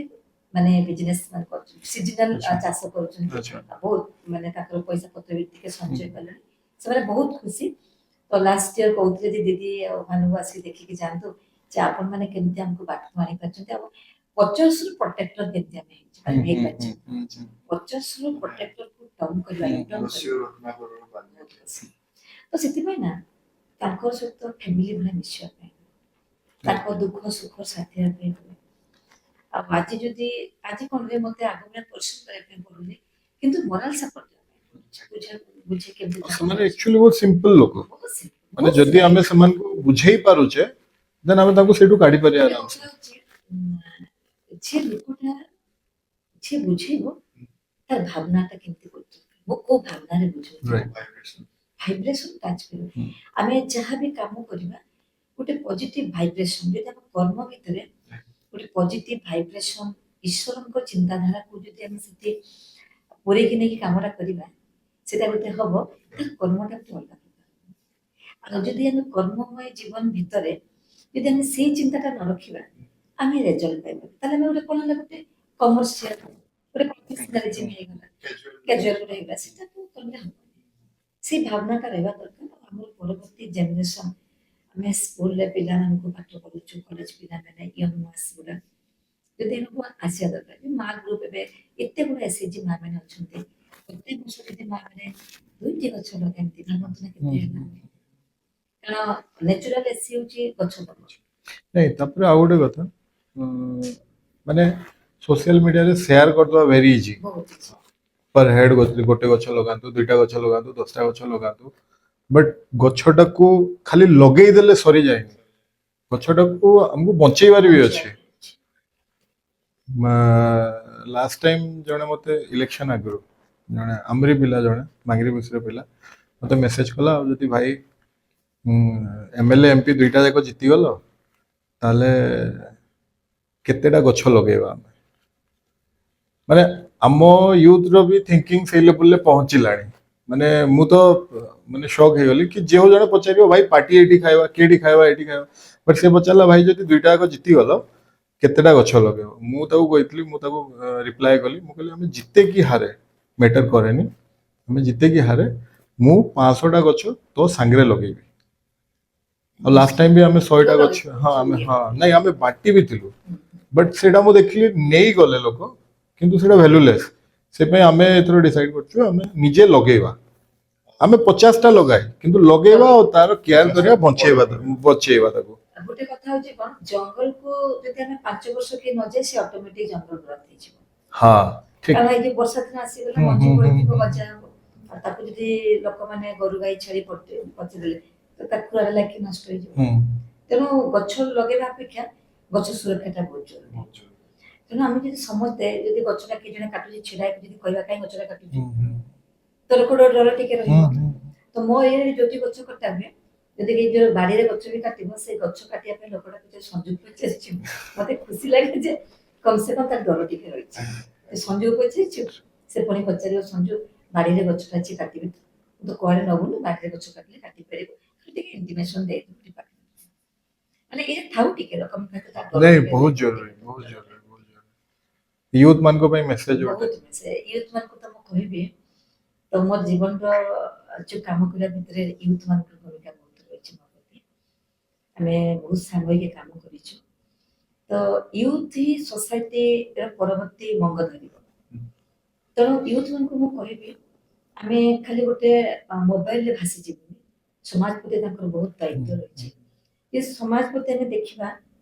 ମାନେ ବିଜନେସ ମାନେ କରୁଛନ୍ତି, ସିଜନାଲ ଚାଷ କରୁଛନ୍ତି। ଆଉ ବହୁତ ମାନେ ତାଙ୍କର ପଇସା ପତ୍ର ବି ଟିକେ ସଞ୍ଚୟ କଲେଣି, ସେମାନେ ବହୁତ ଖୁସି। ତ ଲାଷ୍ଟ ଇୟର କହୁଥିଲେ ଯେ ଦିଦି ଆଉ ଭାନୁକୁ ଆସିକି ଦେଖିକି ଯାଆନ୍ତୁ ଯେ ଆପଣ ମାନେ କେମିତି ଆମକୁ ବାଟକୁ ଆଣିପାରିଛନ୍ତି। ଆଉ ପଚର୍ସରୁ ପ୍ରୋଟେକ୍ଟର କେମିତି ଆମେ ହେଇପାରିଛେ, ପଚର୍ସରୁ ପ୍ରୋଟେକ୍ଟରକୁ ଟର୍ନ କରିବା, ରିଟର୍ନ କରିବା। ଦସ୍ୟୁ ରତ୍ନାକରର ବାଲ୍ମୀକି। ବହୁତ ପସନ୍ଦ। ତ ସେଥିପାଇଁ ନା ତାଙ୍କ ସହିତ ଫ୍ୟାମିଲି ଭଳିଆ ମିଶିବା ପାଇଁ, ତାଙ୍କ ଦୁଃଖ ସୁଖ ସାଥି ହେବା ପାଇଁ ହୁଏ। ଆଉ ଆଜି ଯଦି ଆଜି କଣ ହୁଏ, ମତେ ଆଗ ଭଳିଆ ପରିଶ୍ରମ କରିବା ପାଇଁ ପଡୁନି, କିନ୍ତୁ ମୋରାଲ ସପୋର୍ଟ ଦେବା ପାଇଁ ପଡୁଛି। ବୁଝା ବୁଝେ କେମିତି ତାଙ୍କୁ ସେମାନେ ଆକ୍ଚୁଆଲି ବହୁତ ସିମ୍ପଲ ଲୋକ। ବହୁତ simple, ମାନେ ବହୁତ ଯଦି ଆମେ ସେମାନଙ୍କୁ ବୁଝେଇ ପାରୁଛେ, ଦେନ୍ ଆମେ ତାଙ୍କୁ ସେଇଠୁ କାଢି ପାରିବା ଗୋଟେ ଆରାମସେ। କଥା ହଉଛି, ଯେ ଲୋକଟା ଯିଏ ବୁଝେଇବ, ତାର ଭାବନାଟା କେମିତି କରୁଛି, ମୁଁ କୋଉ ଭାବନାରେ ବୁଝଉଛି, ଭାଇବ୍ରେସନ। ଭାଇବ୍ରେସନ ଟାଚ୍ କରିବ। ଆମେ ଯାହା ବି କାମ କରିବା, ଗୋଟେ ପଜିଟିଭ ଭାଇବ୍ରେସନ, ଯଦି ଆମ କର୍ମ ଭିତରେ ଗୋଟେ ପଜିଟିଭ ଭାଇବ୍ରେସନ, ଈଶ୍ୱରଙ୍କ ଚିନ୍ତାଧାରାକୁ ଯଦି ଆମେ ସେଠି ପୂରେଇକି ନେଇକି କାମଟା କରିବା, ସେଟା ଗୋଟେ ହବ, ତାର କର୍ମଟା ଗୋଟେ ଅଲଗା ପ୍ରକାର। ଆଉ ଯଦି ଆମେ କର୍ମମୟ ଜୀବନ ଭିତରେ ଯଦି ଆମେ ସେଇ ଚିନ୍ତାଟା ନ ରଖିବା, ଆମେ ରେଜଲ୍ଟ ପାଇବା, ତାହେଲେ ଆମେ ଗୋଟେ କଣ ହେଲା, ଗୋଟେ କମର୍ସିଆଲ, ଗୋଟେ ପ୍ରଫେସନାଲିଜିମ୍ ହେଇଗଲା, କ୍ୟାଜୁଆଲ। କ୍ୟାଜୁଆଲ ଗୋଟେ ହେଇଗଲା, ସେଟା କଲେ ହବନି। ସେଇ ଭାବନାଟା ରହିବା ଦରକାର। ଆଉ ଆମର ପରବର୍ତ୍ତୀ ଜେନେରେସନ, ଆମେ ସ୍କୁଲରେ ପିଲାମାନଙ୍କୁ ପାଠ ପଢୁଛୁ, କଲେଜ ପିଲାମାନେ, ୟଙ୍ଗ ମାସ୍ ଗୁଡ଼ା ଯଦି ଆମକୁ ଆସିବା ଦରକାର ଯେ ମା ଗ୍ରୁପ, ଏବେ ଏତେ ଗୁଡ଼ା ଏସଏଚଜି ମା ମାନେ ଅଛନ୍ତି, ପ୍ରତ୍ୟେକ ବର୍ଷ ଯଦି ମା ମାନେ ଦୁଇଟି ଗଛ ଲଗାନ୍ତି, ଭାବନ୍ତୁ ନା କେତେ ହେଲା। କାରଣ ନ୍ୟାଚୁରାଲ ଏସି ହଉଛି ଗଛ ଦବ। ନାଇଁ, ତାପରେ ଆଉ ଗୋଟେ କଥା, ମାନେ ସୋସିଆଲ ମିଡିଆରେ ସେୟାର କରିଦେବା ଭେରି ଇଜି। ବହୁତ କିଛି। ପର ହେଡ୍ ଗୋଟେ ଗଛ ଲଗାନ୍ତୁ, ଦୁଇଟା ଗଛ ଲଗାନ୍ତୁ, 10ଟା ଗଛ ଲଗାନ୍ତୁ, ବଟ୍ ଗଛଟାକୁ ଖାଲି ଲଗେଇ ଦେଲେ ସରିଯାଏନି। ଗଛଟାକୁ ଆମକୁ ବଞ୍ଚେଇବାର ବି ଅଛି। ଲାଷ୍ଟ ଟାଇମ୍ ଜଣେ ମତେ ଇଲେକ୍ସନ ଆଗରୁ ଜଣେ ଆମରି ପିଲା, ଜଣେ ବାଙ୍ଗିରିପୋଷିର ପିଲା ମତେ ମେସେଜ କଲା, ଆଉ ଯଦି ଭାଇ ଏମଏଲଏ ଏମପି ଦୁଇଟା ଯାକ ଜିତିଗଲ, ତାହେଲେ କେତେଟା ଗଛ ଲଗେଇବା ଆମେ? ମାନେ ଆମ ୟୁଥର ବି ଥିଙ୍କିଂ ସେଇ ଲେଭେଲରେ ପହଞ୍ଚିଲାଣି। ମାନେ ମୁଁ ତ ମାନେ ସକ୍ ହେଇଗଲି କି ଯେଉଁ ଜଣେ ପଚାରିବ, ଭାଇ ପାର୍ଟି ଏଇଠି ଖାଇବା, କେଇଠି ଖାଇବା, ଏଇଠି ଖାଇବା, ବଟ୍ ସେ ପଚାରିଲା, ଭାଇ ଯଦି ଦୁଇଟା ଯାକ ଜିତିଗଲ, କେତେଟା ଗଛ ଲଗେଇବ? ମୁଁ ତାକୁ କହିଥିଲି, ମୁଁ ତାକୁ ରିପ୍ଲାଏ କଲି, ମୁଁ କହିଲି ଆମେ ଜିତେ କି ହାରେ ମ୍ୟାଟର କରେନି, ଆମେ ଜିତେ କି ହାରେ ମୁଁ 500ଟା ଗଛ ତୋ ସାଙ୍ଗରେ ଲଗେଇବି। ଆଉ ଲାଷ୍ଟ ଟାଇମ୍ ବି ଆମେ 100ଟା ଗଛ, ହଁ, ଆମେ, ହଁ, ନାଇଁ, ଆମେ ବାଣ୍ଟି ବି ଥିଲୁ, ବଟ୍ ସେଇଟା ମୁଁ ଦେଖିଲି ନେଇଗଲେ ଲୋକ, କିନ୍ତୁ ସେଇଟା ଭ୍ୟାଲୁଲେସ୍। ସେ ପାଇଁ ଆମେ ଏଥର ଡିସାଇଡ୍ କରିଛୁ ଆମେ ନିଜେ ଲଗେଇବା। ଆମେ 50ଟା ଲଗାଏ, କିନ୍ତୁ ଲଗେଇବା ଆଉ ତାର କେୟାର କରିବା, ବଞ୍ଚେଇବା ତାକୁ, ବଞ୍ଚେଇବା ତାକୁ। ଗୋଟେ କଥା ହଉଛି କଣ, ଜଙ୍ଗଲକୁ ଯଦି ଆମେ 5 ବର୍ଷ କିଏ ନଯାଏ, ସେ ଅଟୋମେଟିକ ଜଙ୍ଗଲ ବରବାଦ ହେଇଯିବ। ହଁ ଠିକ। କାରଣ ଏଇ ଯୋଉ ବର୍ଷା ଦିନ ଆସିଗଲା, ମଞ୍ଜି ପଡିଥିବ, ଗଜା ହବ, ଆଉ ତାକୁ ଯଦି ଲୋକମାନେ ଗୋରୁ ଗାଈ ଛେଳି ପଚେଇଦେଲେ, ତ ତାକୁ ଖୁରାରେ ଲାଗି ନଷ୍ଟ ହେଇଯିବ। ତେଣୁ ଗଛ ଲଗେଇବା ଅପେକ୍ଷା ଗଛ ସୁରକ୍ଷାଟା ବହୁତ ଜରୁରୀ। ବହୁତ ଜରୁରୀ। ତେଣୁ ଆମେ ଯଦି ସମସ୍ତେ, ଯଦି ଗଛଟା କିଏ ଜଣେ କାଟୁଛି, ଛିଡା ହେଇକି ଯଦି କହିବା କାହିଁ ଗଛଟା କାଟୁଛୁ, ତ ଲୋକ ଡର ଟିକେ ରହିବ। ତ ମୋ ଏରିଆରେ ଯୋଉଠି ଗଛ କଟା ହୁଏ, ଯଦି କେହି ଯୋଉ ବାଡିରେ ଗଛ ବି କାଟିବ, ସେଇ ଗଛ କାଟିବା ପାଇଁ ଲୋକଟା ପଚାରେ, ସଞ୍ଜୁକୁ ପଚାରିଛୁ? ମତେ ଖୁସି ଲାଗେ ଯେ କମ ସେ କମ ତାର ଡର ଟିକେ ରହିଛି। ସେ ସଞ୍ଜୁକୁ ପଚାରିଛୁ, ସେ ପୁଣି ପଚାରିବ, ସଞ୍ଜୁ ବାଡିରେ ଗଛଟା ଅଛି କାଟିବି ତ? ତୁ ତ କୁଆଡେ ନବୁନୁ, ବାଡିରେ ଗଛ କାଟିଲେ କାଟି ପାରିବୁ, ଖାଲି ଟିକେ ଇଣ୍ଟିମେସନ ଦେଇଦେବୁ ଡିପାର୍ଟମେଣ୍ଟ। ମାନେ ଏଇଟା ଥାଉ ଟିକେ ଲୋକଙ୍କ ଭିତରେ ତାର ଡର ନାଇଁ, ଟିକେ ବହୁତ ରହିବ। ଜରୁରୀ, ବହୁତ ଜରୁରୀ, ବହୁତ ଜରୁରୀ। ୟୁଥ୍ ମାନଙ୍କ ପାଇଁ ମେସେଜ ଗୋଟେ। ବହୁତ ସେ ୟୁଥ୍ ମାନଙ୍କୁ ତ ମୁଁ କହିବି, ତ ମୋ ଜୀବନର ଯୋଉ କାମ କରିବା ଭିତରେ ୟୁଥ୍ ମାନଙ୍କର ଭୂମିକା ବହୁତ ରହିଛି ମୋ ପ୍ରତି। ଆମେ ବହୁତ ସାଙ୍ଗ ହେଇକି କାମ କରିଛୁ। ତ ୟୁଥ୍ ହିଁ ସୋସାଇଟିର ପରବର୍ତ୍ତୀ ମଙ୍ଗ ଧରିବ। ତେଣୁ ୟୁଥ୍ ମାନଙ୍କୁ ମୁଁ କହିବି, ଆମେ ଖାଲି ଗୋଟେ ମୋବାଇଲରେ ଭାସିଯିବୁନି। ସମାଜ ପ୍ରତି ତାଙ୍କର ବହୁତ ଦାୟିତ୍ୱ ରହିଛି। ଯେ ସମାଜ ପ୍ରତି ଆମେ ଦେଖିବା,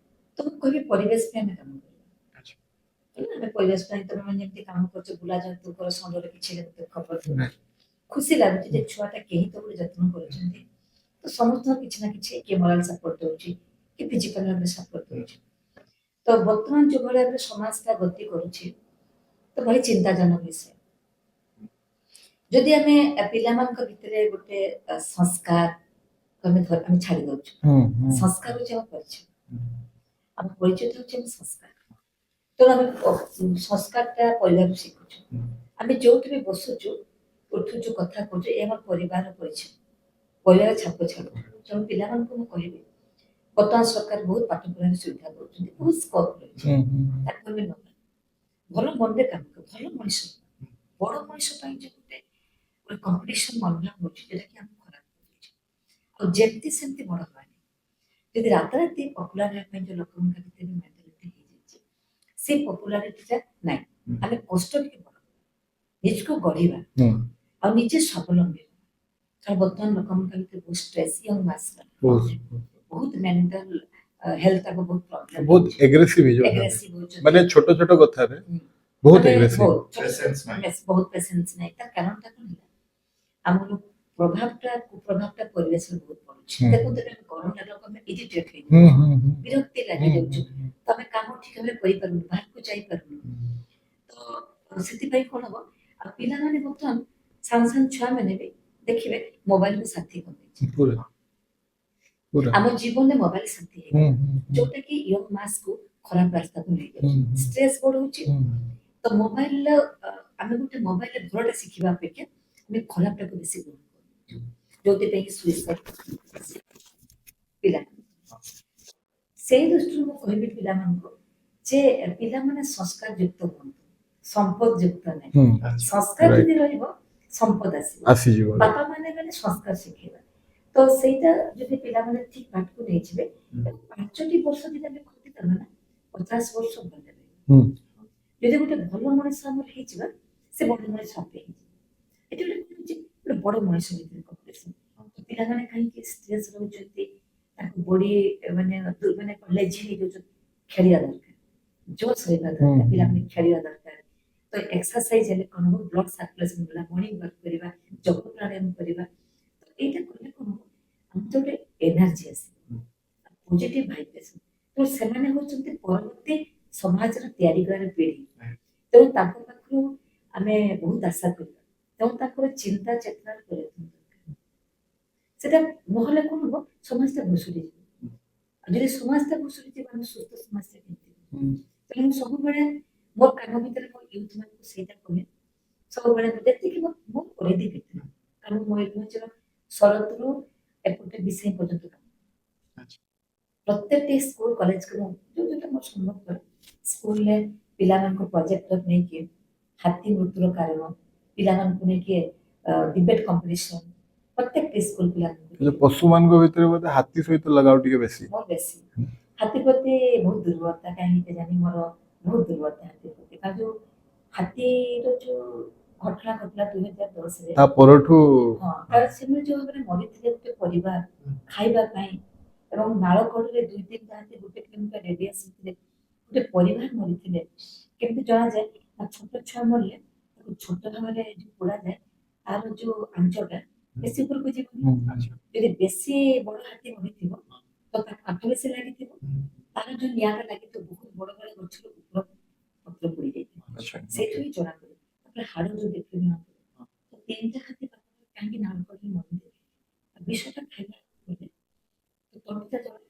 ତ ମୁଁ କହିବି ପରିବେଶ ପାଇଁ ଆମେ କାମ କରିବା। ତେଣୁ ଆମେ ପରିବେଶ ପାଇଁ, ତମେ ମାନେ ଯେମିତି କାମ କରୁଛ, ବୁଲା ଜନ୍ତୁଙ୍କର ଷଣ୍ଢରେ କିଛି ହେଲେ ମତେ ଖବର ଦଉଛ, ଖୁସି ଲାଗୁଛି ଯେ ଛୁଆଟା କେହି ତ ଗୋଟେ ଯତ୍ନ କରୁଛନ୍ତି। ତ ସମସ୍ତଙ୍କୁ କିଛି ନା କିଛି କିଏ ମୋରାଲ ସପୋର୍ଟ ଦଉଛି, କି ଫିଜିକାଲ ଭାବରେ ସପୋର୍ଟ ଦଉଛି। ତ ବର୍ତ୍ତମାନ ଯୋଉ ଭଳି ଭାବରେ ସମାଜଟା ଗତି କରୁଛି, ତ ଭାରି ଚିନ୍ତାଜନକ ବିଷୟ। ଯଦି ଆମେ ପିଲାମାନଙ୍କ ଭିତରେ ଗୋଟେ ସଂସ୍କାର ଆମେ ଛାଡି ଦଉଛୁ। ସଂସ୍କାର ହଉଛି ଆମ ପରିଚୟ। ଆମ ପରିଚୟଟା ହଉଛି ଆମ ସଂସ୍କାର। ତେଣୁ ଆମେ ସଂସ୍କାରଟା ପରିବାରରୁ ଶିଖୁଛୁ। ଆମେ ଯୋଉଠି ବି ବସୁଛୁ, ଉଠୁଛୁ, କଥା କହୁଛୁ, ଏ ଆମ ପରିବାରର ପରିଚୟ, ପରିବାର ଛାପ ଛାଡୁଛୁ। ତେଣୁ ପିଲାମାନଙ୍କୁ ମୁଁ କହିବି, ବର୍ତ୍ତମାନ ସରକାର ବହୁତ ପାଠ ପଢାର ସୁବିଧା କରୁଛନ୍ତି, ବହୁତ ସ୍କୋପ ରହିଛି, ତାକୁ ଆମେ ନବା, ଭଲ ମନରେ କାମ କରିବା, ଭଲ ମଣିଷ ହେବା। ବଡ ମଣିଷ ପାଇଁ ଯୋଉ ଗୋଟେ ଗୋଟେ କମ୍ପିଟିସନ ମନୋଭାବ ହଉଛି, ଯୋଉଟା କି ଆମକୁ ଖରାପ କରିଦଉଛି। ଆଉ ଯେମିତି ସେମିତି ବଡ ହବାନି, ଯଦି ରାତାରାତି ପପୁଲାର ହେବା ପାଇଁ ଯୋଉ ଲୋକଙ୍କ ଭିତରେ ମେଣ୍ଟାଲିଟି ହେଇଯାଇଛି, ସେ ପପୁଲାରିଟିଟା ନାହିଁ। ଆମେ କଷ୍ଟ ଟିକେ ବଡ଼, ନିଜକୁ ଗଢ଼ିବା ଆଉ ନିଜେ ସ୍ୱାବଲମ୍ବୀ ହେବା। କାରଣ ବର୍ତ୍ତମାନ ଲୋକମାନଙ୍କ ଭିତରେ ବହୁତ ଷ୍ଟ୍ରେସ୍, ୟଙ୍ଗ ମାସ୍ ବହୁତ ବହୁତ ମେଣ୍ଟାଲ ହେଲ୍ଥ ତାକୁ ବହୁତ ପ୍ରୋବ୍ଲେମ। ବହୁତ ଏଗ୍ରେସିଭ ହେଇଯାଉଛନ୍ତି। ଏଗ୍ରେସିଭ ହଉଛନ୍ତି। ମାନେ ଛୋଟ ଛୋଟ କଥାରେ ବହୁତ ମାନେ ଏଗ୍ରେସିଭ। ବହୁତ ଛୋଟ Patience ନାହିଁ। Yes, ବହୁତ ପେସେନ୍ସ ନାହିଁ। ତାର କାରଣଟା କଣ ହେଲା, ଆମର ପ୍ରଭାବଟା, କୁପ୍ରଭାବଟା ପରିବେଶରେ ବହୁତ ପଡୁଛି। ଦେଖନ୍ତୁ, ଏବେ ଗରମ ଲାଗିଲା, ଆମେ ଇରିଟେଟ୍ ହେଇଯାଉଛୁ, ହୁଁ ହୁଁ ବିରକ୍ତି ଲାଗିଯାଉଛୁ, ତ ଆମେ କାମ ଠିକ ଭାବରେ କରିପାରୁନୁ, ବାହାରକୁ ଯାଇପାରୁନୁ। ତ ସେଥିପାଇଁ କଣ ହବ, ଆଉ ପିଲାମାନେ ବର୍ତ୍ତମାନ ସାନ ସାନ ଛୁଆମାନେ ବି ଦେଖିବେ ମୋବାଇଲକୁ ସାଥୀ କରିଦେଇଛି। ପୁରା ପୁରା। ଆମ ଜୀବନରେ ମୋବାଇଲ ସାଥୀ ହେଇଗଲା, ହୁଁ ହୁଁ ହୁଁ ଯୋଉଟା କି ୟଙ୍ଗ ମାସକୁ ଖରାପ ରାସ୍ତାକୁ ନେଇଯାଉଛି, ଷ୍ଟ୍ରେସ୍ ବଢଉଛି। ତ ମୋବାଇଲର ଆମେ ଗୋଟେ ମୋବାଇଲରେ ଭଲଟା ଶିଖିବା ଅପେକ୍ଷା ଆମେ ଖରାପଟାକୁ ବେଶୀ ଗ୍ରହଣ କରୁଛୁ, ଯୋଉଥିପାଇଁ କି ସୁଇସାଇଡ୍ ପିଲାମାନେ। ସେଇ ଦୃଷ୍ଟିରୁ ମୁଁ କହିବି ପିଲାମାନଙ୍କୁ ଯେ ପିଲାମାନେ ସଂସ୍କାର ଯୁକ୍ତ ହୁଅନ୍ତୁ, ସମ୍ପଦ ଯୁକ୍ତ ନାହିଁ। ସଂସ୍କାର ଯଦି ରହିବ, ସମ୍ପଦ ଆସିବ। ଆସିଯିବ। ବାପା ମାନେ ମାନେ ସଂସ୍କାର ଶିଖେଇବା, ତ ସେଇଟା ଯଦି ପିଲାମାନେ ଠିକ ବାଟକୁ ନେଇଯିବେ, 5ଟି ବର୍ଷ ଯଦି ଆମେ ଖଟିଦେବା ନା, 50 ବର୍ଷ ଭଲ ରହିବ। ଯଦି ଗୋଟେ ଭଲ ମଣିଷ ଆମର ହେଇଯିବା, ସେ ବଡ ମଣିଷ ଆପେ ହେଇଯିବ। ଏଠି ଗୋଟେ କଣ ହଉଛି, ଗୋଟେ ବଡ ମଣିଷ ଭିତରେ କମ୍ପିଟିସନ। ପିଲାମାନେ କାହିଁକି ଷ୍ଟ୍ରେସ୍ ରହୁଛନ୍ତି, ତାଙ୍କ ବଡି ମାନେ ମାନେ ଲେଜି ହେଇଯାଉଛନ୍ତି? ଖେଳିବା ଦରକାର, ଜୋଶ ରହିବା ଦରକାର। ପିଲାମାନେ ଖେଳିବା ଦରକାର। ତ ଏକ୍ସରସାଇଜ ହେଲେ କଣ ହବ, ବ୍ଲଡ ସାର୍କୁଲେସନ ହେଲା, ମର୍ଣ୍ଣିଂ ୱାକ୍ କରିବା, ଯୋଗ ପ୍ରାଣାୟାମ କରିବା, ତ ଏଇଟା କଲେ କଣ ହବ, ଆମ ତ ଗୋଟେ ଏନର୍ଜି ଆସିବ, ପଜିଟିଭ ଭାଇବ୍ରେସନ। ତ ସେମାନେ ହଉଛନ୍ତି ପରବର୍ତ୍ତୀ ସମାଜର ତିଆରି କରିବାର ପିଢି। ତେଣୁ ତାଙ୍କ ପାଖରୁ ଆମେ ବହୁତ ଆଶା କରିବା। ତେଣୁ ତାଙ୍କର ଚିନ୍ତା ଚେତନାର ପରିବର୍ତ୍ତନ ଦରକାର। ସେଟା ନହେଲେ କଣ ହବ, ସମାଜଟା ଭୁଷୁଡ଼ି ଯିବ। ଆଉ ଯଦି ସମାଜଟା ଭୁଷୁଡ଼ି ଯିବ, ଆମେ ସୁସ୍ଥ ସମାଜଟା କେମିତି ହବ? ତେଣୁ ମୁଁ ସବୁବେଳେ ମୋ କାମ ଭିତରେ ମୋ ୟୁଥ୍ ମାନଙ୍କୁ ସେଇଟା କୁହେ ସବୁବେଳେ। ମୁଁ ଯେତିକି ମୋ ପରିଧି ଭିତରେ, କାରଣ ମୟୂରଭଞ୍ଜର ଶରତରୁ ଏପଟେ ବିଷୟ ପର୍ଯ୍ୟନ୍ତ କାମ, ପ୍ରତ୍ୟେକଟି ସ୍କୁଲ କଲେଜକୁ ମୁଁ ଯୋଉ ଯୋଉଟା ମୋର ସମ୍ଭବ, ସ୍କୁଲରେ ପିଲାମାନଙ୍କୁ ପ୍ରୋଜେକ୍ଟ ନେଇକି ହାତୀ ମୃତ୍ୟୁର କାରଣ, ପିଲାମାନଙ୍କୁ ନେଇକି ଡିବେଟ୍ କମ୍ପିଟିସନ, ପ୍ରତ୍ୟେକଟି ସ୍କୁଲ ପିଲାମାନଙ୍କୁ। ଯୋଉ ପଶୁମାନଙ୍କ ଭିତରେ ବୋଧେ ହାତୀ ସହିତ ଲଗାવ ଟିକେ ବେଶୀ। ମୋର ବେଶୀ ହାତୀ ପ୍ରତି ବହୁତ ଦୁର୍ବଳତା। କାହିଁକି କେଜାଣି ମୋର ବହୁତ ଦୁର୍ବଳତା ହାତୀ ପ୍ରତି। କାରଣ ଯୋଉ ହାତୀର ଯୋଉ ଘଟଣା ଘଟିଲା 2010ରେ, ତା ପରଠୁ। ହଁ, କାରଣ ସେମାନେ ଯୋଉ ଭାବରେ ମରିଥିଲେ ଗୋଟେ ପରିବାର ଖାଇବା ପାଇଁ, ଏବଂ ନାଳ କଡ଼ରେ ଦୁଇ ତିନିଟା ହାତୀ 1 କିଲୋମିଟର ରେଡିୟସ୍ ଭିତରେ ଗୋଟେ ପରିବାର ମରିଥିଲେ। କେମିତି ଜଣାଯାଏ ନା, ଛୋଟ ଛୁଆ ମରିଲେ ତାକୁ ଛୋଟ ଭାବରେ ଯୋଉ ପୋଡ଼ାଯାଏ, ତାର ଯୋଉ ଆଞ୍ଚଟା ବେଶୀ ଉପରକୁ ଯିବନି। ଯଦି ବେଶୀ ବଡ ହାତୀ ମରିଥିବ, ତ ତାକୁ କାଠ ବେଶୀ ଲାଗିଥିବ, ତାର ଯୋଉ ନିଆଁଟା ଲାଗିଥିବ, ବହୁତ ବଡ ବଡ ଗଛର ଉପର ପତ୍ର ପୋଡି ଯାଇଥିବ। ସେଇଠୁ ହିଁ ଜଣା ପଡେ। ତାପରେ ହାଡ ଯୋଉ ଦେଖିଲେ ଜଣା ପଡେ। ତ ତିନିଟା ହାତୀ ପାଖାପାଖି କାହିଁକି ନାଳ କଡ଼ରେ ମରନ୍ତି? ବିଷଟା ଖାଇଲା ପରେ ତ ତଣ୍ଟିଟା ଜଳେ,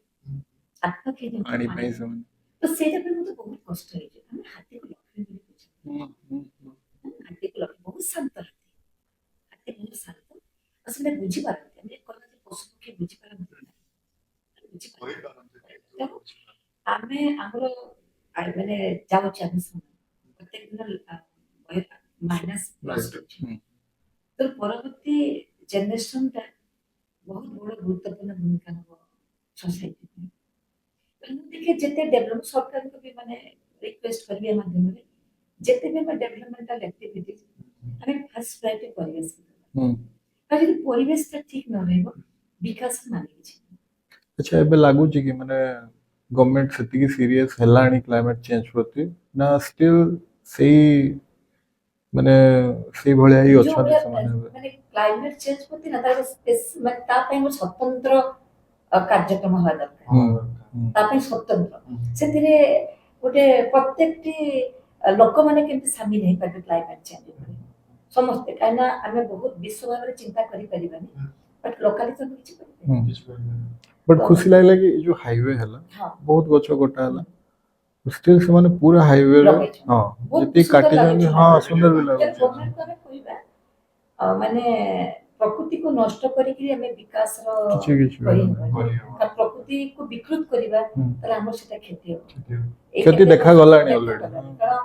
ଆଖପାଖ ହେଇଯାଉଛି ପାଣି ପାଣି। ପାଇଁ ସେମାନେ ତ ସେଇଟା ପାଇଁ ମତେ ବହୁତ କଷ୍ଟ ହେଇଛି। ଆମେ ହାତୀକୁ ଲକ୍ଷ୍ମୀ ବୋଲି ପୂଜା ହୁଁ, ହୁଁ, ହୁଁ। ହାତୀକୁ ଲକ୍ଷ୍ମୀ, ବହୁତ ଶାନ୍ତ ହାତୀ। ହାତୀ ବହୁତ ଶାନ୍ତ ଆଉ ସେମାନେ ବୁଝିପାରନ୍ତି। ଆମେ କହିବା ଯେ ପଶୁ ପକ୍ଷୀ ବୁଝିପାରନ୍ତି ନା, ବୁଝିପାରନ୍ତି। କହିପାରନ୍ତି କିନ୍ତୁ ତେଣୁ ଆମେ ଆମର ମାନେ ଯାଉଛି ଆମେ ସମୟ ପ୍ରତ୍ୟେକ ଦିନ ମାଇନସ୍ ପ୍ଲସ୍ ହେଉଛି। ତ ପରବର୍ତ୍ତୀ ଜେନେରେସନଟା ବହୁତ ବଡ଼ ଗୁରୁତ୍ୱପୂର୍ଣ୍ଣ ଭୂମିକା ନେବ ସୋସାଇଟି ପାଇଁ। ତେଣୁ ମୁଁ ଦେଖେ ଯେତେ ଡେଭଲପ, ସରକାରଙ୍କୁ ବି ମାନେ ରିକ୍ୱେଷ୍ଟ କରିବି ଏ ମାଧ୍ୟମରେ, ଯେତେ ବି ଆମେ ଡେଭଲପମେଣ୍ଟାଲ ଆକ୍ଟିଭିଟିଜ, ଆମେ ଫାର୍ଷ୍ଟ ପ୍ରାୟୋରିଟି ପରିବେଶକୁ ଦେବା। କାରଣ ଯଦି ପରିବେଶଟା ଠିକ ନ ରହିବ, ବିକାଶ ମାନେ କିଛି ନାହିଁ। ଆଚ୍ଛା, ଏବେ ଲାଗୁଛି କି ମାନେ ଗଭର୍ଣମେଣ୍ଟ ସେତିକି ସିରିୟସ ହେଲାଣି କ୍ଲାଇମେଟ ଚେଞ୍ଜ ପ୍ରତି, ନା ଷ୍ଟିଲ୍ ସେଇ ମାନେ ସେଇ ଭଳିଆ ହିଁ ଯୋଉ ଅଛନ୍ତି ଭଳିଆ ସେମାନେ ଏବେ? ମାନେ କ୍ଲାଇମେଟ ଚେଞ୍ଜ ପ୍ରତି ନା ତାର ମାନେ ତା ପାଇଁ ଗୋଟେ ସ୍ୱତନ୍ତ୍ର କାର୍ଯ୍ୟକ୍ରମ ହେବା ଦରକାର। ହୁଁ। ତା ପାଇଁ ସ୍ୱତନ୍ତ୍ର, ସେଥିରେ ଗୋଟେ ପ୍ରତ୍ୟେକଟି ଲୋକମାନେ କେମିତି ସାମିଲ ହେଇପାରିବେ କ୍ଲାଇମେଟ ଚେଞ୍ଜ ଉପରେ ସମସ୍ତେ। କାହିଁକିନା ଆମେ ବହୁତ ବିଶ୍ୱ ଭାବରେ ଚିନ୍ତା କରିପାରିବାନି, ବଟ୍ ଲୋକାଲି ତ ଆମେ କିଛି କରିପାରିବା। କିଛି କରିପାରିବେନି। ବଟ୍ ଖୁସି ଲାଗିଲା କି ଏଇ ଯୋଉ ହାଇୱେ ହେଲା, ବହୁତ ଗଛ କଟା ହେଲା, ଷ୍ଟିଲ୍ ସେମାନେ ପୁରା ହାଇୱେରେ ଲଗେଇଛନ୍ତି। ବହୁତ ଯେତିକି ସୁନ୍ଦର କାଟିଛନ୍ତି। ଲାଗୁଛି। ସୁନ୍ଦର ବି ତେଣୁ ଲାଗୁଛି। ଗଭର୍ଣ୍ଣମେଣ୍ଟକୁ ଆମେ କହିବା, ମାନେ ପ୍ରକୃତିକୁ ନଷ୍ଟ କରିକିରି ଆମେ ବିକାଶର କିଛି କିଛି ବି କରିହେବନି। କରିହେବ। କାରଣ ପ୍ରକୃତିକୁ ବିକୃତ କରିବା, ତାହେଲେ ଆମର ସେଟା କ୍ଷତି ହେବ। କ୍ଷତି ହେବ। ଏଇ କ୍ଷତି କେତେ ଦେଖା ବର୍ଷ ଗଲାଣି ଦେଖା already। ଗଲାଣି। କାରଣ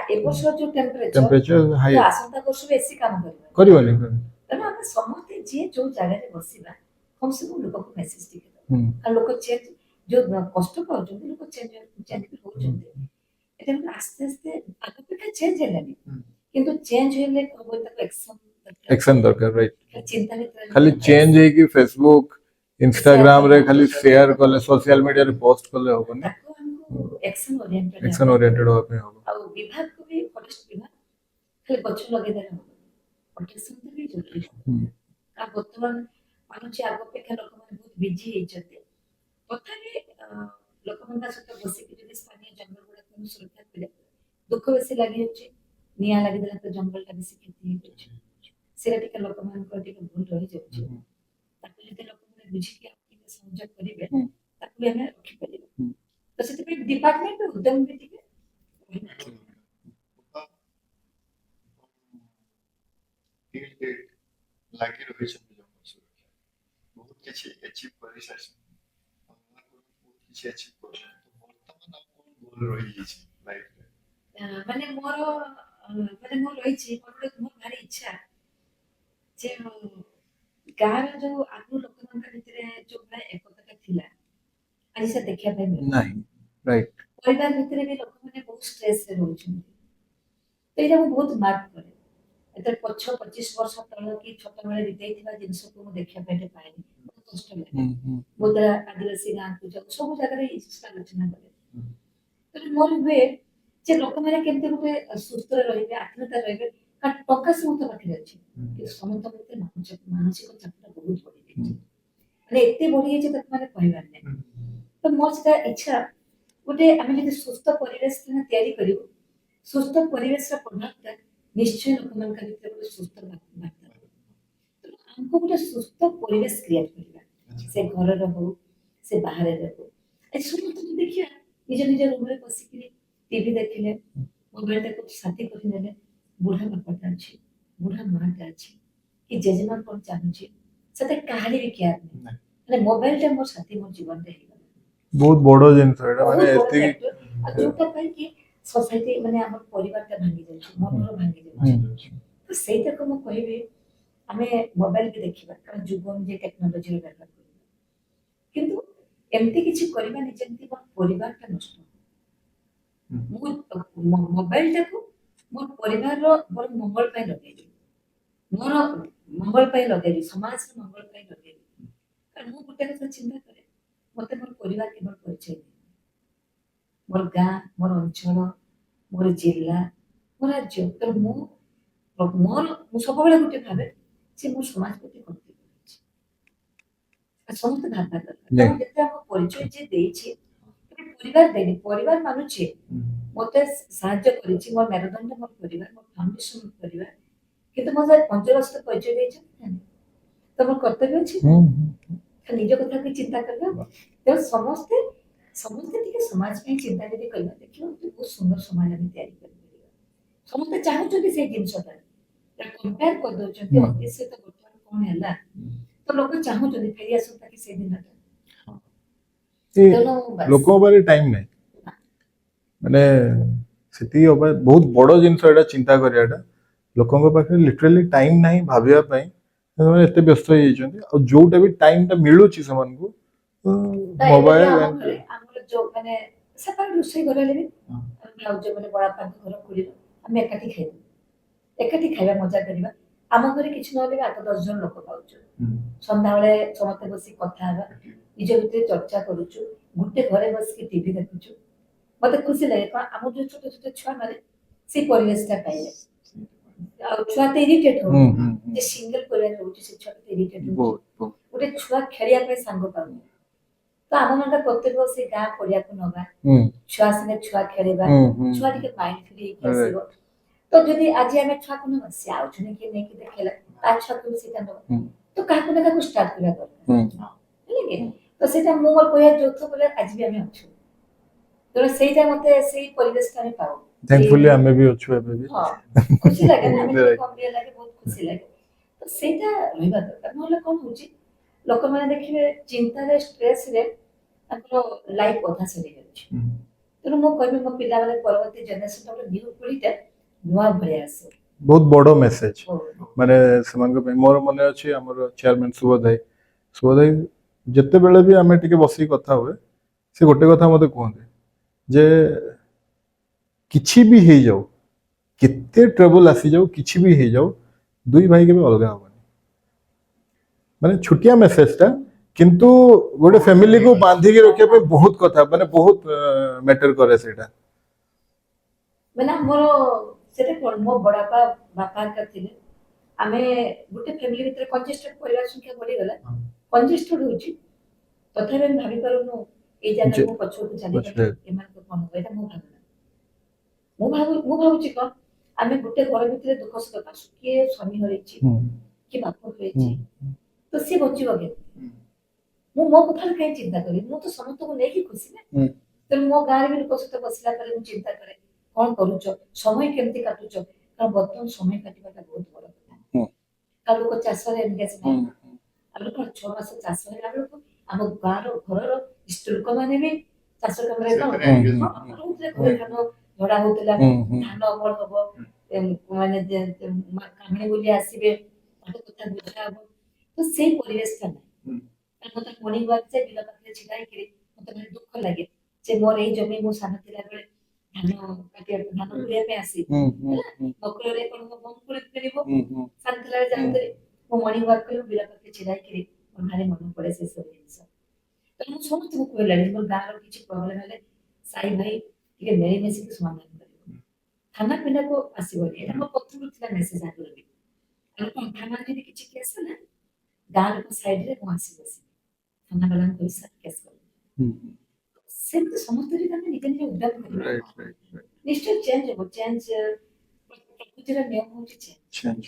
ଏ ବର୍ଷ ଯୋଉ ଟେମ୍ପରେଚର, ଟେମ୍ପରେଚର ହାଇ। ଆସନ୍ତା ବର୍ଷ ବି ଏସି କାମ କରିବନି। କରିବନି। ତେଣୁ ଆମେ ସମସ୍ତେ ଯିଏ ଯୋଉ ଜାଗାରେ ବସିବା, କମ ସେ କମ ଲୋକକୁ ମେସେଜ ଟିକେ ଦେବା। କାରଣ ଲୋକ ଚେଞ୍ଜ ଯୋଉ କଷ୍ଟ ପାଉଛନ୍ତି, ଲୋକ ଚେଞ୍ଜ ଚେଞ୍ଜ ବି ହଉଛନ୍ତି। ଏଟା ଏଇଟା ଗୋଟେ ଆସ୍ତେ ଆସ୍ତେ ଆଗ ଅପେକ୍ଷା ଚେଞ୍ଜ ହେଲାଣି। କିନ୍ତୁ ଚେଞ୍ଜ ହେଲେ କଣ ହବ, ତାକୁ ଏକ୍ସନ ଦରକାର। ଏକ୍ସନ ଦରକାର, ରାଇଟ୍। ଚିନ୍ତା ଭିତରେ ଖାଲି ଚେଞ୍ଜ ହେଇକି ଫେସବୁକ୍, ଇନଷ୍ଟାଗ୍ରାମ ରେ ଖାଲି ସେୟାର କଲେ, ସୋସିଆଲ ମିଡିଆରେ ପୋଷ୍ଟ କଲେ ହବନି। ତାକୁ ଆମକୁ ଏକ୍ସନ ଓରିଏଣ୍ଟେଡ ଏକ୍ସନ ଓରିଏଣ୍ଟେଡ ହବା ପାଇଁ ହବ। ଆଉ ବିଭାଗକୁ ବି, ଫରେଷ୍ଟ ବିଭାଗ ଖାଲି ଗଛ ଲଗେଇଦେଲେ ହବନି, ପ୍ରୋଟେକ୍ସନ ବି ଜରୁରୀ। ଆଉ ବର୍ତ୍ତମାନ ମାନୁଛି ଆଗ ଅପେକ୍ଷା ଲୋକମାନେ ବହୁତ ବିଜି ହେଇଛନ୍ତି। ତଥାପି ଲୋକମାନଙ୍କ ସହିତ ବସିକି ଯଦି ସ୍ଥାନୀୟ ଜଙ୍ଗଲ ଗୁଡାକୁ ଆମେ ସୁରକ୍ଷା କରିବା, ଦୁଃଖ ବେଶୀ ଲାଗିଯାଉଛି, ନିଆଁ ଲାଗିଦେଲା ତ ଜଙ୍ଗଲଟା ବେଶୀ କ୍ଷତି ହେଇଯାଉଛି। ସେଇଟା ଟିକେ ଲୋକମାନଙ୍କର ଟିକେ ଭୁଲ ରହିଯାଉଛି। ତାକୁ ଯଦି ଲୋକମାନେ ବୁଝିକି ଆଉ ଟିକେ ସହଯୋଗ କରିବେ, ତାକୁ ବି ଆମେ ରଖିପାରିବା। ତ ସେଥିପାଇଁ ଡିପାର୍ଟମେଣ୍ଟ ଉଦ୍ୟମ ବି ଟିକେ ରହିବା। ବାପା, ଟିଲ୍ ଡେଟ୍ ଲାଗି ରହିଛନ୍ତି ଜଙ୍ଗଲ ସୁରକ୍ଷା। ବହୁତ କିଛି ଆଚିଭ୍ କରିସାରିଛନ୍ତି ଆଉ ଆଗକୁ ବହୁତ କିଛି ଆଚିଭ୍ କରୁଛନ୍ତି। ତ ବର୍ତ୍ତମାନ ଆଉ କଣ ଗୋଲ ରହିଯାଇଛି ଲାଇଫରେ? ମାନେ ମୋର ରହିଛି, ମୋର ଗୋଟେ ମୋର ଭାରି ଇଚ୍ଛା ଯେ ଗାଁର ଯୋଉ ଆଗରୁ ଲୋକମାନଙ୍କ ଭିତରେ ଯୋଉ ଭଳିଆ ଏକତାଟା ଥିଲା, ଆଜି ସେ ଦେଖିବା ପାଇଁ ମିଳୁନି। ନାହିଁ, ରାଇଟ୍। ପରିବାର ଭିତରେ ବି ଲୋକମାନେ ବହୁତ ଷ୍ଟ୍ରେସରେ ରହୁଛନ୍ତି। ତ ଏଇଟା ମୁଁ ବହୁତ ମାର୍କ କରେ। ଏତେ ପଛ 25 ବର୍ଷ ତଳ କି ଛୋଟବେଳେ ବିତେଇଥିବା ଜିନିଷକୁ ମୁଁ ଦେଖିବା ପାଇଁ ଟିକେ ପାଏନି, ବହୁତ କଷ୍ଟ ଲାଗେ। ମୁଁ ଯେତେବେଳେ ଆଦିବାସୀ ଗାଁକୁ ଯାଉ, ସବୁ ଜାଗାରେ ଏଇ ଜିନିଷଟା ଆଲୋଚନା କରେ। ତେଣୁ ମୋର ହୁଏ ଯେ ଲୋକମାନେ କେମିତି ଗୋଟେ ସୁସ୍ଥରେ ରହିବେ, ଆତ୍ମୀୟତା ରହିବେ। କାରଣ ଟଙ୍କା ସମସ୍ତଙ୍କ ପାଖରେ ଅଛି, କିନ୍ତୁ ସମସ୍ତଙ୍କ ଭିତରେ ମାନସିକ ଚାପଟା ବହୁତ ବଢିଯାଇଛି। ମାନେ ଏତେ ବଢିଯାଇଛି, ତାକୁ ମାନେ କହିବାର ନାହିଁ। ତ ମୋର ସେଟା ଇଚ୍ଛା ଗୋଟେ, ଆମେ ଯଦି ସୁସ୍ଥ ପରିବେଶ ସିନା ତିଆରି କରିବୁ, ସୁସ୍ଥ ପରିବେଶର ପ୍ରଭାବଟା ନିଶ୍ଚୟ ଲୋକମାନଙ୍କ ଭିତରେ ଗୋଟେ ସୁସ୍ଥ ବାର୍ତ୍ତା ଦେବ। ତେଣୁ ଆମକୁ ଗୋଟେ ସୁସ୍ଥ ପରିବେଶ କ୍ରିଏଟ କରିବା, ସେ ଘରର ହଉ, ସେ ବାହାରେ ହଉ। ଆଜି ସମସ୍ତଙ୍କୁ ଦେଖିବା, ନିଜ ନିଜ ରୁମରେ ବସିକିରି ଟିଭି ଦେଖିଲେ, ମୋବାଇଲଟାକୁ ସାଥୀ କରିନେଲେ। ବୁଢା ବାପାଟା ଅଛି, ବୁଢା ମାଟା ଅଛି କି ଜେଜେମା କଣ ଚାହୁଁଛି, ସେତେ କାହାରି ବି କେୟାର ନାହିଁ। ନାହିଁ। ମାନେ ମୋବାଇଲଟା ମୋର ସାଥୀ ମୋ ଜୀବନରେ ହେଇଗଲା। ବହୁତ ବଡ ଜିନିଷ ଏଇଟା, ମାନେ ବହୁତ ବଡ ଏତିକି factor। ଆଉ ଯୋଉଟା ପାଇଁ କି ସୋସାଇଟି, ମାନେ ଆମର ପରିବାରଟା ଭାଙ୍ଗି ଯାଉଛି, ମନର ଭାଙ୍ଗି ଯାଉଛି। ତ ସେଇଟାକୁ ମୁଁ କହିବି, ଆମେ ମୋବାଇଲ ବି ଦେଖିବା, କାରଣ ଯୁଗ ଅନୁଯାୟୀ ଟେକ୍ନୋଲୋଜିର ବ୍ୟବହାର କରିବା, କିନ୍ତୁ ଏମିତି କିଛି କରିବାନି ଯେମିତି ମୋ ପରିବାରଟା ନଷ୍ଟ ହବ। ମୁଁ ମୋବାଇଲଟାକୁ ମୋ ପରିବାରର ମୋର ମଙ୍ଗଳ ପାଇଁ ଲଗେଇବି, ମୋର ମଙ୍ଗଳ ପାଇଁ ଲଗେଇବି, ସମାଜର ମଙ୍ଗଳ ପାଇଁ ଲଗେଇବି। କାରଣ ମୁଁ ଗୋଟେ କଥା ଚିନ୍ତା କରେ, ମତେ ମୋର ପରିବାର କେବଳ ପରିଚୟ ଦିଏ, ମୋର ଗାଁ, ମୋର ଅଞ୍ଚଳ, ମୋର ଜିଲ୍ଲା, ମୋ ରାଜ୍ୟ। ତେଣୁ ମୁଁ ମୋର ମୁଁ ସବୁବେଳେ ଗୋଟେ ଭାବେ ଯେ ମୋ ସମାଜ ପ୍ରତି କର୍ତ୍ତବ୍ୟ ଅଛି। ଆଉ ସମସ୍ତେ ଭାବିବା ଦରକାର, କାରଣ ଯେତେ ଆମ ପରିଚୟ ଯିଏ ଦେଇଛି, କେବଳ ପରିବାର ଦେଇନି। ପରିବାର ମାନୁଛି, ମତେ ସାହାଯ୍ୟ କରିଛି, ମୋର ମେରୁଦଣ୍ଡ ମୋର ପରିବାର, ମୋର ଫାଉଣ୍ଡେସନ ମୋର ପରିବାର, କିନ୍ତୁ ମୋତେ ଅଞ୍ଚଳ ସହିତ ପରିଚୟ ଦେଇଛନ୍ତି ନା ନାହିଁ? ତ ମୋର କର୍ତ୍ତବ୍ୟ ଅଛି ନା ଖାଲି ନିଜ କଥା କି ଚିନ୍ତା କରିବା? ତେଣୁ ସମସ୍ତେ ସମସ୍ତେ ଟିକେ ସମାଜ ପାଇଁ ଚିନ୍ତା ଯଦି କରିବା, ଦେଖିବ ଗୋଟେ ବହୁତ ସୁନ୍ଦର ସମାଜ ଆମେ ତିଆରି କରିପାରିବା। ସମସ୍ତେ ଚାହୁଁଛନ୍ତି ସେଇ ଜିନିଷଟା, କମ୍ପେୟାର କରିଦଉଛନ୍ତି ଅତୀତ ସହିତ ବର୍ତ୍ତମାନ କଣ ହେଲା। ତ ଲୋକ ଚାହୁଁଛନ୍ତି ଫେରି ଆସନ୍ତା କି ସେଇ ଦିନଟା। ତେଣୁ ବାସ୍। ଲୋକଙ୍କ ପାଖରେ ଟାଇମ ନାହିଁ। ମାନେ ସେତିକି ବହୁତ ବଡ ଜିନିଷ ଏଇଟା ଚିନ୍ତା କରିବାଟା। ଲୋକଙ୍କ ପାଖରେ ଲିଟରାଲି ଟାଇମ ନାହିଁ ଭାବିବା ପାଇଁ। ସେମାନେ ଏତେ ବ୍ୟସ୍ତ ହେଇଯାଇଛନ୍ତି। ଆଉ ଯୋଉଟା ବି ଟାଇମଟା ମିଳୁଛି ସେମାନଙ୍କୁ, ତ ଏବେ ବି ମୋବାଇଲ। ଆମ ଘରେ ଆମର ଯୋଉ ମାନେ ସକାଳେ ରୋଷେଇ ଘରେ ହେଲେ ବି ଆମ ଭାଉଜ ମାନେ, ବଡ଼ବାପାଙ୍କ ଘର, ଖୁଡ଼ିର, ଆମେ ଏକାଠି ଖାଇବୁ, ଏକାଠି ଖାଇବା, ମଜା କରିବା। ଆମ ଘରେ କିଛି ନହେଲେ ବି 8-10 ଜଣ ଲୋକ ପାଉଛୁ। ସନ୍ଧ୍ୟାବେଳେ ସମସ୍ତେ ବସି କଥା ହେବା, ନିଜ ଭିତରେ ଚର୍ଚ୍ଚା କରୁଛୁ, ଗୋଟେ ଘରେ ବସିକି ଟିଭି ଦେଖୁଛୁ। ମତେ ଖୁସି ଲାଗେ, କାରଣ ଆମର ଯୋଉ ଛୋଟ ଛୋଟ ଛୁଆ ମାନେ ସେଇ ପରିବେଶଟା ପାଇଲେ, ଆଉ ଛୁଆ ତ ଇରିଟେଟ୍ ହଉ ହୁଁ ହୁଁ ଯେ ସିଙ୍ଗଲ ପରିବାର ରହୁଛି, ସେ ଛୁଆ ତ ଇରିଟେଟ୍ ହଉଛି। ବହୁତ ବହୁତ। ଗୋଟେ ଛୁଆ ଖେଳିବା ପାଇଁ ସାଙ୍ଗ ପାଉନି। ତ ଆମ ମାନଙ୍କର କର୍ତ୍ତବ୍ୟ ସେ ଗାଁ ପଡିଆକୁ ନବା, ଛୁଆ ସାଙ୍ଗେ ଛୁଆ ଖେଳିବା, ହୁଁ ହୁଁ ଛୁଆ ଟିକେ ମାଇଣ୍ଡ ଫ୍ରି ହେଇକି ଆସିବ। ତ ଯଦି ଆଜି ଆମେ ଛୁଆକୁ ନବା, ସେ ଆଉ ଜଣେ କିଏ ନେଇକି ଦେଖେଇଲା, ତା ଛୁଆକୁ ବି ସେଇଟା ନବା। ତ କାହାକୁ ନା କାହାକୁ ଷ୍ଟାର୍ଟ କରିବା ଦରକାର। ହେଲା କି? ତ ସେଇଟା ମୁଁ ମୋର କହିବା, ଯୌଥ ପରିବାର ଆଜି ବି ଆମେ ଅଛୁ। ତେଣୁ ସେଇଟା ମତେ ସେଇ ପରିବେଶଟା ଆମେ ପାଉ। ଥ୍ୟାଙ୍କଫୁଲି ଆମେ ବି ଅଛୁ ଏବେ ବି। ହଁ, ଖୁସି ଲାଗେ ନା ଆମେ ଟିକେ କମ ଇଏ ଲାଗେ, ବହୁତ ଖୁସି ଲାଗେ। ତ ସେଇଟା ରହିବା ଦରକାର। ନହେଲେ କଣ ହଉଛି, ଲୋକମାନେ ଦେଖିବେ ଚିନ୍ତାରେ, ଷ୍ଟ୍ରେସରେ ତାଙ୍କର ଲାଇଫ ଅଧା ସରିଯାଉଛି। ତେଣୁ ମୁଁ କହିବି, ମୋ ପିଲାମାନେ, ପରବର୍ତ୍ତୀ ଜେନେରେସନ, ଗୋଟେ ନ୍ୟୁ ପିଢିଟା ନୂଆ ଭଳିଆ ଆସୁ। ବହୁତ ବଡ ମେସେଜ। ବହୁତ। ମାନେ ସେମାନଙ୍କ ପାଇଁ ମୋର ମନେ ଅଛି, ଆମର ଚେୟାରମ୍ୟାନ ସୁବୋଧ ଭାଇ, ସୁବୋଧ ଭାଇ ଯେତେବେଳେ ବି ଆମେ ଟିକେ ବସିକି କଥା ହୁଏ, ସେ ଗୋଟେ କଥା ମତେ କୁହନ୍ତି ଯେ କିଛି ବି ହେଇଯାଉ, କେତେ ଟ୍ରବୁଲ ଆସିଯାଉ, କିଛି ବି ହେଇଯାଉ, ଦୁଇ ଭାଇ କେବେ ଅଲଗା ହବନି। ମାନେ ଛୋଟିଆ ମେସେଜଟା, କିନ୍ତୁ ଗୋଟେ ଫ୍ୟାମିଲିକୁ ବାନ୍ଧିକି ରଖିବା ପାଇଁ ବହୁତ କଥା, ମାନେ ବହୁତ ମ୍ୟାଟର କରେ ସେଇଟା। ମାନେ ଆମର ସେଟା କଣ, ମୋ ବଡବାପା, ବାପା ହେରିକା ଥିଲେ, ଆମେ ଗୋଟେ ଫ୍ୟାମିଲି ଭିତରେ କଞ୍ଜେଷ୍ଟେଡ, ପରିବାର ସଂଖ୍ୟା ବଢିଗଲା, କଞ୍ଜେଷ୍ଟେଡ ହଉଛି। ତଥାପି ଆମେ ଭାବି ପାରୁନୁ ଏଇ ଜାଗାରେ ମୁଁ ପଛକୁ ଚାଲିଗଲେ ଏମାନଙ୍କ କଣ ହବ। ଏଇଟା ମୋ ଭାବନା। ମୁଁ ଭାବୁଛି କଣ, ଆମେ ଗୋଟେ ଘର ଭିତରେ ଦୁଃଖ ସୁଖ, କିଏ ସ୍ୱାମୀ ହରେଇଛି, କିଏ ବାପ ହରେଇଛି, ତ ସିଏ ବଞ୍ଚିବ କେମିତି? ମୁଁ ମୋ କଥାରେ କାହିଁ ଚିନ୍ତା କରିବି? ମୁଁ ତ ସମସ୍ତଙ୍କୁ ନେଇକି ଖୁସି ନା। ତେଣୁ ମୋ ଗାଁରେ ବି ଲୋକ ସହିତ ବସିଲା ପରେ ମୁଁ ଚିନ୍ତା କରେ, କଣ କରୁଛ, ସମୟ କେମିତି କାଟୁଛ? କାରଣ ବର୍ତ୍ତମାନ ସମୟ କାଟିବାଟା ବହୁତ ବଡ କଥା। କାରଣ ଲୋକ ଚାଷରେ ଏନଗେଜ ନାହିଁ। ଆମେ କଣ 6 ମାସ ଚାଷ ହେଲା ବେଳକୁ ଆମ ଗାଁର ଘରର ସ୍ତ୍ରୀ ଲୋକମାନେ ବି ଚାଷ କାମରେ କଣ ସେଥିରେ engage। ହଁ, ରହୁଥିଲେ। ଘରେ ଧାନ ଝଡା ହଉଥିଲା, ଧାନ ଅମଳ ହବ, ମାନେ କାମିଣୀ ବୋଲି ଆସିବେ, ତାଙ୍କ କଥା ବୁଝା ହବ। ତ ସେଇ ପରିବେଶଟା ନାହିଁ। ମତେ ମର୍ଣ୍ଣିଂ ୱାକ୍ ଯାଏ, ବିଲ ପାଖରେ ଛିଡା ହେଇକିରି ମତେ ଭାରି ଦୁଃଖ ଲାଗେ ଯେ ମୋର ଏଇ ଜମି, ମୁଁ ସାନ ଥିଲା ବେଳେ ଧାନ କାଟିବା, ଧାନ କୁଡ଼ିବା ପାଇଁ ଆସି ମକରରେ କଣ ହବ, ମଙ୍କୁଳି ଫେରିବ। ସାନ ଥିଲାବେଳେ ଯାଉଥିଲି ମୁଁ ମର୍ଣ୍ଣିଂ ୱାକ୍ କରି, ବିଲ ପାଖରେ ଛିଡା ହେଇକିରି ମୋର ଭାରି ମନେ ପଡେ ସେ ସବୁ ଜିନିଷ। ତେଣୁ ମୁଁ ସମସ୍ତଙ୍କୁ କହିଲାଣି, ମୋର ଗାଁର କିଛି ପ୍ରୋବ୍ଲେମ ହେଲେ ସାଇ ଭାଇ ଟିକେ ମିଳିମିଶିକି ସମାଧାନ କରିବ, ଥାନା ପିଲାକୁ ଆସିବନି। ଏଇଟା ମୋ ପତ୍ରରୁ ଥିଲା ମେସେଜ ଆଗରୁ ବି। ଆଉ କଣ, ଥାନାରେ ଯଦି କିଛି କେସ୍ ହେଲା, ଗାଁ ଲୋକ ସାଇଡରେ ମୁଁ ଆସି ବସିବି, ଥାନା ବାଲାଙ୍କୁ କହି ସାର୍ କେସ୍ କରିବି। ସେମିତି ସମସ୍ତେ ଯଦି ଆମେ ନିଜେ ନିଜେ ଉଦ୍ୟମ କରିବା, ରାଇଟ୍ ରାଇଟ୍ ନିଶ୍ଚୟ ଚେଞ୍ଜ ହବ। ଚେଞ୍ଜ, ପ୍ରକୃତିର ନିୟମ ହଉଛି ଚେଞ୍ଜ। ଚେଞ୍ଜ।